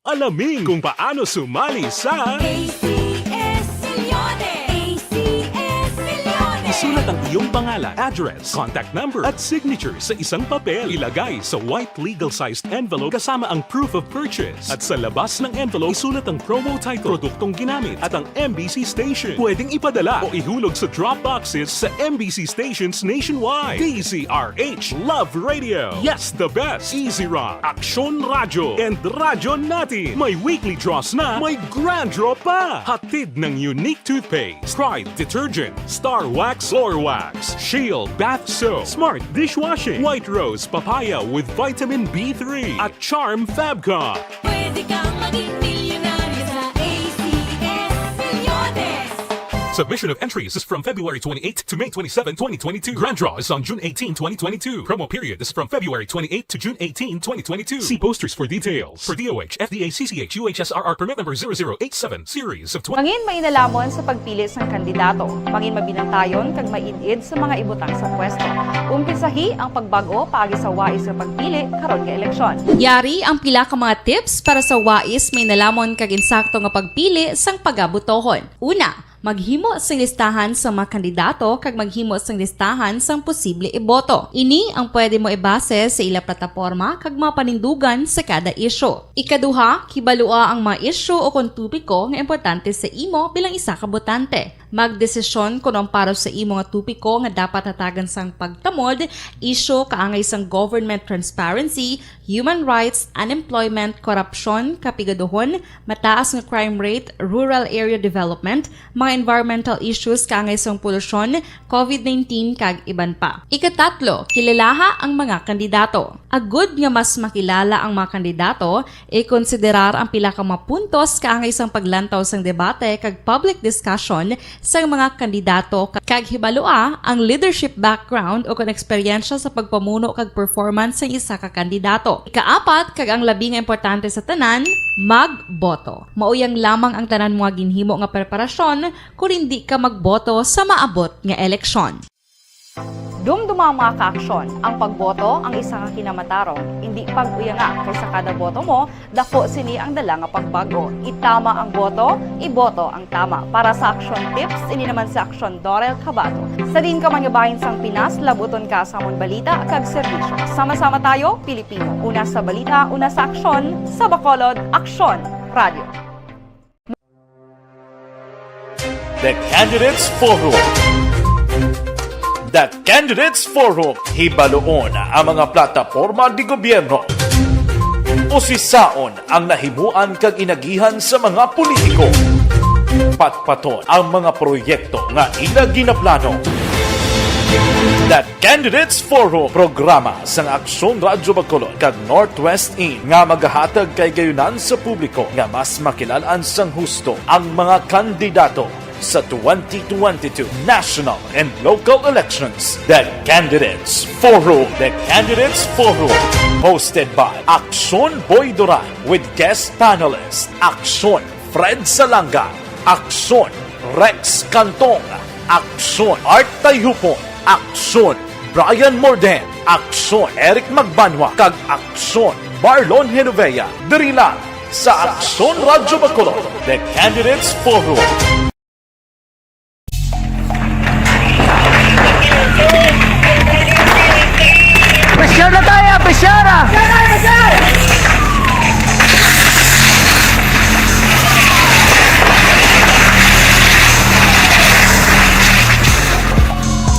Alamin kung paano sumali sa A C S Milyonary! A C S Milyonary! Isulat Ang iyong pangalan, address, contact number, at signature sa isang papel. Ilagay sa white legal-sized envelope kasama ang proof of purchase. At sa labas ng envelope, isulat ang promo title, produktong ginamit, at ang M B C station. Pwedeng ipadala o ihulog sa drop boxes sa M B C stations nationwide. D Z R H Love Radio. Yes, the best. Easy Rock, Aksyon Radyo, and Radyo Natin. May weekly draws na, may grand draw pa. Hatid ng Unique Toothpaste, Pride Detergent, Star Wax, Floor Wax, Shield Bath Soap, Smart Dishwashing, White Rose Papaya with Vitamin B three, at Charm Fabcon. Pwede kang maging milyonaryo sa A C S Milyones. Submission of entries is from February twenty-eighth to May twenty-seven, twenty twenty-two. Grand draw is on June eighteen, twenty twenty-two. Promo period is from February twenty-eighth to June eighteen, twenty twenty-two. See posters for details. For D O H, F D A, C C H, U H S R R permit number zero zero eight seven, series of twenty. Mangin mainalamon sa pagpili sang kandidato. Mangin mabinantayon kag maid-id sa mga ibutang sa pwesto. Umpisahi ang pagbag-o paagi sa wais nga pagpili karon nga eleksyon. Yari ang pila ka mga tips para sa wais mainalamon kag insakto nga pagpili sang pagabotohon. Una, maghimo sing listahan sa mga kandidato kag maghimo sing listahan sang posible iboto. Ini ang pwede mo ibase sa ila plataporma kag mga panindugan sa kada isyu. Ikaduha, kibalua ang mga isyu o kon topiko nga importante sa imo bilang isa ka botante. Magdesisyon kon ang para sa imo nga topiko nga dapat hatagan sang pagtamod, isyu kaangay sang government transparency, human rights, unemployment, korupsyon, kapigaduhon, mataas nga crime rate, rural area development, mga environmental issues kaangay sang polusyon, covid nineteen, kag iban pa. Ikatatlo, kilalaha ang mga kandidato. Agud nga mas makilala ang mga kandidato, ikonsiderar ang pila ka mga puntos kaangay sang paglantaw sang debate kag public discussion sang mga kandidato, kag hibalua ang leadership background o kon eksperyensya sa pagpamuno kag performance sang isa ka kandidato. Ikaapat, kag ang labi nga importante sa tanan, magboto. Mao yang lamang ang tanan mo nga ginhimo nga preparasyon kon indi ka magboto sa maabot nga eleksyon. Dumduma, mga kaaksyon, ang pagboto ang isa ka kinamatarong, indi pag-uyanga, kay sa kada boto mo, daku sini ang dala nga pagbag-o. Itama ang boto, iboto ang tama. Para sa Aksyon Tips, ini naman si Aksyon Dorel Cabato. Sa diin ka man nga bahin sang Pinas, labuton ka sa amon balita kag serbisyo. Sama-sama tayo, Pilipino. Una sa balita, una sa aksyon, sa Bacolod, Aksyon Radio. The Candidates Forum. The Candidates Forum, hibaluon ang mga plataporma di gobyerno. Usisaon ang nahimuan kag inagihan sa mga politiko. Patpaton ang mga proyekto nga ila ginaplano. The Candidates Forum, programa sang Aksyon Radyo Bacolod kag Northwest In nga magahatag kahigayonan sa publiko nga mas makilal-an sang husto ang mga kandidato sa twenty twenty-two national and local elections. The Candidates Forum. The Candidates Forum, hosted by Aksyon Boy Duran with guest panelist Aksyon Fred Salanga, Aksyon Rex Cantong, Aksyon Art Tayupon, Aksyon Brian Morden, Aksyon Eric Magbanwa, kag Aksyon Marlon Genovea, diri lang sa Aksyon Radyo Bacolod. The Candidates Forum. Pressure na tayo, pressure ah!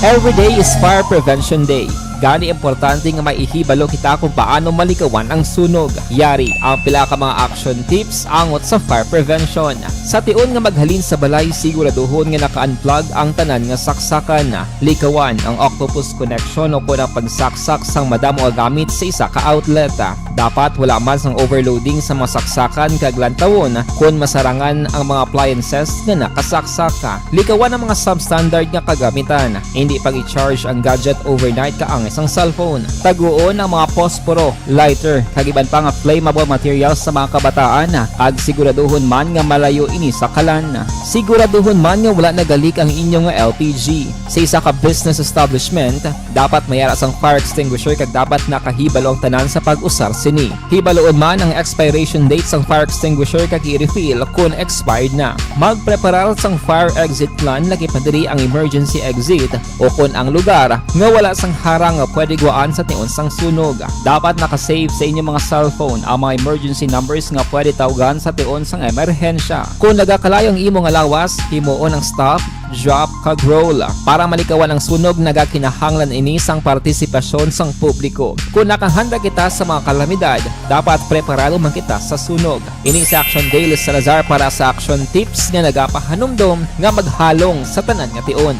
Every day is Fire Prevention Day. Gani, importante nga may ihibalo kita kung paano malikawan ang sunog. Yari ang pila ka mga action tips angot sa fire prevention. Sa tion nga maghalin sa balay, siguraduhon nga naka-unplug ang tanan nga saksakan. Likawan ang octopus connection o kon ang pagsaksak sang madamo nga gamit sa isa ka outlet. Dapat wala man sang overloading sa mga saksakan kag lantawon kon masarangan ang mga appliances nga nakasaksak. Likawan ang mga substandard nga kagamitan. Hindi pag-i-charge ang gadget overnight kaangay sang cellphone. Taguon ang mga posporo, lighter, kag iban pa nga flammable materials sa mga kabataan, kag siguraduhon man nga malayo ini sa kalan. Siguraduhon man nga wala nagalik ang inyo nga L P G. Sa isa ka business establishment, dapat may ara sang fire extinguisher kag dapat nakahibalo ang tanan sa pag-usar sini. Hibaluon man ang expiration date sang fire extinguisher kag i-refill kon expired na. Magpreparar sang fire exit plan, lakip na diri ang emergency exit o kon ang lugar nga wala sang harang nga pwede guwaan sa tion sang sunog. Dapat naka-save sa inyo mga cellphone ang mga emergency numbers nga pwede tawgan sa tion sang emerhensya. Kon nagakalayo ang imo nga lawas, himuon ang stop, drop, kag roll. Para malikawan ang sunog, nagakinahanglan ini sang partisipasyon sang publiko. Kon nakahanda kita sa mga kalamidad, dapat preparado man kita sa sunog. Ini si Action Daily Salazar para sa Action Tips nga nagapahanumdom nga maghalong sa tanan nga tion.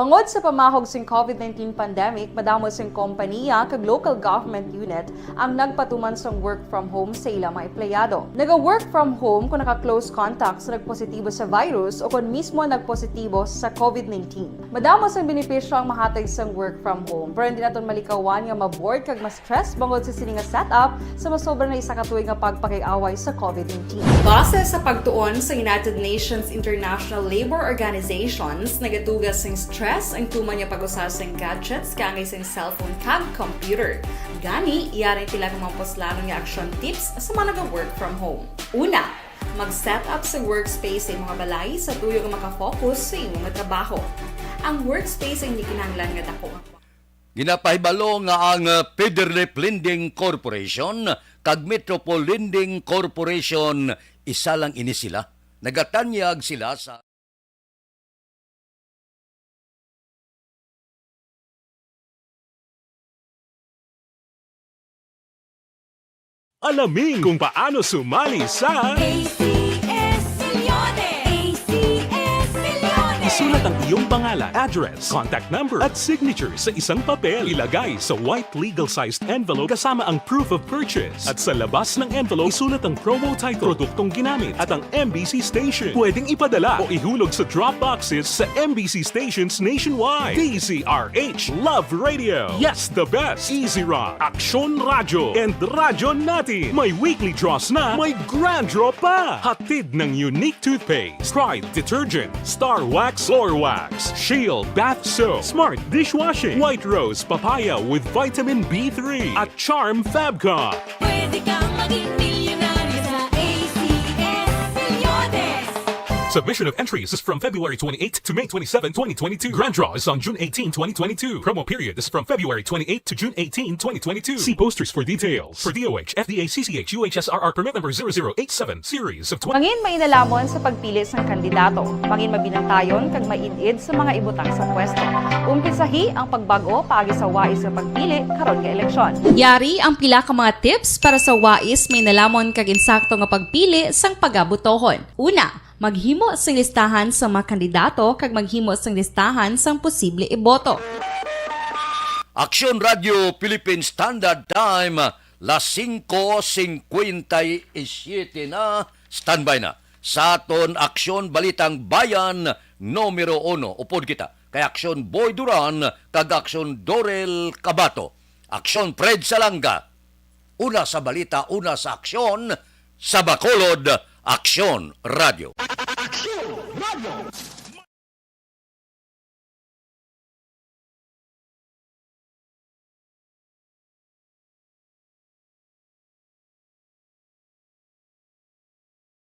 Bangod sa pamahog sing covid nineteen pandemic, madamo sing kompaniya kag local government unit ang nagpatuman sang work from home sa ila mga empleyado. Naga-work from home kung naka-close contact sa nagpositibo sa virus o kon mismo nagpositibo sa covid nineteen. Madamo sang benepisyo ang mahatag sang work from home, pero hindi naton malikawan nga ma-bored kag ma-stress bangod sa sini nga setup sa masobra na isa ka tuig nga pagpakig-away sa covid nineteen. Base sa pagtuon sa United Nations International Labour Organizations, nagaduga sing stress ang tuman nga pag-usa sing gadgets kaangay sing cellphone kag computer. Gani, yari ang pila ka mga puslanon nga action tips sa mga naga-work from home. Una, mag-set up sa workspace sa imong balay sa tuyo nga makafocus sa imong trabaho. Ang workspace ang hindi kinahanglan nga dako nga Ginapahibalo nga ang, uh, Federlip Lending Corporation kag Metropol Lending Corporation, isa lang ini sila. Nagatanyag sila sa Alamin kung paano sumali sa A C S Millones! A C S Millones! Isulat ang iyong pangalan, address, contact number, at signature sa isang papel. Ilagay sa white legal-sized envelope kasama ang proof of purchase. At sa labas ng envelope, isulat ang promo title, produktong ginamit, at ang M B C station. Pwedeng ipadala o ihulog sa drop boxes sa M B C stations nationwide. D Z R H, Love Radio. Yes, the best. Easy Rock, Aksyon Radyo, and Radyo Natin. May weekly draws na, may grand draw pa. Hatid ng Unique Toothpaste, Pride Detergent, Star Wax Floor Wax, Shield Bath Soap, Smart Dishwashing, White Rose Papaya with Vitamin B three, at Charm Fabcon. Pwede kang maging milyonaryo sa A C S Millones. Submission of entries is from February twenty-eighth to May twenty-seven, twenty twenty-two. Grand draw is on June eighteen, twenty twenty-two. Promo period is from February twenty-eighth to June eighteen, twenty twenty-two. See posters for details. For D O H, F D A, C C H, U H S R R permit number zero zero eight seven series of twenty. Mangin mainalaman sa pagpili sang kandidato. Mangin mabinantayon kag maid-id sa mga ibutang sa pwesto. Umpisahi ang pagbag-o paagi sa wais nga pagpili karon nga eleksyon. Yari ang pila ka mga tips para sa wais, mainalamon kag insakto nga pagpili sang pagabutohon. Una, maghimo sing listahan sa mga kandidato kag maghimo sing listahan sang posible iboto. Aksyon Radyo Philippine Standard Time, las singko singkwenta y siete na. Standby na sa aton Aksyon Balitang Bayan numero uno. Upod kita kay Aksyon Boy Duran kag Aksyon Dorel Cabato. Aksyon Fred Salanga. Una sa balita, una sa aksyon, sa Bacolod, Aksyon Radyo. Aksyon Radyo.